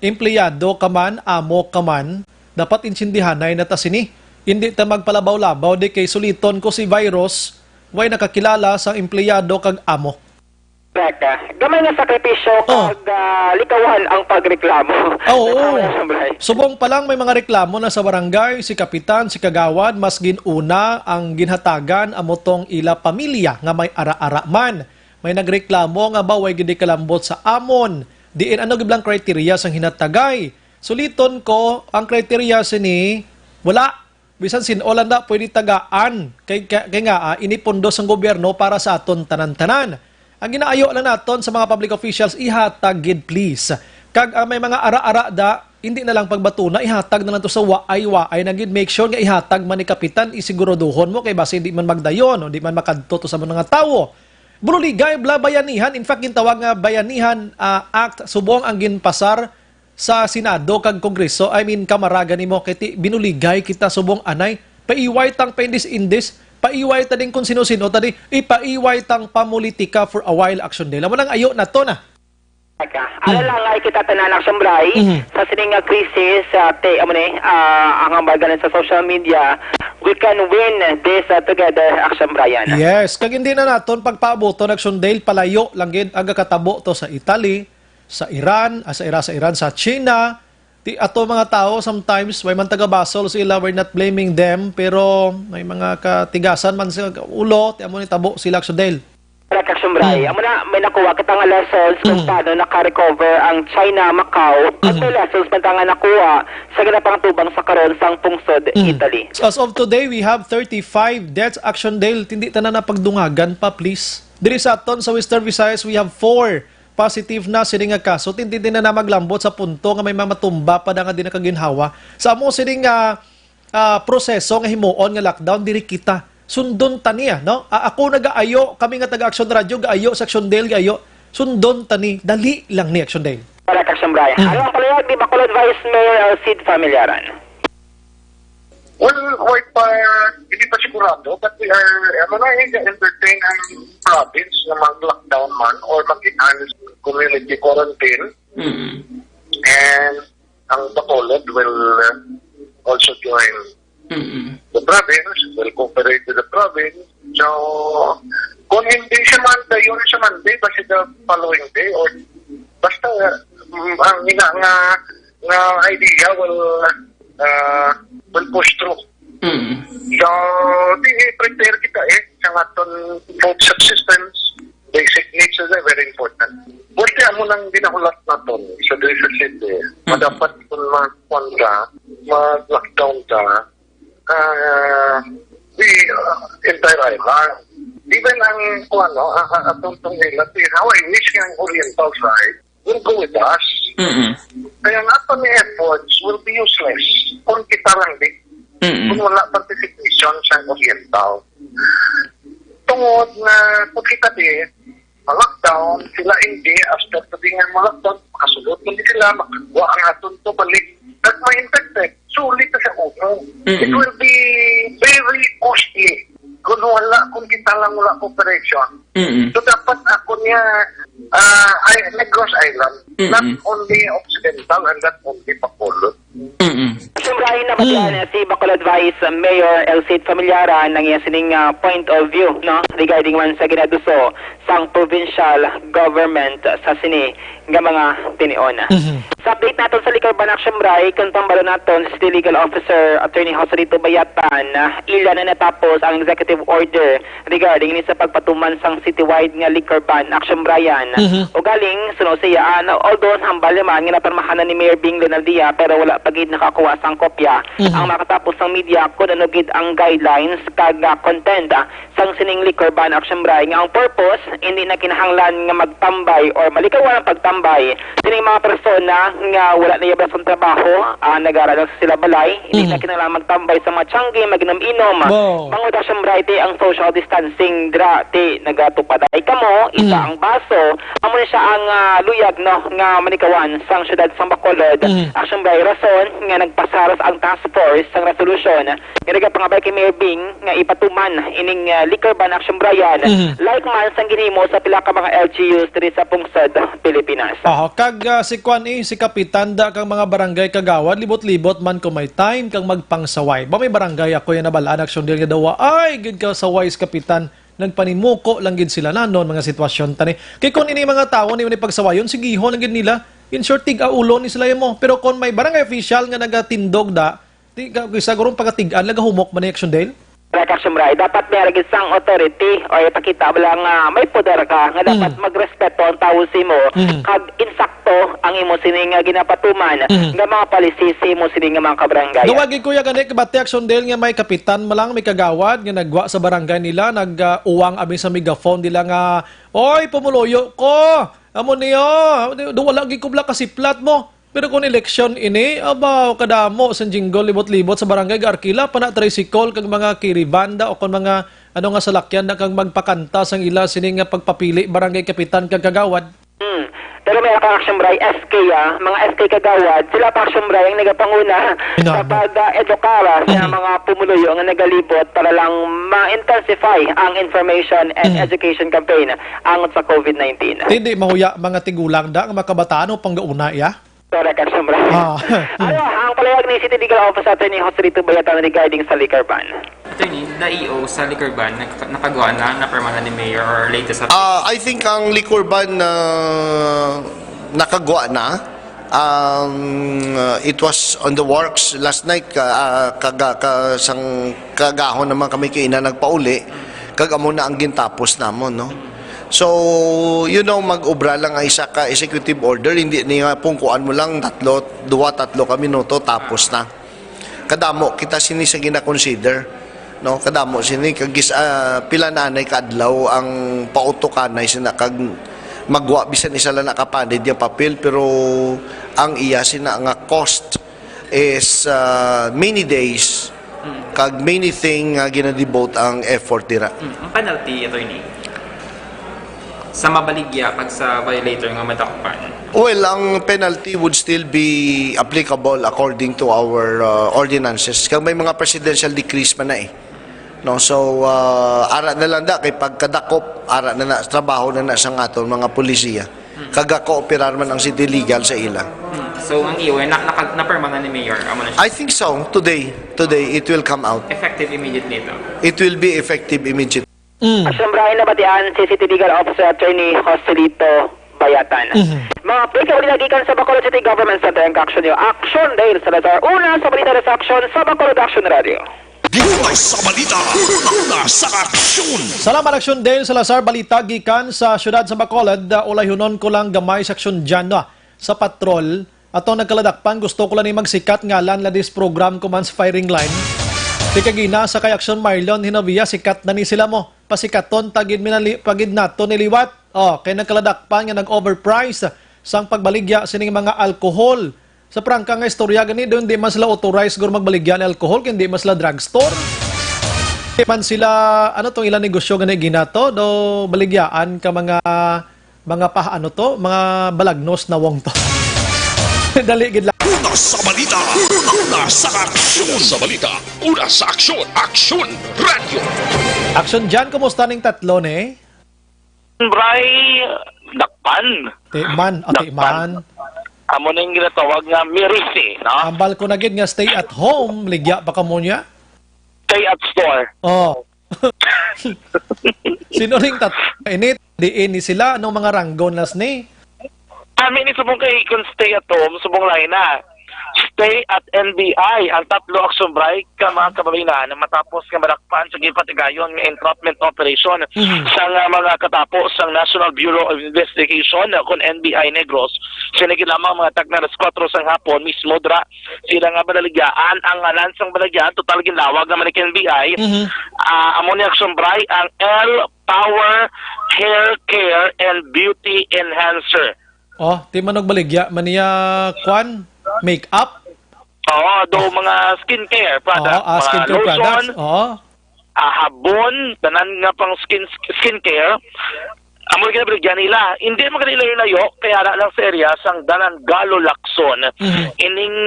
empleyado ka man, amo ka man, dapat intindihanay na ta sini. Hindi ta magpalabaw-labaw, di kay suliton ko si virus, way nakakilala sa empleyado kag amo. Correct, ah. Gamay nga sakripisyo Oh. kag, ah, likawan ang pagreklamo. Ah, oo. Likawan, Bray. Subong pa lang may mga reklamo na sa barangay, si kapitan, si kagawad, mas gin-una ang ginhatagan amo tong ila pamilya nga may ara-ara man. May nagreklamo nga ba way gid kalambot sa amon. Diin ano gid lang criteria sang hinatagay. Suliton ko, ang criteria sini, wala. Bisan sin-o lang na pwede tagaan kay, kay, kay nga, ah, ini pondo sang gobyerno para sa aton tanan-tanan. Ang ginaayo lang naton sa mga public officials, ihatag gid, please. Kag, ah, may mga ara-ara da, hindi na lang pagbatuna, ihatag na lang to sa waay-waay na gid. Make sure nga ihatag man ni kapitan, isiguraduhon mo kay basi di man magdayon o di man makadto to sa mga tawo. Binuligay bala bayanihan, in fact, gintawag nga Bayanihan, ah, Act, subong ang ginpasar sa Senado kag Kongreso, I mean, Kamara gani mo, kay ti-, binuligay kita subong anay, paiway tang paindis-indis, paiway ta ding kung sino-sino ta di, ipaiway tang pamulitika for a while, Action Day. Amo nang ayo na to na. Aka, ala Hmm. lang ay kita tanan, Action Bray, Mhm. sa sining nga krisis, ah, te, amo ni, ah, ang hambal ganin sa social media, we can win this, ah, together, Action Brian. Yes, kag hindi na naton pagpaabuton, Action Dale, palayo lang gid ang gakatabo to sa Italy, sa Iran, ah, sa Ira-, sa Iran, sa China. Ti ato mga tawo, sometimes, way man taga-basol sila, we're not blaming them, pero may mga katigasan man sa ulo, ti amo ni tabo sila, Action Dale. Correct, Action Bray. Mm. Amo na, may nakuha kita nga lessons kung Mm. paano naka-recover ang China, Macau, at Mm. may lessons man ta nga nakuha sa ginapangtubang sa karon sang pungsod Mm. Italy. So, as of today, we have thirty-five deaths. Action Dale, hindi tanan na pagdungagan pa, please. Diri sa aton sa Western Visayas, we have four positive na sini nga kaso. Hindi din na, na maglambot sa punto nga may mamatumba pa na nga di nakaginhawa. Sa amo sini nga ah, proseso nga himuon nga lockdown, diri kita. Sundon ta niya, no? Ah, ako nagaayo, kami nga taga Action Radio, gaayo sa Action Dale, gaayo. Sundon ta ni, dali lang ni Action Dale. Para ka, Action Brian. Mm. Ano ang palihag ni Bacolod Vice Mayor, uh, Sid Familiaran? Well, wait pa, hindi pa sigurado, but we are, ano na, eh, entertain ang province na mag-lockdown man or mag-enhance community quarantine. Mm. And ang Bacolod will, uh, also join Mm-mm. the province, will cooperate with the province. So, kung hindi siya Monday, yun siya Monday, basta the following day, or basta, uh, mm, ang ina nga, nga idea will, uh, will push through. Mm. So, di, prepare kita eh, sa aton both subsistence, basic needs is very important. Buti amo nang ginahulat naton sa Dili City. Mm. Madapat kung mag-, kuwan ka, mag-lockdown ka, ah, the, ah, entire island. Even ang, kuwan, no, ang, ang atong tong nila, the Hawaii, which ang Oriental side, will go with us. Mm-mm. Kaya nga pa may efforts will be useless kung kita lang di. Mm-mm. Kung wala participation sa Oriental. Tungod nga kung kita di, ma-lockdown, sila hindi, after to di nga ma-lockdown, makasulod kundi sila, makagwa ang aton to balik. Kag ma-infected, sulit na sa uno. It Mm-mm. will be very costly kung wala, kung kita lang wala cooperation. Mm-mm. So, dapat ako niya, ah, ay, Negros Island, Mm-mm. not only Occidental and not only Bacolod. Mm-mm. Siyempre, ay naman Mm. yan, si Bacolod Vice Mayor Elcid Familiaran nang iya sining, ah, point of view, no? Regarding man sa ginaduso sang provincial government sa sini nga mga tinion. Mhm. Sa update naton sa liquor ban, Action Bray, kung tambalo naton si City Legal Officer Attorney Joselito Bayatan, ah, ila na natapos ang executive order regarding ni sa pagpatuman sang citywide nga liquor ban, Action Brian. Mhm. Ugaling, suno siya, ah, na although hambal naman nga napirmahan na ni Mayor Bing Leonaldia, pero wala pa gid nakakuha sang kopya Mhm. ang makatapos sang media kung ano gid ang guidelines kag, ah, content, ah, sang sining liquor ban, Action Bray, nga ang purpose, hindi na kinahanglan nga magtambay or malikawan ang pagtambay sining mga persona nga wala na yabas ang trabaho, ah, nagara lang sa sila balay, hindi na Mhm. kinahanglan magtambay sa mga tiyanggi, mag-inom-inom. Wow. Bangod, Action Bray, ti ang social distancing, dira ti nagatupaday kamo, isa Mhm. ang baso, amo na siya ang, ah, luyag, no, nga malikawan sang siyudad sang Bacolod. Mhm. Action Bray, rason nga nagpasar ang task force sang resolusyon nga nagapangabay kay Mayor Bing nga ipatuman ining, ah, liquor ban, Action Brian, Mhm. like man sang ginhimo sa pila ka mga L G Us diri sa pungsod Pilipinas. Aha, kag, ah, si Kwan, eh, si Kapitan da kang mga barangay kagawad, libot-libot man kung may time kang magpangsaway. Ba may barangay ako yan nabalaan, Action Dale, nga daw ay gid kasaway si Kapitan, nagpanimuko lang gid sila nanon mga sitwasyon tani. Kay kung ini mga tawo ni, ni pagsawayon, sigihon lang gid nila. In short, tig-aulo ni sila mo. Pero kung may barangay official nga nagatindog da, Di ka, kay sa gurong pagatig-an, nagahumok man ni Action Dale? Correct, Action Bray. Dapat may aragid sang authority o ipakita bala nga may poder ka nga dapat Mm. magrespeto ang tawo sa imo Mm. kag insakto ang imo sini nga ginapatuman Mm. nga mga policy sa imo sini nga mga kabarangay. Dawagi, Kuya, gani, kabati, Action Dale, nga may kapitan malang, may kagawad nga nagwa sa barangay nila, nag, ah, uwang abi sa megaphone nila nga, "Oy, pumuluyo ko!" Amo niya, do wala gid kubla kasiplat mo. Pero kung eleksyon ini, aba, kadamo sang jingle libot-libot sa barangay, ga-arkila pa na tricycle kag mga carry van da o kon mga ano nga salakyan da kag magpakanta sang ila sini nga pagpapili barangay kapitan kag kagawad. Hmm. Pero may pa Action Bray, S K, ah, mga S K kagawad, sila pa Action Bray ang nagapanguna Ina sa mo. pag-edukar sa Hmm. mga pumuluyo nga nagalibot para lang ma-intensify ang information and Hmm. education campaign angot sa COVID nineteen. Hindi mahuya mga tigulang da nga makabataan o panggauna iya. Correct, Action Bray. Ah. Ano ang palayag ni City Legal Officer Attorney Joselito Bayatan regarding sa liquor ban? Attorney, the E O sa liquor ban, nag-, nakagawa na, napirma na ni Mayor or latest update? Ah, I think ang liquor ban, ah, nakagawa na. Um, uh, it was on the works last night, ka, ah, kaga-, ka-, sang kagahon naman kami kay ina nagpauli, kag amo na ang gintapos namon, no? So, you know, mag-obra lang ang isa ka executive order, hindi ni nga pungkuan mo lang tatlo, duwa, tatlo ka minuto, tapos na. Kadamo kita sini sa gina-consider, no? Kadamo sini, kag gis-, ah, pila na anay ka adlaw ang pautukanay sina, kag magwa bisan isa lang nakapanid nga papel, pero ang iya sina nga cost is, ah, many days, Mm. kag many thing nga gina-devote ang effort dira. Mm. Ang penalty, attorney, sa mabaligya kag sa violator nga madakpan? Well, ang penalty would still be applicable according to our, uh, ordinances. Kag may mga presidential decrees man na eh. No, so, uh, ara na lang da, kay pagkadakop, ara na na, trabaho na na sa aton mga polisiya. Hmm. Kagakooperar man ang City Legal sa ila. Hmm. So, ang iwe, na, naka-, napirma na ni Mayor, amo na siya. I think so. Today, today, it will come out. Effective immediately ito. It will be effective immediately. Mm. Action Bray, nabatian si City Legal Officer Attorney Joselito Bayatan. Mhm. Mga pre, kabalita gikan sa Bacolod City Government Center, ang Action News. Action Dale Salazar, una sa balita sa Action sa Bacolod Action Radio. Una sa balita, una sa aksyon. Salamat, Action Dale Salazar. Balita gikan sa siyudad sa Bacolod. Ah, ulayhunon ko lang gamay sa Action dyan, no? Sa patrol, ato nagkaladakpan, gusto ko lang ni magsikat ngalan la dis program ko man sa firing line. Di kagina sa kay Action Marlon Hinovia, sikat na ni sila mo. Pasikaton, tagid mi na li-, pagid nato ni liwat. Oh, kay nagkaladakpan nga nag-overprice sang pagbaligya sining mga alcohol. Sa prangka nga istorya gani, doon di man sila authorized siguro magbaligya ng alcohol, kay di man sila drugstore. Di man sila, ano tong ilang negosyo gani ginato, do baligyaan ka mga, mga pa, ano to, mga balagnos na wong to. Dali gid lang. Una sa balita, una sa aksyon. Una sa balita, una sa aksyon, Aksyon Radio. Aksyon dyan, kumusta ning tatlo ni? Bray, dakpan. Timan, ah, Dakpan. timan. Amo na yung ginatawag nga mirisi, no? Ambal ko na gid nga stay at home, ligya pa ka mo niya? Stay at store. Oh. Sino ring tat-, init? Diin ni sila? Anong mga ranggo nas ni? Kami ni subong kay kung stay at home, subong lain na. Stay at N B I, ang tatlo action break ka mga kababayan matapos nga madakpan sa ginpatigayon nga entrapment operation Mhm. sa nga mga katapo sa National Bureau of Investigation, kun N B I Negros. Sini gid lamang mga tagna alas kuwatro sang hapon mismo dra sila nga balaligyaan ang ngalan sang balaligyaan, total ginlawag naman ni N B I. Mhm. Ah, amo ni action break ang L Power Hair Care and Beauty Enhancer. Oh, ti man og baligya man niya, kwan, make-up? Oo, do mga skincare products, Oo, ah, mga skincare lotion, products. Oo. ah, habon, tanan nga pang skin, skincare. Amo yung ginabaligyan nila. Hindi man kanila layo-layo, kaya na lang sa area sang Danan Galo Lacson. Mhm. Ining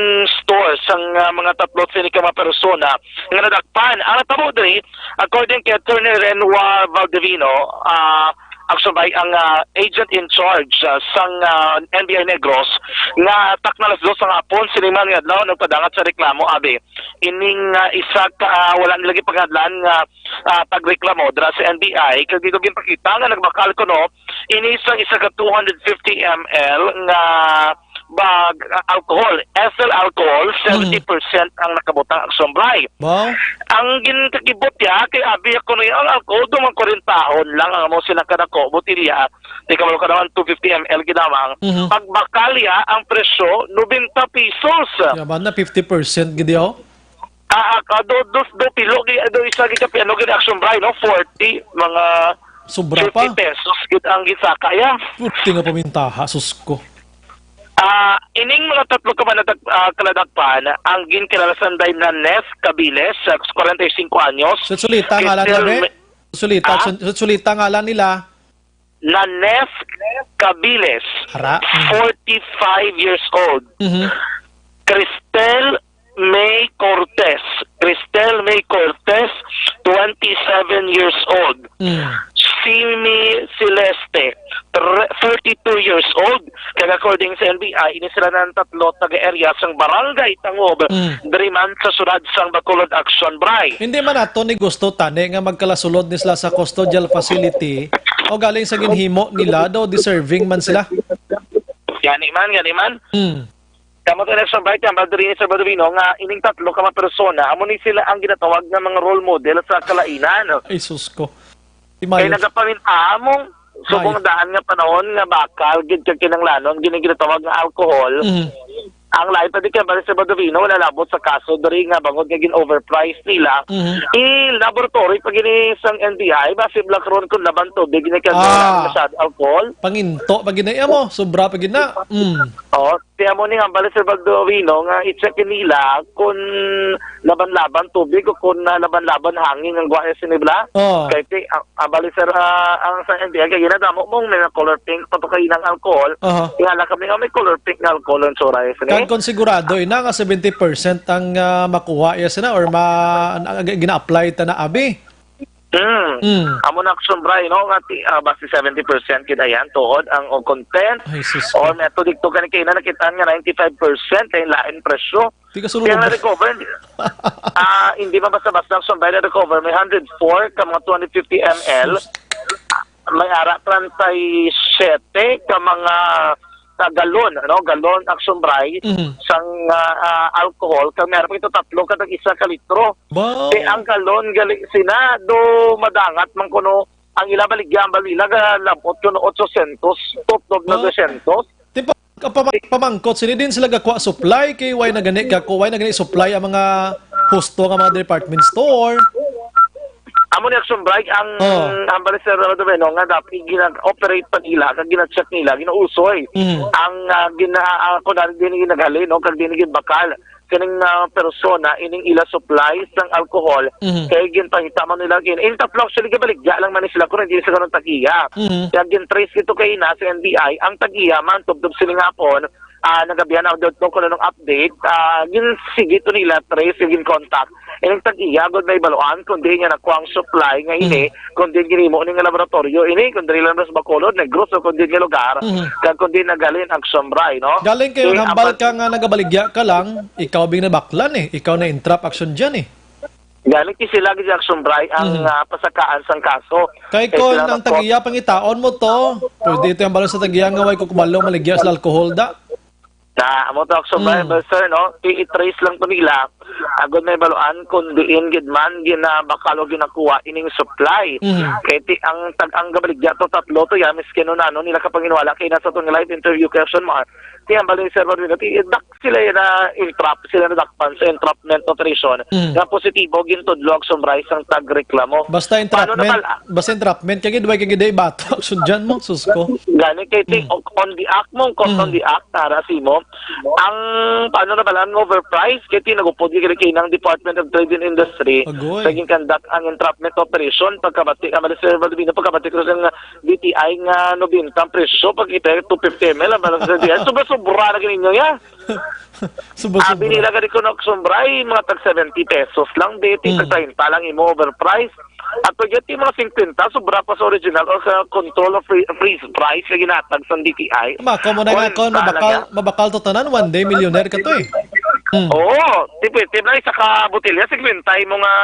store sang, ah, mga tatlo sini ka mga persona nga nadakpan. Ang natabo diri, according kay Attorney Renwa Valdivino, ah, actually, ang, ah, agent in charge, ah, sang, ah, N B I Negros, nga takna alas dos sa hapon, sini man nga adlaw, nagpadangat sa reklamo, abi. Ining, ah, isa ka, ah, wala nila gipangadlan nga, ah, pagreklamo dira sa N B I, kag dito ginpakita nga nagbakal kuno ini sang isa ka two hundred fifty M L nga bag, ah, alcohol, ethyl alcohol, Mhm. seventy percent ang nakabutang action break. Wow. Ang ginkakibot niya, kay abi ako na ang alcohol, dumang kwarentahon lang ang amo silang kadako, botilya, di ka ka naman two fifty M L ginamang. Mhm. Pagbakal niya, ang presyo, nobenta pesos. Yaman na, fifty percent gid, oh. Ah, ah, ah, do, do, do, pilo, gi-, do, isa, gi, kape, ano, gi, action break, no? Forty, mga Sobra pa. Fifty pesos gid ang gisaka, ya. Pwerte nga pamintaha, sus ko. Ah, ining mga tatlo ka manatag-, ah, kaladakpan, ang ginkilala sa Nanay Naneth Cabiles, sa kwarenta y singko anyos. Sulsulita ang ngalan nila, Cristel be? May-, Sulsulita, ah? Sul-, sulsulita ang ngalan nila. Naneth Cabiles, Ara. Mm. forty-five years old. Mhm. Cristel May Cortez. Cristel May Cortez, twenty-seven years old. Mm. Simi Celeste, tre-, thirty-two years old. Kag according sa N B I, ini sila nang tatlo taga-area sang Barangay Tangob, Mm. diri man sa sudad sang Bacolod, Action Bray. Hindi man nato ni gusto tani nga magkalasulod ni sila sa custodial facility o galing sa ginhimo nila, daw deserving man sila. Gani man, gani man. Mm. Kamo to, Election Bright, yan, Baldurin, Sir Balduino, nga ining tatlo ka mga persona, amo ni sila ang ginatawag nga mga role model sa kalainan. Ay, sus ko. Di Kay mayo. Nagapaminta among subong Mayo. daan nga panahon nga bakal, gid kag kinanglanon, gini ginatawag nga alcohol. Mhm. Ang lain pa di kay Bali, Sir Balduino, wala labot sa kaso diri nga bangod nga gin-overprice nila. Mhm. I-laboratory pa gini sang N B I, basi black ron kung laban tubig ni kag Ah. masyado alcohol. Panginto pa gid na iya mo, sobra pa gid na. Mm. Oh, Kaya mo ni ang bali, Sir Balduino, nga i-check nila kung laban-laban tubig o kung, ah, laban-laban hangin ang guwa sini bala. Oh. Kay ti, ang, ang bali, sir, ah, ang sa N B I, kay ginadamo mong may color pink, pa to kay inang alcohol. Aha. Kaya lang kami nga may color pink nga alcohol ang tsura, eh, sini. Kag kung sigurado, ina nga seventy percent ang, ah, makuha, yes, na, or ma-, na, gina-apply ta na, abi. Hmm. Hmm. Amo na, Action Bray, no? Nga ti-, ah, basi seventy percent gid ayan, tuod ang, o content. Ay, sus. Or may ato dito gani kay na nakita nga ninety-five percent kay lain presyo. Di ka sulod. Kaya na-recover, ah, hindi man basta-basta, Action Bray, na-recover. May hundred four ka mga two hundred fifty M L. Sus. May ara treinta y siete ka mga, ah, galon, ano? Galon, Action Bray, Mhm. sang, ah, ah, alcohol. Kag may ara pa ito tatlo ka tag-isa ka litro. Wow. Kay ang galon gali sina do madangat man kuno ang ila baligya, ang balila ga labot kuno otsosyentos, tutlob na Wow. dosyentos. Di ba, kapama-, pamangkot sini din sila gakuha supply kay why na gani gakuha, why na gani supply ang mga husto nga mga department store? Amo ni Action Bray, ang, Oh. ang bali, Sir Rodoveno, nga dapat gina-operate pa nila, kag gina-check nila, ginausoy. Mhm. Ang, ah, gina-, ah, kung ano din ginagali, no, kag din ginbakal. Kining, ah, persona, ining ila supply sang alcohol, Mhm. kay ginpangita man nila gin-, in tatlo actually, gibaligya lang man ni sila kung hindi sa ganun tag-iya. Mhm. Kaya gin-trace ito kay na sa N B I, ang tag-iya man, tubtob sining hapon, ah, nagabihan na daw to kung anong update, ah, gin-, sige to nila, trace, gin-contact. Ining tag-iya, gud may baluan, kung di niya nakuha ang supply nga ini, Mhm. kung di ginimo ni nga laboratorio ini, kung dili lang sa Bacolod, Negros, o kung di nga lugar, Mhm. kag kung di nagalin ang Action Bray, no? Galing kayo, Eh, hambal apat- ka nga nagabaligya ka lang, ikaw bing nabaklan eh. Ikaw na entrap action dyan eh. Galing ti sila gid Action Bray ang, Mhm. ah, pasakaan sang kaso. Kay Eh, kon sila ang nagpo- tag-iya pangitaon mo to, pwede ito yung balo sa tag-iya nga way ko kubalo maligya sa alcohol da. Na, amo to, Action Bray, Mm. sir, no? I-, i-trace lang to nila. Agod may baluan kung diin gid man ginabakal o ginakuha ining supply. Mhm. Kay ti, ang tag-, ang gabaligya to, tatlo to, ya, miskin nun, ano, nila kapanginwala kay nasa tong live interview kay Action Mar. Ti, ang bali, sir, Rodrigo, ti, dak-, sila na entrap, sila nadakpan sa entrapment operation. Mhm. Nga positibo, gintudlo, Action Bray, sang tagreklamo. Basta Paano entrapment, naman, ah? basta entrapment, kagid, way kagid, ay bato, Action dyan mo, sus ko. Gani kay ti, Mm. on the act mo, kung Mm. on the act, tara, si mo, Ang, paano na bala, ang overpriced, kay tinagupod kay kay ng Department of Trade and Industry, Agoy. Naging conduct ang entrapment operation, pagkabati, ah, Mister Balbino, pagkabati ko sa D T I nga nobenta ang presyo, pagkita two fifty M L, ang bala sa D T I, sobra-sobra na gid ninyo, ya. Sobra-sobra. Abi nila gani kuno, sobra, ay, mga tag seventy pesos lang, di, ti, Mm. tag treinta lang imo overpriced. At pag yung mga fifty, sobra pa sa original o sa control of free, freeze price na ginatag sa D T I. Ma, kamo na nga, All kon, sa mabakal, talaga. Mabakal to tanan, one day millionaire ka to eh. Hmm. Oo, tipid-tipid lang, isa ka botelya, fifty mo nga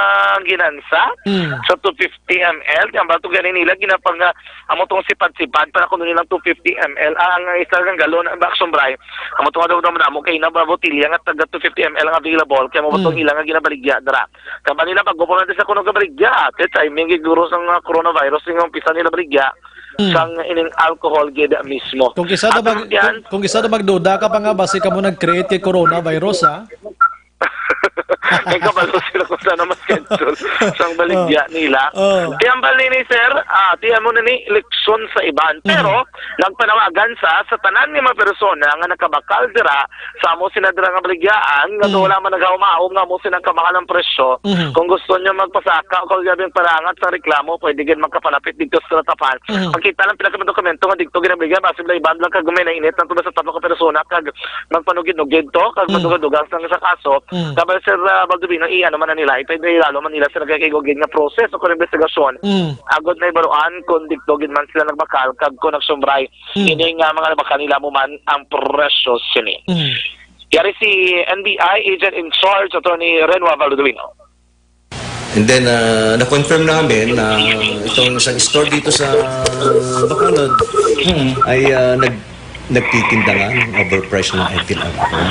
ginansa Hmm. sa two fifty M L. Di ang bato gani nila, ginapang, ah, amo tong sipad-sipad, para kuno nilang two fifty M L. Ah, ang isa nga galon, ang Action Bray, amo tong daw mo kay na ba botelya nga taga two fifty M L ang available, kaya mo ba tong Hmm. ilang nga ginabaligya, dira. Kamba nila, bago pa man sa kuno ka baligya, ate, timing gid guro sang, ah, coronavirus nga umpisa nila baligya, Hmm. sang ining alcohol gid mismo. Kung kisa daw Ato mag-, yan. Kung, kung kisa daw magduda ka pa nga, basi ka mo nag-create kay coronavirus, ha? Kay kabalo sila kung saan na ma-schedule sang baligya nila. Oh. Ti hambal ni, ni sir, ah, ti amo na ni eleksyon sa iban. Mm. Pero, nagpanawagan sa, sa tanan nga mga persona nga nakabakal dira, sa amo sina dira nga baligyaan, nga Mm. wala man nagahumahom nga amo sina ang kamahal ang presyo. Mhm. Kung gusto nyo magpasaka o kung grabe ang parangat sa reklamo, pwede gid magkapalapit dito sa Tratapan. Mhm. Pagkita lang pila ka dokumento nga dito ginabaligya, basi bala iban lang kag may nainit ang tulo sa tatlo ka persona kag magpanugid-nugid to, kag Mm. madugadugang sa, sa kaso. Mm. Kabay, Sir, ah, Baldovino, i-ano man na nila, ipahilalo man nila sa nagkakaigugid nga process o kung investigasyon. Mm. Agod na ibaruan kung dito gid man sila nagbakal kag kung nagsumbray. Mm. Ini nga mga nagbakal nila mo man ang presyo sini. Mm. Yari si N B I Agent in Charge, Attorney Renua Baldovino. And then, ah, na-confirm namin na itong isang store dito sa Bacolod Mm. ay, ah, nag-, nagtitinda nga ng overpriced na ethyl alcohol.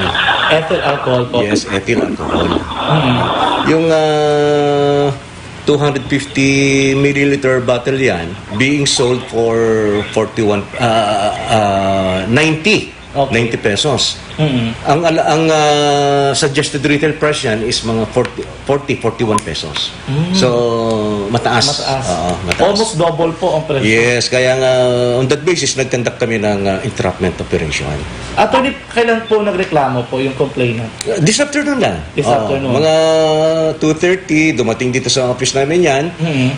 Ethyl alcohol po. Yes, ethyl alcohol. Mm. Yung, ah, two hundred fifty milliliter bottle yan, being sold for forty-one, ah, ah, ninety. Okay. Ninety pesos. Mm. Ang ala-, ang, ah, suggested retail price niyan is mga forty, forty, forty-one pesos. Mm. So, mataas. Mataas. Oo, mataas. Almost double po ang presyo. Yes, kaya nga, on that basis, nag-conduct kami ng, ah, entrapment operation. Attorney, kailan po nagreklamo po yung complainant? Uh, this afternoon lang. This Oo, afternoon. Mga two thirty, dumating dito sa office namin yan. Mm.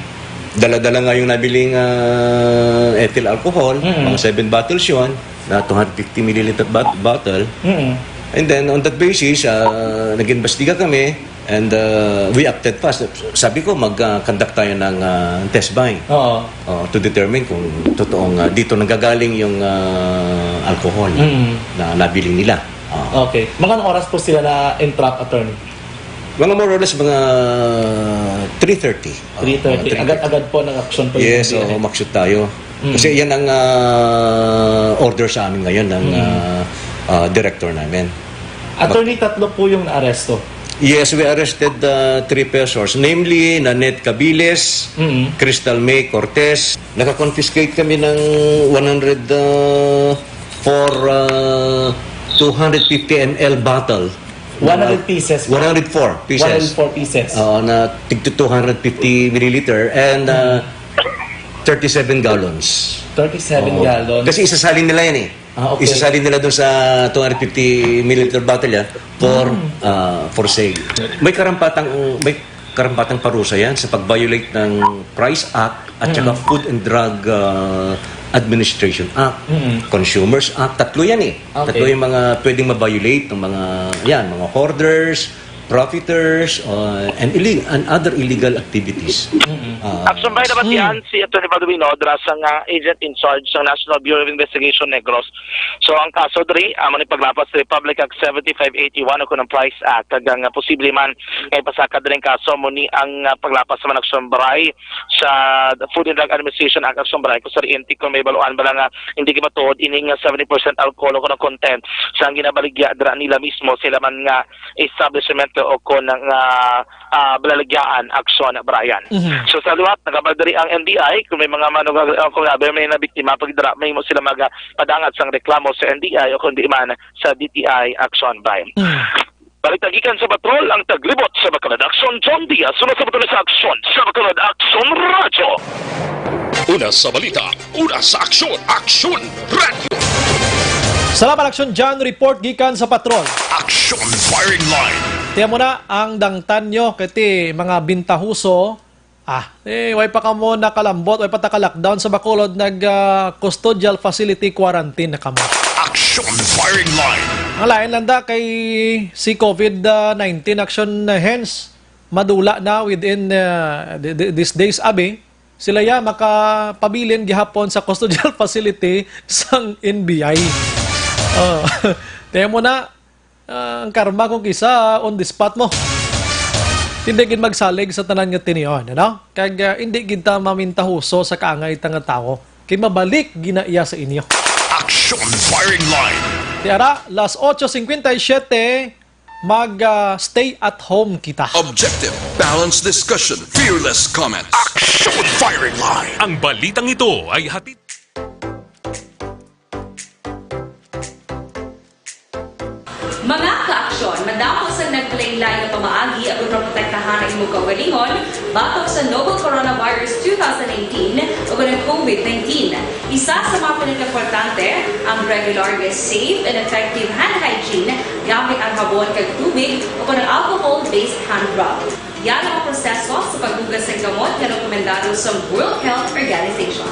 Dala-dala nga yung nabiling, ah, ethyl alcohol, Mm. mga seven bottles yun, na two hundred fifty milliliter bot-, bottle. Mm. And then, on that basis, ah, nag-imbestiga kami and, ah, we acted fast. Sabi ko, mag, ah, conduct tayo ng, ah, test buy. Oo. Oh, to determine kung totoong, ah, dito nanggagaling yung, ah, alcohol Mm. na nabili nila. Ah. Okay. Mga anong oras po sila na-entrap, attorney? Mga more or less, mga three thirty. Ah, Three thirty. mga three thirty. Agad-agad po ng action po yung Yes, N B I. Oo, umaksyon tayo. Mm. Kasi yan ang, ah, order sa amin ngayon ng, Mm. ah, ah, director namin. Attorney, tatlo po yung naaresto. Yes, we arrested, ah, three persons, namely Nanette Cabiles, Mm. Crystal May Cortez. Nakakonfiscate kami ng one hundred, ah, for, ah, two hundred fifty M L bottle. One hundred pieces po. One hundred four pieces. One hundred four pieces. Oo, na tig two hundred fifty milliliter and, ah, Mm. thirty-seven gallons. Thirty-seven Oo. gallons. Kasi isasalin nila yan eh. Ah, okay. Isasalin nila doon sa two hundred fifty milliliter bottle yan for, Mm. ah, for sale. May karampatang, may karampatang parusa yan sa pag-violate ng Price Act at saka Mm. Food and Drug, ah, Administration Act, Mm. Consumers Act. Tatlo yan eh. Okay. Tatlo yung mga pwedeng ma-violate ng mga, yan, mga hoarders, profiteers, uh, and illeg-, and other illegal activities. Mm-mm. Ah, Action by naman Mm. yan si Attorney Balduino, dira sang, ah, agent in charge sa National Bureau of Investigation Negros. So, ang kaso diri, amo ni paglapas sa Republic Act seventy-five eighty-one o kung ang Price Act, kag ang, ah, posible man nga ipasaka diri ang kaso, amo ni ang, ah, paglapas sa mga nagsumbray sa Food and Drug Administration Act, ang sumbray kung sa riente kung may baluan bala nga hindi gid matuod ining seventy percent alcohol o kung ang content sa ang ginabaligya dira nila mismo sa ila man nga establishment o kung nga, ah, balaligyaan, action, Brian. Mhm. So, sa liwat, nagabal diri ang N B I, kung may mga manug-, ah, kung abi may nabiktima, pag dira, may mo sila magapadangat sang reklamo sa N B I o kung di man sa D T I action, Brian. Mhm. Balita gikan sa Patrol, ang taglibot sa Bacolod Action, John Diaz, sumasabat na sa Action, sa Bacolod Action Radyo. Una sa balita, una sa aksyon, Action Radyo. Salamat, Action John. Report gikan sa Patrol. Action Firing Line. Tiyan mo na, ang dangtan nyo, kati mga bintahuso, ah, eh, way pa kamo nakalambot, way pa taka-lockdown sa Bacolod, nag, ah, custodial facility quarantine na kamo. Action Firing Line. Ang lain lang da kay si COVID nineteen, Action, ah, hence madula na within, ah, th-, th-, these days, abi. Sila ya makapabilin gihapon sa custodial facility sang N B I. Oh, tiyan mo na, ah, ang karma kung kisa on the spot mo. Hindi gid magsalig sa tanan nga tinion, ano? Kag, ah, hindi gid ta mamintahuso sa kaangay ta nga tawo. Kay mabalik gina iya sa inyo. Action Firing Line. Tiara, las ocho cincuenta y siete, mag, ah, stay at home kita. Objective, balanced discussion, fearless comments. Action Firing Line. Ang balitang ito ay hatid Mga ka-aksyon, madamo sang nag-play Lain nga pamaagi agud maprotektahan ang imong kaugalingon batok sa novel coronavirus two thousand eighteen ug ang COVID nineteen. Isa sa mga pinakaimportante, ang regular nga safe and effective hand hygiene gamit ang habon kag tubig o kon ang alcohol-based hand rub. Yara ang proseso sa paghugas sang kamot nga rekomendado sa World Health Organization.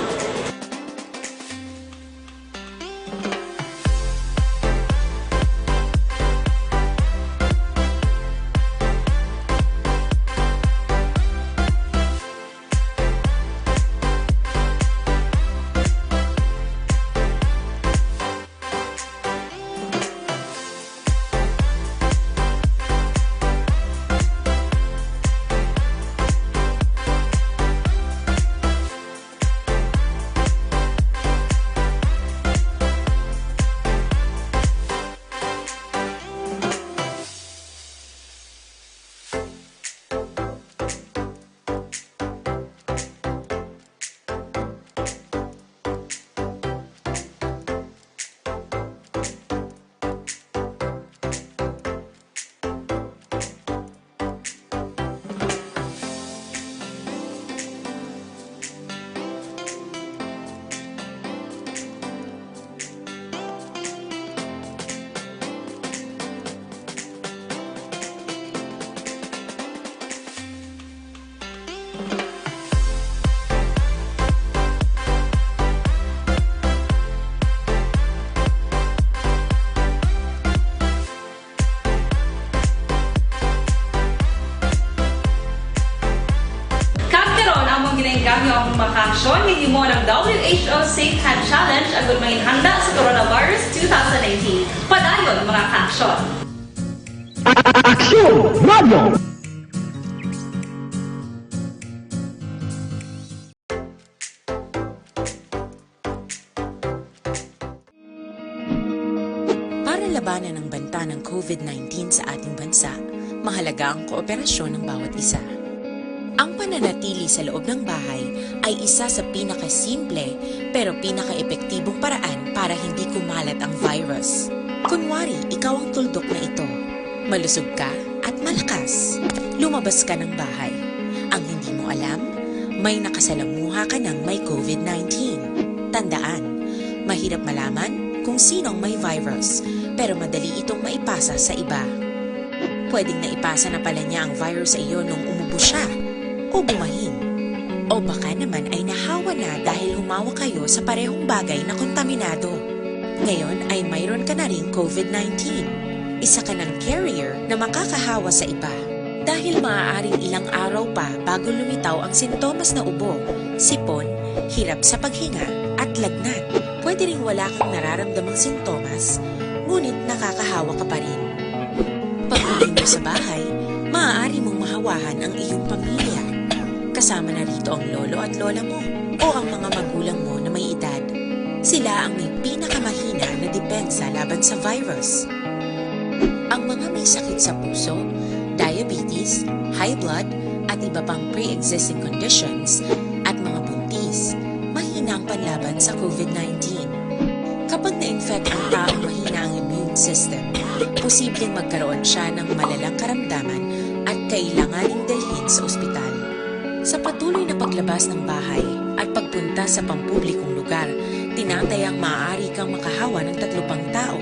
Kag karon, among ginainggangyo ang mga kaaksyon nga himo ng W H O Safe Hand Challenge agud manginhanda sa coronavirus two thousand nineteen. Padayon, mga kaaksyon. Aksyon Radio! Para labanan ang banta ng COVID nineteen sa ating bansa, mahalaga ang kooperasyon ng bawat isa. Ang pananatili sa loob ng bahay ay isa sa pinakasimple pero pinakaepektibong paraan para hindi kumalat ang virus. Kunwari, ikaw ang tuldok na ito. Malusog ka at malakas. Lumabas ka ng bahay. Ang hindi mo alam, may nakasalamuha ka ng may COVID nineteen. Tandaan, mahirap malaman kung sino ang may virus, pero madali itong maipasa sa iba. Pwedeng naipasa na pala niya ang virus sa iyo nung umubo siya o bumahin. O baka naman ay nahawa na dahil humawak kayo sa parehong bagay na kontaminado. Ngayon ay mayroon ka na ring COVID nineteen. Isa ka ng carrier na makakahawa sa iba. Dahil maaaring ilang araw pa bago lumitaw ang sintomas na ubo, sipon, hirap sa paghinga, at lagnat. Pwede ring wala kang nararamdamang sintomas, ngunit nakakahawa ka pa rin. Pag-uwi mo sa bahay, maaari mong mahawahan ang iyong pamilya. Kasama na rito ang lolo at lola mo o ang mga magulang mo na may edad. Sila ang may pinakamahina na depensa laban sa virus. Ang mga may sakit sa puso, diabetes, high blood, at iba pang pre-existing conditions, at mga buntis, mahina ang panlaban sa COVID nineteen. Kapag na-infect ang taong mahina ang immune system, posibleng magkaroon siya ng malalang karamdaman at kailanganing dalhin sa ospital. Sa patuloy na paglabas ng bahay at pagpunta sa pampublikong lugar, tinatayang maaari kang makahawa ng tatlo pang tao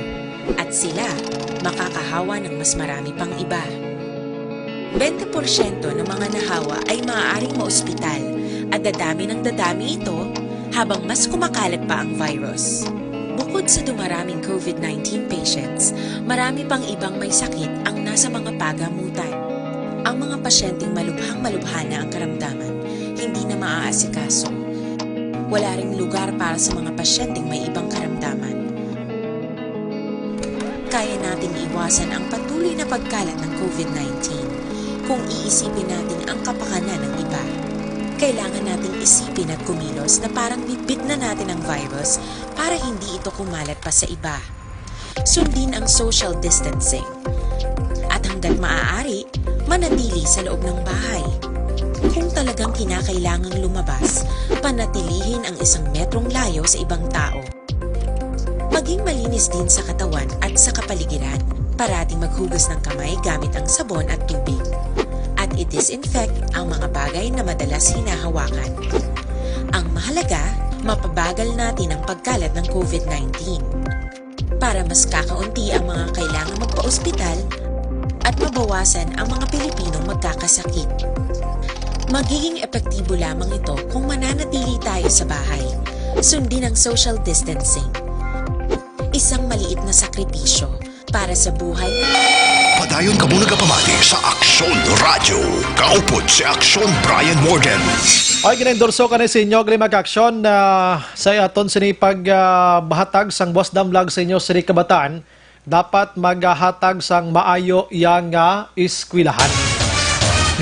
at sila makakahawa ng mas marami pang iba. Bente porsyento ng mga nahawa ay maaaring maospital at dadami ng dadami ito habang mas kumakalat pa ang virus. Bukod sa dumaraming COVID nineteen patients, marami pang ibang may sakit ang nasa mga pagamutan. Ang mga pasyenteng malubhang-malubha na ang karamdaman, hindi na maaasikaso. Wala ring lugar para sa mga pasyenteng may ibang karamdaman. Kaya nating iwasan ang patuloy na pagkalat ng COVID nineteen kung iisipin natin ang kapakanan ng iba. Kailangan nating isipin at kumilos na parang bitbit na natin ang virus para hindi ito kumalat pa sa iba. Sundin ang social distancing. At hanggat maaari, manatili sa loob ng bahay. Kung talagang kinakailangang lumabas, panatilihin ang isang metrong layo sa ibang tao. Maging malinis din sa katawan at sa kapaligiran. Parating maghugas ng kamay gamit ang sabon at tubig. At i-disinfect ang mga bagay na madalas hinahawakan. Ang mahalaga, mapabagal natin ang pagkalat ng covid nineteen. Para mas kakaunti ang mga kailangang magpa-ospital at mabawasan ang mga Pilipinong magkakasakit. Magiging epektibo lamang ito kung mananatili tayo sa bahay. Sundin ang social distancing. Isang maliit na sakripisyo para sa buhay. Padayon kamo nagapamati sa Aksyon Radyo. Kaupod si Aksyon Brian Morden. Ay, ginaendorso ka ni sa inyo, Glenn Mag-Aksyon, na sa aton sini pag ah, bahatag sang Buas Dam Vlog sa inyo, sini kabataan, dapat maghatag sang maayo iya nga eskwelahan.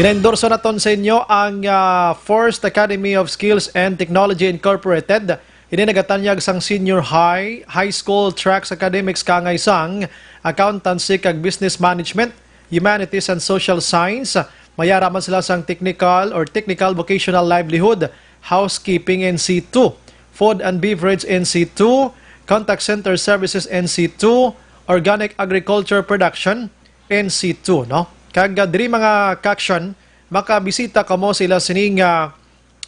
Ginaendorso naton sa inyo ang ah, First Academy of Skills and Technology Incorporated. Ini nagatanyag sang senior high, high school tracks, academics, kaangay sang accountancy kag business management, humanities and social science. Mayara man sila sang technical or technical vocational livelihood, housekeeping N C two, food and beverage N C two, contact center services N C two, organic agriculture production N C two, no? Kag ah, diri mga ka-aksyon, makabisita kamo sila sining ah,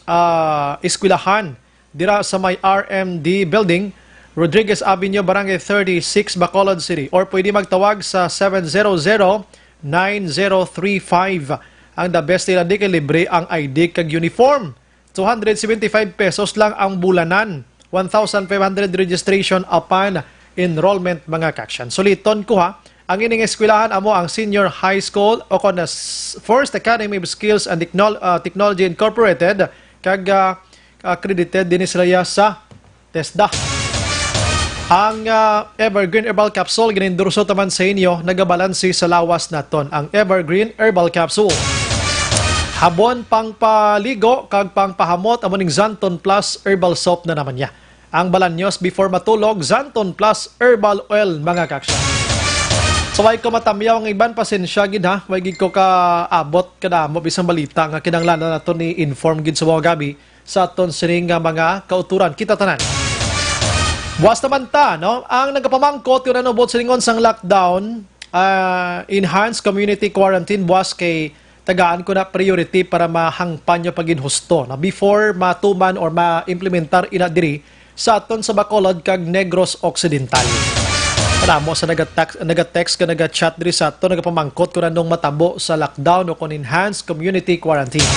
ah, eskwelahan dira sa may R M D Building, Rodriguez Avenue, Barangay thirty-six, Bacolod City. Or pwede magtawag sa seven zero zero, nine zero three five. Ang the best nila di kay libre ang I D kag uniform. Two hundred seventy-five pesos lang ang bulanan. One thousand five hundred registration upon enrollment, mga ka-aksyon. Suliton ko ha, ang ining eskwelahan amo ang Senior High School o kon na s- First Academy of Skills and Technol- ah, Technology Incorporated, kag ah, accredited din sila sa TESDA. Ang ah, Evergreen Herbal Capsule, ginindurso taman sa inyo, nagabalansi sa lawas naton ang Evergreen Herbal Capsule. Habon pangpaligo kag pangpahamot amo ning Xanthone Plus Herbal Soap na naman niya. Ang balanyos before matulog, Xanthone Plus Herbal Oil, mga ka-aksyon. So, way ko matamyaw ang iban, pasensya gid ha. Way gid ko kaabot kadamo bisang balita nga kinahanglan nato ni inform gid sa mga gabi sa aton sining nga mga kauturan. Kita tanan. Buwas naman ta, no? Ang nagapamangkot kung ano buot silingon sang lockdown, ah, enhanced community quarantine, buwas kay tagaan ko na priority para mahangpan niyo pagin husto na before matuman or ma-implementar ina diri sa aton sa Bacolod kag Negros Occidental. Kadamo sa nagatext, nagatext ka nagachat diri sa aton nagapamangkot kung anong matabo sa lockdown o kung enhanced community quarantine.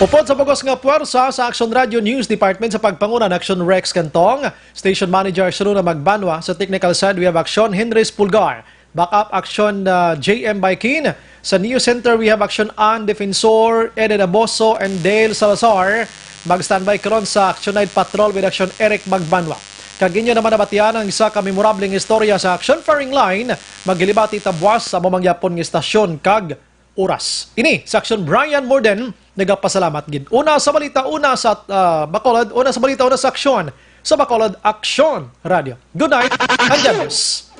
Upod sa bugos nga puwersa sa Action Radio News Department sa pagpanguna ni Action Rex Cantong, Station Manager Sharuna Magbanwa, sa technical side we have Action Henry Spulgar. Backup Action uh, J M Baikin. Sa News Center, we have Action An Defensor, Eden Aboso, and Dale Salazar. Mag-standby karon sa Action Night Patrol with Action Eric Magbanwa. Kag inyo naman nabatian ang isa ka memorableng istorya sa Action Firing Line. Maghilibati ta buwas sa amo mangyapon nga istasyon kag oras. Ini sa Action Brian Morden, nagapasalamat gid. Una sa balita, una sa ah, Bacolod, una sa balita, una sa aksyon. Sa Bacolod Aksyon Radio. Good night and God bless.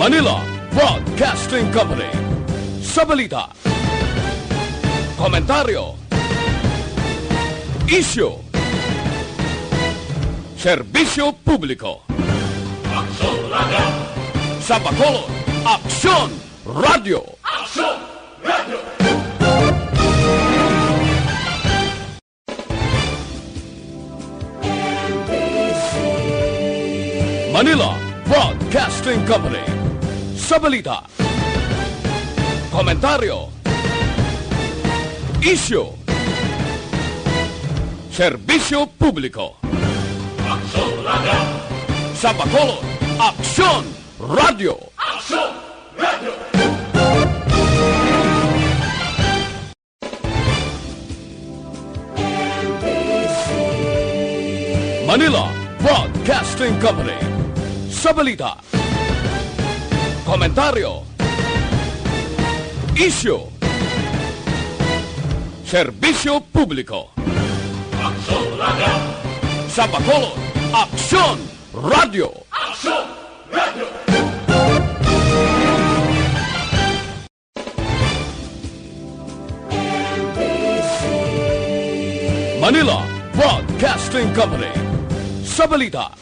Manila Broadcasting Company. Sa balita, komentaryo, isyu, serbisyo publiko. Aksyon Radio. Sa Bacolod, Aksyon Radio. Aksyon Radio. Manila Broadcasting Company. Sa balita, komentaryo, isyu, serbisyo publiko. Aksyon Radio. Sa Bacolod, Aksyon Radio. Aksyon Radio. Manila Broadcasting Company. Sa balita, komentaryo, isyu, serbisyo publiko. Aksyon Radio. Sa Bacolod, Aksyon Radio. Aksyon Radio. Manila Broadcasting Company. Sa balita,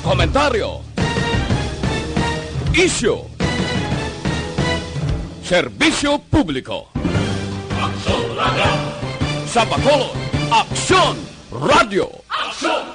Komentaryo. Isyu. Serbisyo publiko. Aksyon Radio. Sa Bacolod, Aksyon Radio. Aksyon